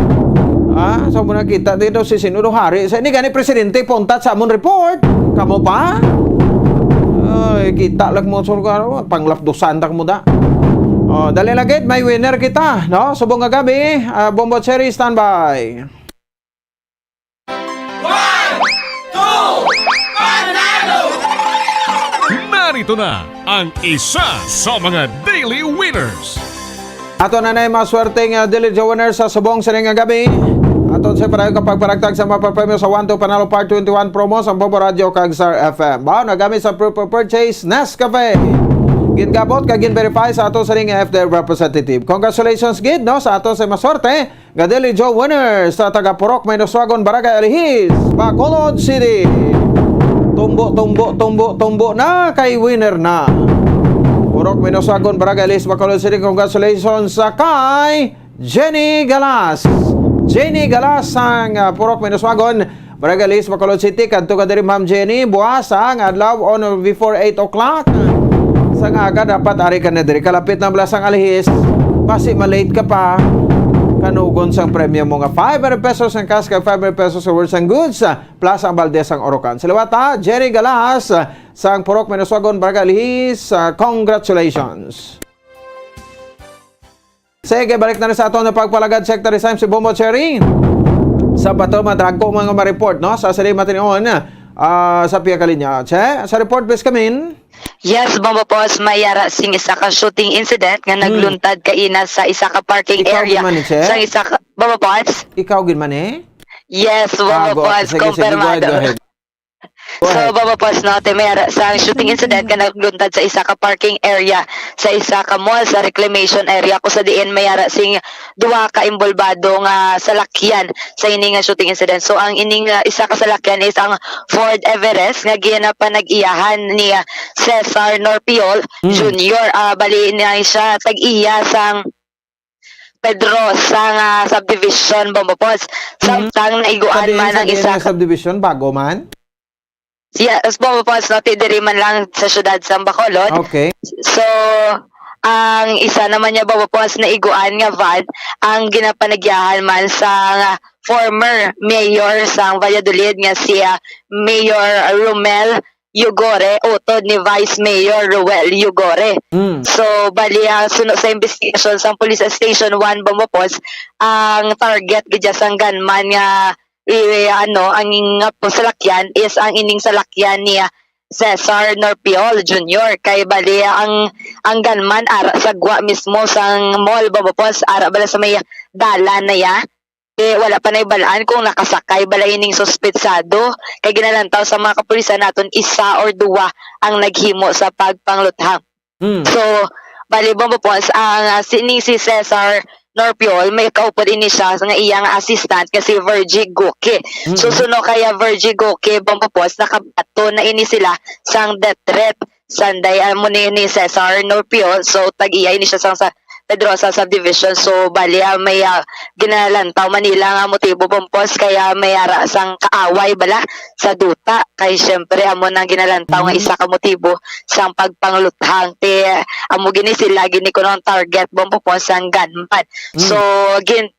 Ah, so muna kita dito si sino do hari. Sa ini gani presidente puntat sa amon report. Kamo pa? Ay, kita lang mo surga panglapdusan ta mo da. Oh, dali lagi, may winner kita, no? Subong nga gabi, uh, Bombo Cherry, standby. One, two, panalo! Narito na ang isa sa mga daily winners. Ato na na maswerte nga daily winner sa subong sining nga gabi. Aton sa parayo kapag paragtag sa mapapremyo sa One to Panalo Part twenty-one promo sa Bobo Radio kag Star F M. Ba, nagamit sa proof of purchase, Nescafe. Gingabot kag gin-verify sa ato sa ring F D R representative. Congratulations gid, no, sa ato sa maswerte nga Daily Joe winner sa taga Purok Mainoswagon, Barangay Alihis, Bacolod City. Tumbo, tumbo, tumbo, tumbo na kay winner na. Purok Mainoswagon, Barangay Alihis, Bacolod City, congratulations sa kay Jenny Galas. Jenny Galas sang, ah, Purok Mainoswagon, Barangay Alihis, Bacolod City. Kadto ka diri, Ma'am Jenny, buwas, ah, nga adlaw on or before eight o'clock sang aga, dapat ari ka na diri. Kalapit na bala sang Alihis, basi ma-late ka pa. Kanugon sang premyo mo nga five hundred pesos ang cash kag five hundred pesos sa words and goods, ah, plus ang balde sang Orocan. Sa liwat, ah, Jenny Galas, ah, sang Purok Mainoswagon, Barangay Alihis, ah, congratulations. Sige, balik na rin sa aton na pagpalagad, Secretary Symes, si Bombo Cherry. Sa bato, madrag ko mga ma-report, no? Sa sila matinion, ah, sa pia kalinya. Che, sa report, please, come in. Yes, Bombo Boss, may ara sing isa ka shooting incident nga Hmm. nagluntad kaina sa isa ka parking Ikaw area gid man ni, Che? Sa isa ka, Bombo Boss? Ikaw gid man, eh? Yes, Bombo Ah, go. Boss, Sige, sige, go ahead, kumpirmado. Go ahead. So, Bombo Boss, no, te, may ara sang shooting incident nga nagluntad sa isa ka parking area sa isa ka mall sa reclamation area, kung sa diin may ara sing duha ka imbolbado nga salakyan sa ini nga shooting incident. So, ang ining, ah, isa ka salakyan is ang Ford Everest nga ginapanag-iyahan ni, ah, Cesar Norpiol Mm. Junior. Ah, bali na siya tag-iya sang Pedrosa nga subdivision, Bombo Boss. Mm. Samtang naiguan Sa diin, man sa ang diin isa nga ka subdivision, bago man? Yes, Bombo Boss, no, ti diri man lang sa siyudad sa Bacolod. Okay. So, ang isa naman niya, Bombo Boss, naiguan nga van, ang ginapanagyahan man sa former mayor sang Valladolid nga si, ah, Mayor Romel Yugore, utod ni Vice Mayor Roel Yugore. Mm. So, bali, ah, suno sa investigasyon sang Police Station one, Bombo Boss, ang target gid sang gunman nga, eh, ano, ang nga po salakyan is ang ining salakyan ni, ah, Cesar Norpiol Junior. Kay bali, ang, ang gunman ara sa gwa mismo sang mall, Bombo Boss, ara bala sa may dalan na ya. Eh, wala pa naibalaan kung nakasakay bala ining suspetsado. Kay ginalantaw sa mga kapulisan naton, isa or duwa ang naghimo sa pagpangluthang. Hmm. So, bali, Bombo Boss, ang, ah, si, ni si Cesar Norpiol, may kaupod ini siya nga iya nga assistant nga si Virgie Goque. So, Mm-mm. suno kaya Virgie Goque, Bombo Boss, nakabaton na ini sila sang death threat. Sanday, amo ni, ni Cesar Norpiol. So, tag-iya ini siya sang sa Pedrosa Subdivision. So, bali, ah, may, ah, ginalantaw man nila nga motibo, Bombo Boss, kaya may ara sang kaaway bala sa duta. Kay, syempre, amo nang ginalantaw nga Mm. isa ka motibo sang pagpangluthang. Ti, amo gini sila, gini kuno ang target, Bombo Boss, sang gunman. Mm. So, gin-,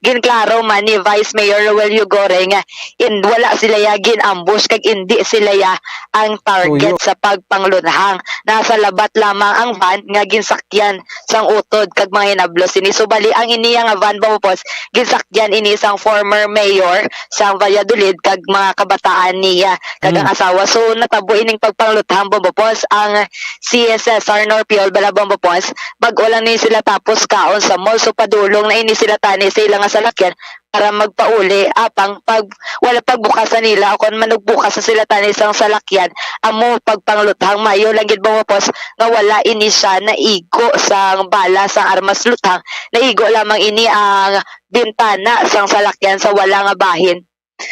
ginklaro man ni Vice Mayor Roel Yugore nga in-, wala sila ya gin-ambush kag indi sila ya ang target Tuyo. sa pagpangluthang. Nasa labat lamang ang van nga ginsakyan sang utod kag mga hinablos ini. So, bali, ang iniya nga van, Bombo Boss, ginsakyan ini sang former mayor sang Valladolid kag mga kabataan niya kag ang Mm. asawa. So, natabo ining pagpangluthang, Bombo Boss, ang si Cesar Norpiol bala, Bombo Boss, bag-o lang ni sila tapos kaon sa mall. So, padulong na ini sila tani sa ila nga salakyan para magpauli. Apang pag, wala pagbukas sa nila, o kon manugbukas sa sila tani sang salakyan, amo pagpangluthang. Maayo lang gid, Bombo Boss, nga wala ini siya naigo sang bala sang armas luthang. Naigo lamang ini ang bintana sang salakyan sa wala nga bahin.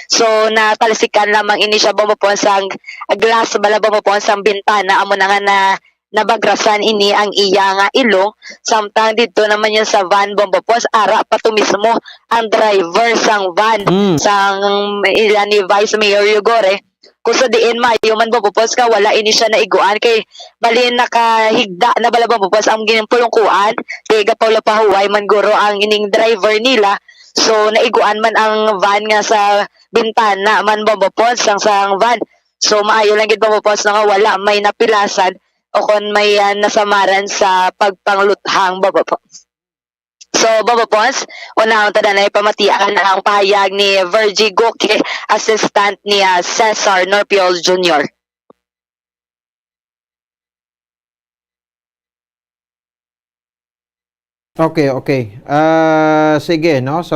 So, natalsikan lamang ini siya, Bombo Boss, sang glass bala, Bombo Boss, sang bintana, amo na nga na nabagrasan ini ang iya nga ilong. Samtang didto naman niya sa van, Bombo Boss, ara pa to mismo ang driver sang van, Mm. sang ila ni Vice Mayor Yugore. Kung sa diin, maayo man, Bombo Boss, nga wala ini siya naiguan, kay bali nakahigda na bala, Bombo Boss, ang ginpulungkuan. Kay gapaulapahuway man guro ang ining driver nila. So, naiguan man ang van nga sa bintana man, Bombo Boss, sang, sang van. So, maayo lang gid, Bombo Boss, no, nga wala may napilasan o kon may, ah, nasamaran sa pagpangluthang, Bombo Boss. So, Bombo Boss, unahon ta na ipamatian ang pahayag ni Virgie Goque, assistant ni, ah, Cesar Norpiol Junior. Okay, okay. Ah, sige, no? So,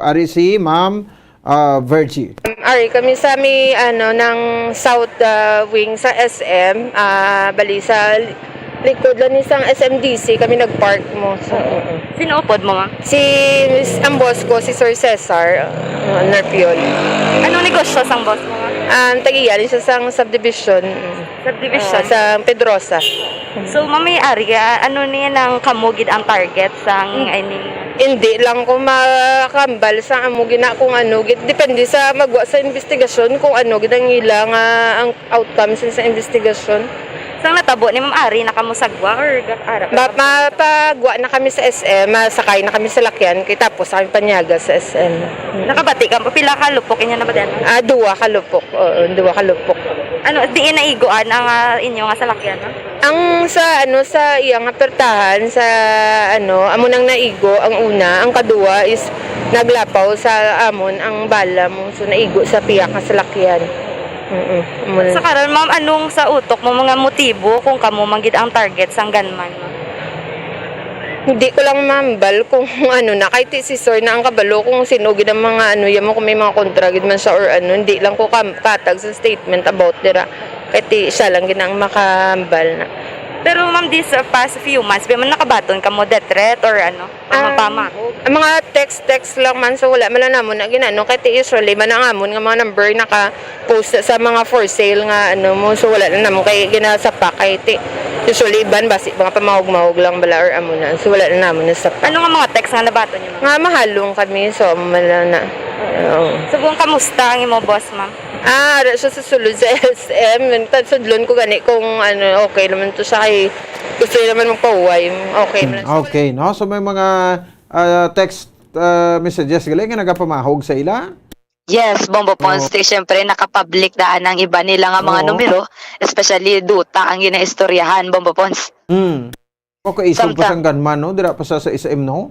ari si Ma'am, ah, Virgie. Ari kami sa may, ano, ng South, ah, Wing sa S M, ah, bali sa, Likod lang ni sang S M D C kami nagpark mo. So, oo. Sino upod mo, ma'am? Si Miss, ang boss ko, si Sir Cesar, uh, Nerpiol. Anong negosyo sang boss mo, ma'am? Um, tagiya ni siya sang subdivision. Mm. Subdivision? Ah, sa Pedrosa. So, ma'am, may ari, ah, ano ni nang kamo gid ang target sang, I mean, Hindi lang ko makambal sa amo gina kung ano gid. Depende sa magwa sa investigasyon kung ano gid ang ila nga ang outcome sa, sa investigasyon. Sang natabo ni Ma'am Ari, nakamusagwa or ga-, ara ka Ma- lang? Mapagwa na kami sa S M, masakay na kami sa lakyan, kay tapos kami panyaga sa S M. Nakabati ka, pila ka lupok inyo nabatian? Ah, duwa ka lupok. Oo, duwa ka lupok. Ano, diin naiguan ang, ah, inyo nga salakyan, no? Ang sa ano sa iya nga pertahan sa ano amo nang naigo ang una, ang kaduwa is naglapaw sa amon ang bala mo, so naigo sa piyak nga salakyan. Mm. Amo na. Sa karon, ma'am, anong sa utok mo mga motibo kung kamo man gid ang target sang gunman, ma'am? Hindi ko lang mambal kung ano na. Kay ti si sir na ang kabalo kung sino gid ang mga ano, yan mo, kung may mga kontra gid man siya or ano. Hindi lang ko kam- katag sa statement about dira. Kay ti siya lang gid ang makambal na. Pero, ma'am, this, uh, past few months, may man nakabaton kamo death threat or ano? Ang Ah, mapamahog? Ang mga text-text lang man, so wala man lang namon na ginano. Kay ti usually man ang amon nga mga number naka-post sa mga for sale nga ano mo, so wala na namon kay ginasapak kay ti usually iban basi mga pamahog-mahog lang bala or amo na, so wala na namon nasapak. Ano nga mga text nga nabaton niyo, ma'am? Nga mahalong kami, so amo man lang na. Oo. So, kung kamusta ang imo boss, ma'am? Ah, ara siya sa sulod sa S M. Tad sudlon ko gani kung ano, okay naman to siya kay gusto niya naman magpahuway. Okay man. Okay, no? So may mga ah, text ah, messages gali nga nagapamahog sa ila. Yes, Bombo Pons. Siyempre, nakapublic daan ang iba nila nga mga Oo. numero, especially duta ang ginaistoryahan, Bombo Pons. Hmm. Okay, isog pa Samtang- sang gunman, no? Dira pa sa, sa S M, no?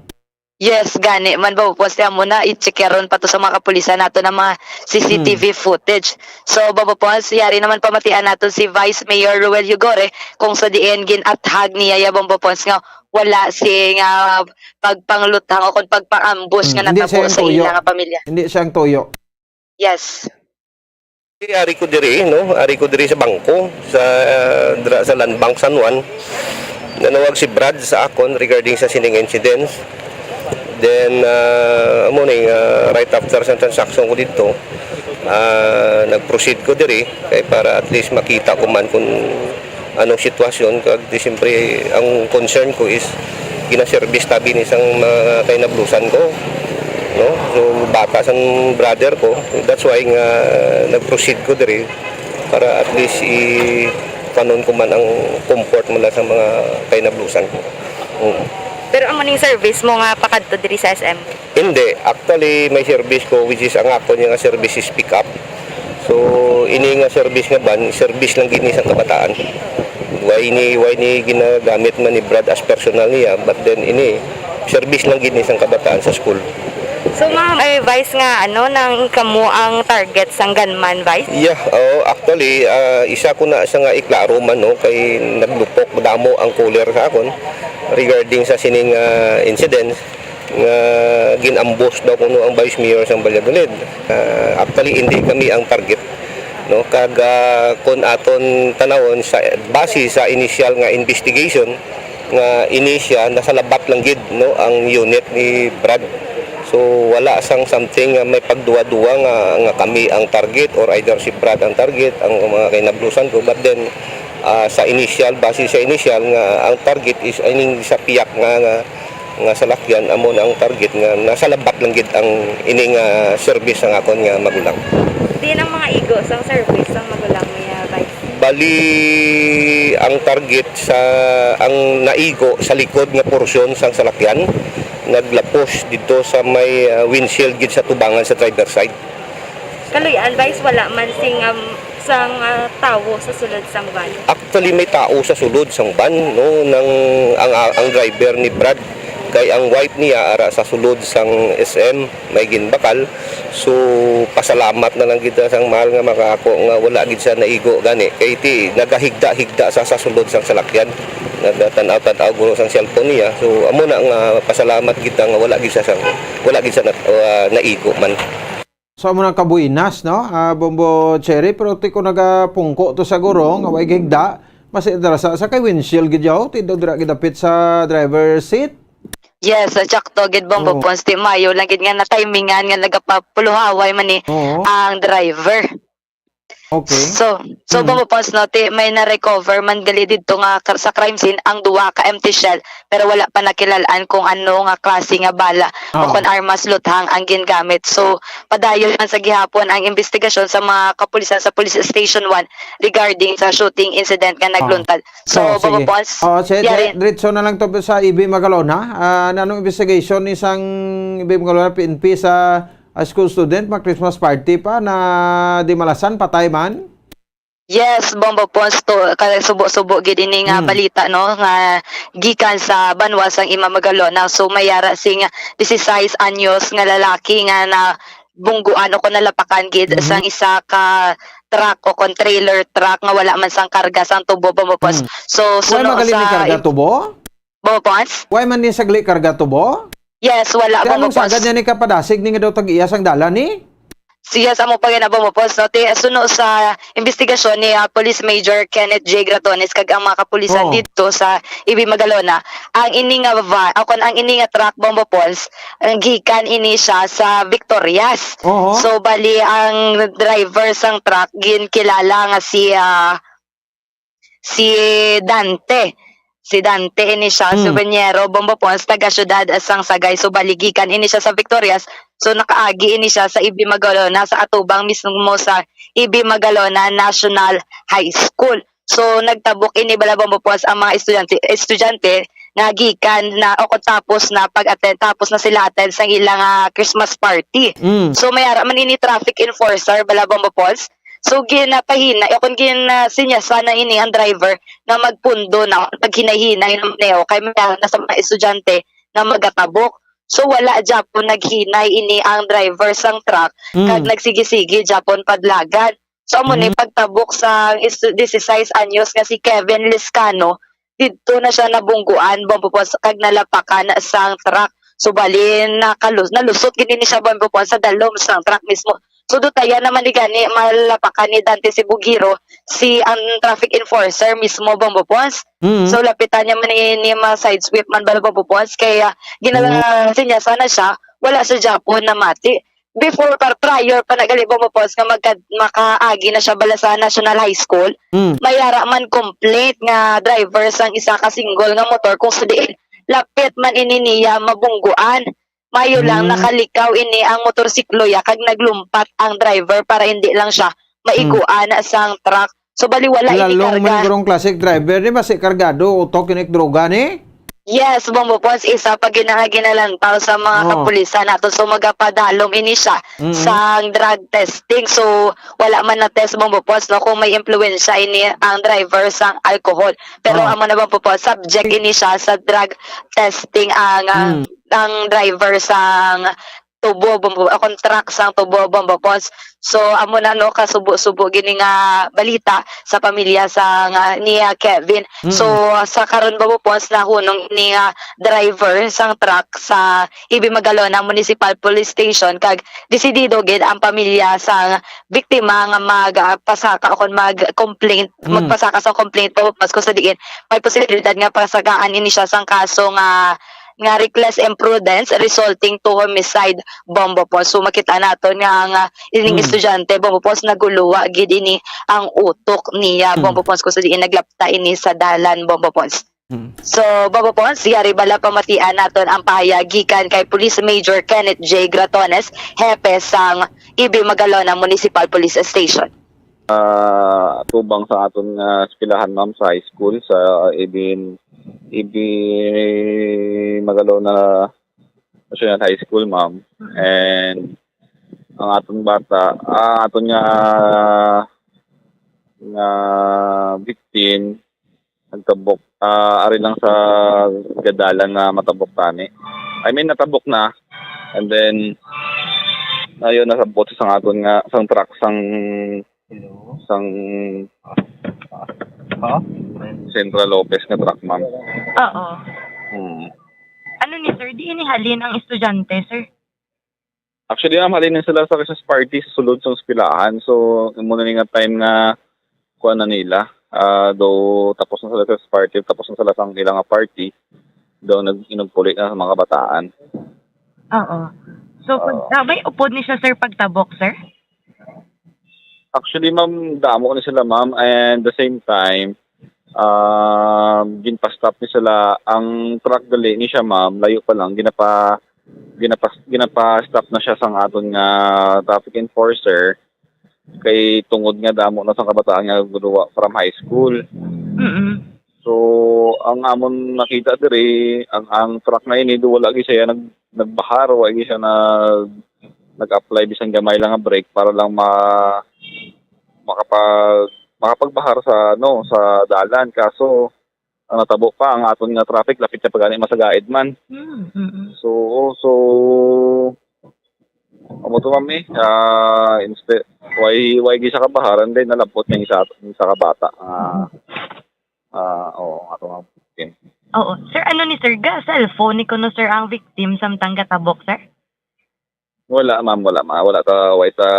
Yes, gani man, Bombo Pons. Kaya mo na, i-check ron pa to sa mga kapulisan nato ng mga C C T V footage. So, Bombo Pons, yari naman pamatian nato si Vice Mayor Ruel Yugore kung sa diin ginathag niya ya, Bombo Pons, nga wala sing ah, pagpangluthang o kung pagpang-ambush Hmm, nga hindi natabo siya ang sa tuyo. ila nga pamilya. Hindi siya ang tuyo. Yes. Ari ko diri, no? Ari ko diri sa bangko, sa, dra, sa Land Bank San Juan. Nanawag si Brad sa akon regarding sa sining incidents. Then, ah, amo ni nga right after sa transaction ko dito, ah, nag-proceed ko diri kay para at least makita ko man kung anong sitwasyon. Kag di siyempre, ang concern ko is ginaservice tabi ni sang mga kainablusan ko, no? So, bata sang brother ko, that's why nga nag-proceed ko diri para at least i-, panon ko man ang comfort mo na sa mga kainablusan ko. Mm. Pero amo ning service mo nga pakadto diri sa S M? Hindi. Actually, may service ko, which is ang ako niya nga service is pick up. So, ini nga service nga van, service lang gini sa kabataan. Why ni, why ni ginagamit man ni Brad as personal niya, but then ini, service lang gini sa kabataan sa school. So, ma'am, ay, Vice, nga ano, nang kamo ang target sang gunman, Vice? Yeah, oh, actually, ah, isa ko na sa nga iklaro man, no, kay naglupok damo ang caller sa akon regarding sa sining ah, incidents nga gin-ambush daw kuno ang Vice Mayor sang Valladolid. Ah, actually, hindi kami ang target, no, kag ah, kun aton tanawon sa base sa initial nga investigation, nga ini siya, nasa labat lang gid, no, ang unit ni Brad. So, wala sang something nga may pagduwa-duwa nga, nga kami ang target or either si Brad ang target, ang mga kainablusan ko. But then, ah, sa initial, base sa initial nga ang target is ining sa piyak nga, nga, nga salakyan, amo na ang target nga nasa labat lang gid ang ining ah, service sang akon nga magulang. Diin ang mga igo sang service sang magulang niya, Vice? Bali, ang target sa, ang naigo sa likod nga porsyon sang salakyan, naglapos didto sa may ah, windshield gid sa tubangan sa driver side. Kaluy-an, Vice, wala man sing, um, sang ah, tawo sa sulod sang van. Actually, may tao sa sulod sang van, no, nang ang, ang driver ni Brad, kay ang wife niya ara sa sulod sang S M, may ginbakal. So, pasalamat na lang kita sang mahal nga makako nga wala gid siya naigo gani. Kay ti nagahigda-higda sa, sa sulod sang salakyan. Nagatan-aw-tan-aw guro sang cellphone niya. So, amo na nga pasalamat kita nga wala gid siya sang, wala gid siya na, ah, naigo man. So, amo nang kabuinas, no? Ah, Bombo Cherry, pero ti ko nagapungko to sa guro, nga way gigda, Mas dira sa, sa kay windshield gid yaw, ti daw dira gidapit sa driver seat. Yes, ah, tsakto gid, Bombo Oo. Pons. Ti mayo lang gid nga na-timingan nga nagapapuluhaway man ni Oo. ang driver. Okay. So, so, Mm. Bombo Pons, no, ti may na-recover man gali didto nga kar-, sa crime scene ang duha ka empty shell, pero wala pa nakilalaan kung ano nga klase nga bala o Oh. kung armas luthang ang gingamit. So, padayon man sa gihapon ang investigasyon sa mga kapulisan sa Police Station one regarding sa shooting incident nga Oh. nagluntad. So, So, Bombo sige. Pons, Oh, si-, yari. Diretso na lang to sa E B Magalona. Ah, nanong investigation ni sang E B Magalona, P N P sa, ah, school student, mga Christmas party pa na dimalasan, patay man? Yes, Bombo Pons, to, kay subo-subo gid ini nga Mm. balita, no, nga gikan sa banwa sang E B Magalona. So, may ara sing disisais anyos nga lalaki nga nabungguan o kon nalapakan gid Mhm. sang isa ka truck o kon trailer truck nga wala man sang karga sang tubo, Bombo Pons. Mm. So, Wala suno man gali ni sa karga im-, tubo? Bombo Pons? Wala man ni sagli karga tubo? Yes, wala, Kaya Bombo anong sagad Pons. Niya ni kapadasig ni nga daw tag-iya sang dalan ni? Siya sa mo pa gina, Bombo Pons, no? Ti, suno sa investigasyon ni, ah, Police Major Kenneth J Gratones kag ang mga kapulisan Oo. didto sa E B Magalona, ang ini nga va-, o kon ang ini nga truck, Bombo Pons, ang gikan ini siya sa Victorias. Oo. So, bali, ang driver sang truck, ginkilala nga si, ah, si Dante. Si Dante ini siya, Mm. Subeñero, Bombo Pons, taga siyudad sang Sagay. So, bali, gikan ini siya sa Victorias. So, nakaagi ini siya sa E B Magalona, sa atubang mismo sa E B Magalona National High School. So, nagtabok ini bala, Bombo Pons, ang mga estudyante, estudyante nga gikan na o kung tapos na pag-attend, tapos na sila attend sa ilang, ah, Christmas party. Mm. So, may ara man ini traffic enforcer bala, Bombo Pons. So, ginapahinay, o kung gin-, ah, sinyasa na ini ang driver nga magpundo na, maghinay-hinay na maneho, kay may ara na sa mga estudyante nga magatabok. So, wala gyapon naghinay ini ang driver sang truck, Mm. kag nagsigi-sigi gyapon padlagan. So, amo ni Mm. pagtabok sang istu-, disisais anyos nga si Kevin Liscano, didto na siya nabungguan, Bombo Pons, kag nalapakan sang truck. So, bali, nakalu-, nalusot gid ni siya, Bombo Pons, sa dalom sang truck mismo. So, dutayan naman ni gani, malapakan ni Dante Sibugiro, si, ang traffic enforcer mismo, Bombo Pons. Mm. So, lapitan niya man ni, ni ma-sideswipe man bala, Bombo Pons, kaya gina-, Oo. sinyasa na siya, wala siya gyapon namati. Before, par-, prior pa na gali, Bombo Pons, nga magka-, makaagi na siya bala sa National High School, Mm. may ara man complaint nga driver sang isa ka single nga motor kung sa diin lapit man ini niya mabungguan. Mayo lang Mm. nakalikaw ini ang motorsiklo ya kag naglumpat ang driver para hindi lang siya maiguan Mm. sang truck. So, bali wala ini Lalo karga. Man gurong classic driver ni, basi kargado, utok, inik droga ni? Yes, Bombo Pons, isa pa gina-, ginalantaw sa mga Oh. kapulisan nato. So, magapadalom ini siya Mm. sang drug testing. So, wala man na-test, Bombo Pons, no, kung may impluwensya ini ang driver sang alcohol. Pero Oh. amo na, Bombo Pons, subject ini siya sa drug testing ang, ah, Mm. ang driver sang tubo, Bombo, ah, kon truck sang tubo, Bombo Pons. So, amo na, no, kasubo-subo gini nga balita sa pamilya sang, ah, ni, ah, Kevin. Mm. So, sa karon, Bombo Pons, nahunong ini nga driver sang truck sa E B Magalona Municipal Police Station, kag desidido gid ang pamilya sang biktima nga mag, ah, pasaka o kon mag-complaint, Mm. magpasaka sa complaint, Bombo Pons, kung sa diin may posibilidad nga pasakaan ini siya sang kaso nga nga reckless imprudence resulting to homicide, Bombo Pons. So, makita naton nga ang, ah, ining Hmm. estudyante, Bombo Pons, naguluwa gid ini ang utok niya, Hmm. Bombo Pons, kung sa diin naglapta ini sa dalan, Bombo Pons. Hmm. So, Bombo Pons, yari bala pamatian naton ang pahayag gikan kay Police Major Kenneth J Gratones, hepe sang E B Magalona Municipal Police Station. Ah, tubang sa aton nga eskwelahan, ma'am, sa high school, sa Ibin, Ibin Magalona National High School, ma'am. And ang aton bata, ah, aton nga, nga victim, nagtabok, ah, ari lang sa gadalan nga matabok tani. I mean, natabok na. And then, ayun, nasabot sa aton nga, sang truck, sang Hello? Sang Ah, Central Lopez nga truck, ma'am. Oo. Hmm. Ano ni, sir? Di ini halin ang estudyante, sir? Actually, ma'am, halin na sila sa Christmas party sa sulod sa eskwelahan. So, amo na ni nga time nga kuha na nila. Ah, do tapos na sila sa party, tapos na sila sa ilang party, do nag-inugpuli na sa mga kabataan. Oo. So, pag, Oo. Ah, may upod ni siya, sir, pagtabok, sir? Actually, ma'am, damo ni sila, ma'am, and the same time, um, ginpa-stop ni sila ang truck gali ni siya, ma'am, layo pa lang, ginapa ginapa ginapa-stop na siya sang aton nga traffic enforcer kay tungod nga damo na sang kabataan nga guluwa from high school. Mm. So, ang amon nakita diri, ang ang truck nga ini do wala gyud siya nag nagbahar, wala gyud siya nag nag-apply bisan gamay lang nga brake para lang ma makapag makapagbahar sa ano, sa dalan. Kaso ang natabo pa, ang aton nga traffic lapit na pagani masagaid man. Mm, mm. So, so amo to, ma'am, eh. Ah, instead, why why gyud siya kabahar, and then nalabot na isa isa ka bata. Ah, ah, oo, ato nga victim. Oo. Sir, ano ni sir, ga cellphone ni kuno, sir, ang victim samtang gatabok, sir? Wala, ma'am, wala, ma. Wala ta, wala ta,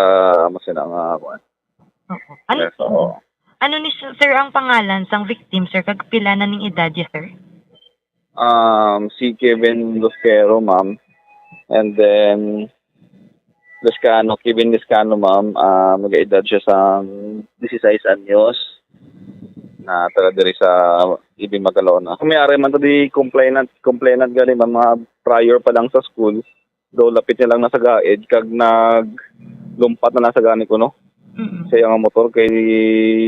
masina nga, kuwan. Oo. Ano, Yes, oo. Ano ni sir, sir, ang pangalan sang victim, sir, kag pila na ning edad niya, sir? Um, si Kevin Losquero, ma'am. And then, Loscano, Kevin Loscano, ma'am. Ah, mag-edad siya sa dieciséis anyos. Na taga diri sa Ibin, Magalona. Kung may ari man to di complainant, complainant gani, ma'am, mga prior pa lang sa school. Do lapit niya lang nasagaid kag naglumpat na lang sa gani kuno Mm. sa iyang motor kay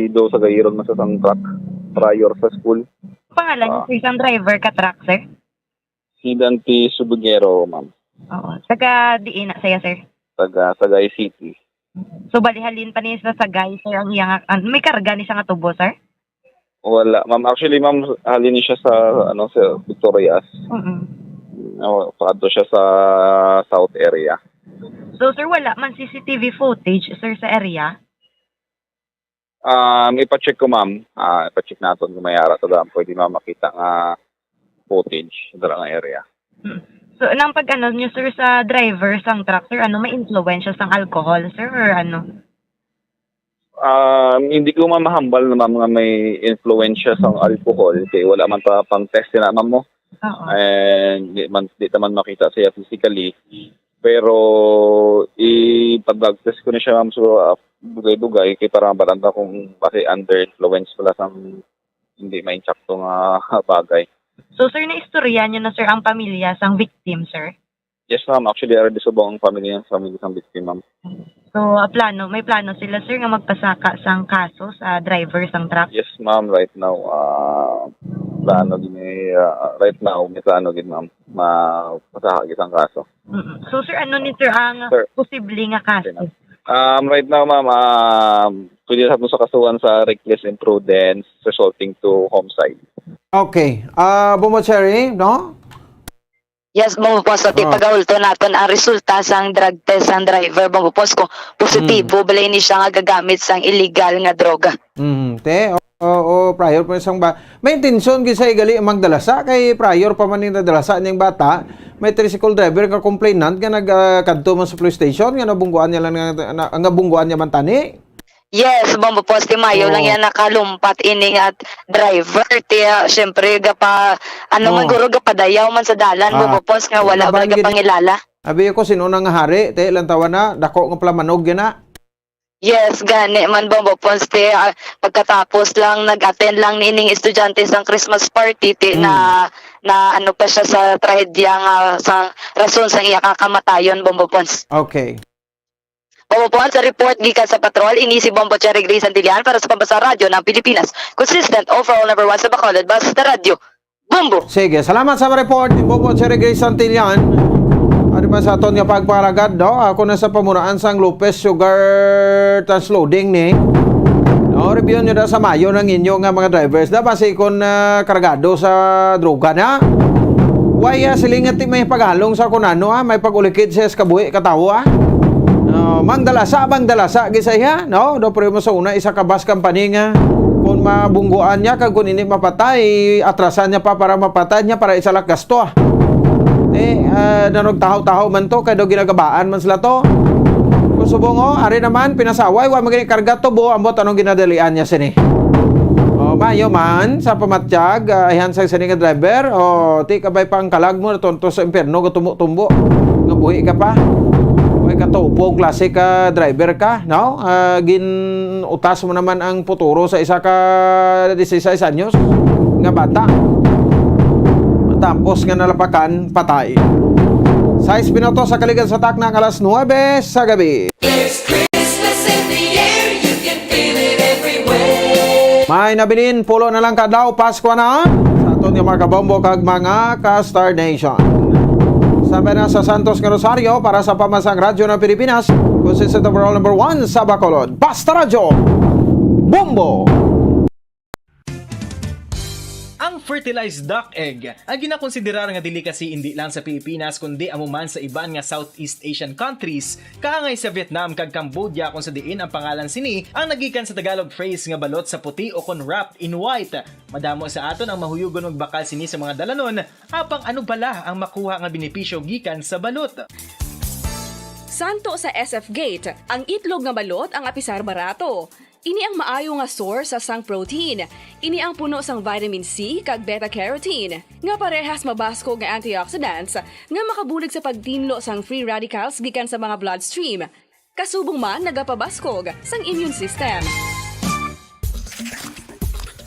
do sa gairon man sa sang truck prior sa school. Pangalan Ah. Sir, sang driver ka truck, sir? Si Dante Subigero, ma'am. Oo. Taga diin na siya, sir? Taga Sagay City. So, bali halin pa niya sa Sagay, sir, ang iyang, an-, may karga ni siya nga tubo, sir? Wala, ma'am. Actually, ma'am, halin ni siya sa, ano, sa Victorias. Mm. No, paadto siya sa South area. So, sir, wala man C C T V footage, sir, sa area? Um, ipa-check ko, ma'am. Ah, ipa-check naton kung may ara to, ma'am. Pwede, ma'am, makita nga footage sa dira nga area. Mm. So, nang pag-ano niyo, sir, sa driver sang truck, sir, ano, may influence siya sang alcohol, sir, or ano? Um, hindi ko, ma'am, mahambal na, ma'am, nga may influence siya sang alcohol kay wala man ta pang-test na, ma'am, mo. Oo. And di man, di ta man makita siya physically. Pero ipag-drug test ko na siya, ma'am, so, ah, dugay-dugay kay para mabalaan ta kung basi under influence pala sang hindi maintsakto nga bagay. So, sir, naistorya niyo na, sir, ang pamilya sang victim, sir? Yes, ma'am. Actually, already subong ang family niya, family sang victim, ma'am. So, ah, plano, may plano sila, sir, nga magpasaka sang kaso sa driver sang truck? Yes, ma'am. Right now, ah, plano din eh, ah, right now, may plano din, ma'am. Mapasaka gyud ang kaso. Mm. So, sir, ano ni, sir, ang Sir. posible nga kaso? Um, right now, ma'am, um, pwede sa sa kasuhan sa reckless imprudence resulting to homicide. Okay. Ah, Bombo Cherry, no? Yes, Bombo Post, ti Oh. pagahulto naton ang resulta sang drug test sang driver, Bombo Post, kung positibo balay ni siya nga gagamit sang illegal nga droga. Mm, te, o, o, prior pa sang ba. May intensyon gid sa igali ang magdalasa kay prior pa man ni nadalasa ning bata. May tricycle driver nga complainant nga nag ah, kadto man sa police station nga nabungguan niya lang nga, na, nga bungguan niya man tani. Yes, Bombo Post, ti mayo Oo. lang yan nakalumpat ini nga driver. Ti, ah, syempre, gapa, ano man Oo. guro, gapadayaw man sa dalan, Ah. Bombo Post, nga wala Wala ba man gid- gapangilala. Abi ko sino nang hari, te, lantawa na, dako nga plamanog yan na. Yes, gani man, Bombo Post, ti, ah, pagkatapos lang, nag-attend lang nining estudyante sang Christmas party, ti, Mm. na, na ano pa siya sa trahedya nga, sa rason sang iya kakamatayon, Bombo Post. Okay. Bombo Post, sa report gikan sa patrol, ini si Bombo Cherry Gray Santillan para sa Pambasa Radyo ng Pilipinas. Consistent, overall number one sa Bacolod, basta radyo. Bombo! Sige, salamat sa report ni Bombo Cherry Gray Santillan. Ano man sa aton nga pagparagad, no? Ako na sa pamunaan sang Lopez Sugar Transloading ni. No, review nyo na sa mayo ng inyo nga mga drivers na basi kung ah, kargado sa droga na. Why ah, siling nga ti may pagalong sa kunano ah, may pag-ulikid sa kabuhi katawo ah. No, mangdalasa, mangdalasa gid sa iya, no? Do pero mo sa una isa ka bus company nga kung mabungguan niya kag kung hindi mapatay, atrasan niya pa para mapatay niya para isa lang gasto ah. Eh, ah, nanugtahaw-tahaw man to kay do ginagabaan man sila to. Kung subong oh, ari naman pinasaway wa magini karga tubo ambot anong ginadalian niya sini. Mayo man sa pamatyag, ah, ayhan sang sini nga driver, o ti kabay pa ang kalag mo natunto sa impyerno, gatumbo-tumbo. Nga buhi ka pa. Way ka tupo, klase ka driver ka, no? Ah, gin-utas mo naman ang futuro sa isa ka dieciséis anyos nga bata. Matapos nga nalapakan, patay. Sais minutos sa kaligan sa takna nga alas nuebe sa gabi. There's Christmas in the air, you can feel it everywhere. May nabilin, pulo na lang kadlaw, Pasko na. Sa aton nga mga kabombo kag mga ka-Star Nation. Sabi na sa Santos nga Rosario, para sa Pamansang Radyo ng Pilipinas, consistent overall number one sa Bacolod. Basta Radyo, Bombo! Ang fertilized duck egg ay ginakonsiderar nga delicacy indi lang sa Pilipinas kundi amo man sa iban nga Southeast Asian countries, kaangay sa Vietnam kag Cambodia, kung sa diin ang pangalan sini ang nagikan sa Tagalog phrase nga balot sa puti o kon wrapped in white. Madamo sa aton ang mahuyugon magbakal sini sa mga dalanon, apang ano bala ang makuha nga benepisyo gikan sa balot? Santo sa S F Gate, ang itlog nga balot ang apisar barato. Ini ang maayo nga source sa sang protein. Ini ang puno sang vitamin C kag beta-carotene, nga parehas mabaskog nga antioxidants nga makabulig sa pagtinlo sang free radicals gikan sa mga bloodstream. Kasubong man nagapabaskog sang immune system.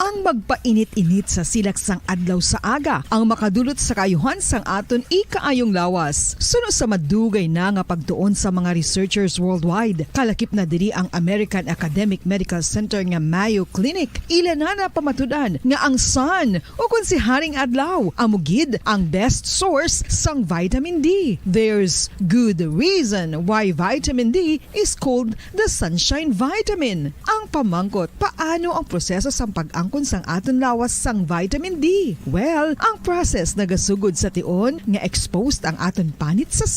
Ang magpainit-init sa silak sang adlaw sa aga ang makadulot sa kaayuhan sang aton ikaayong lawas. Suno sa madugay na nga pagtuon sa mga researchers worldwide, kalakip na diri ang American Academic Medical Center nga Mayo Clinic. Ila na napamatud-an nga ang sun, o kon si Haring Adlaw, amo gid ang best source sang vitamin D. There's good reason why vitamin D is called the sunshine vitamin. Ang pamangkot, paano ang proseso sang pag-angkon sang aton lawas sang vitamin D? Well, ang process nagasugod sa tion nga exposed ang aton panit sa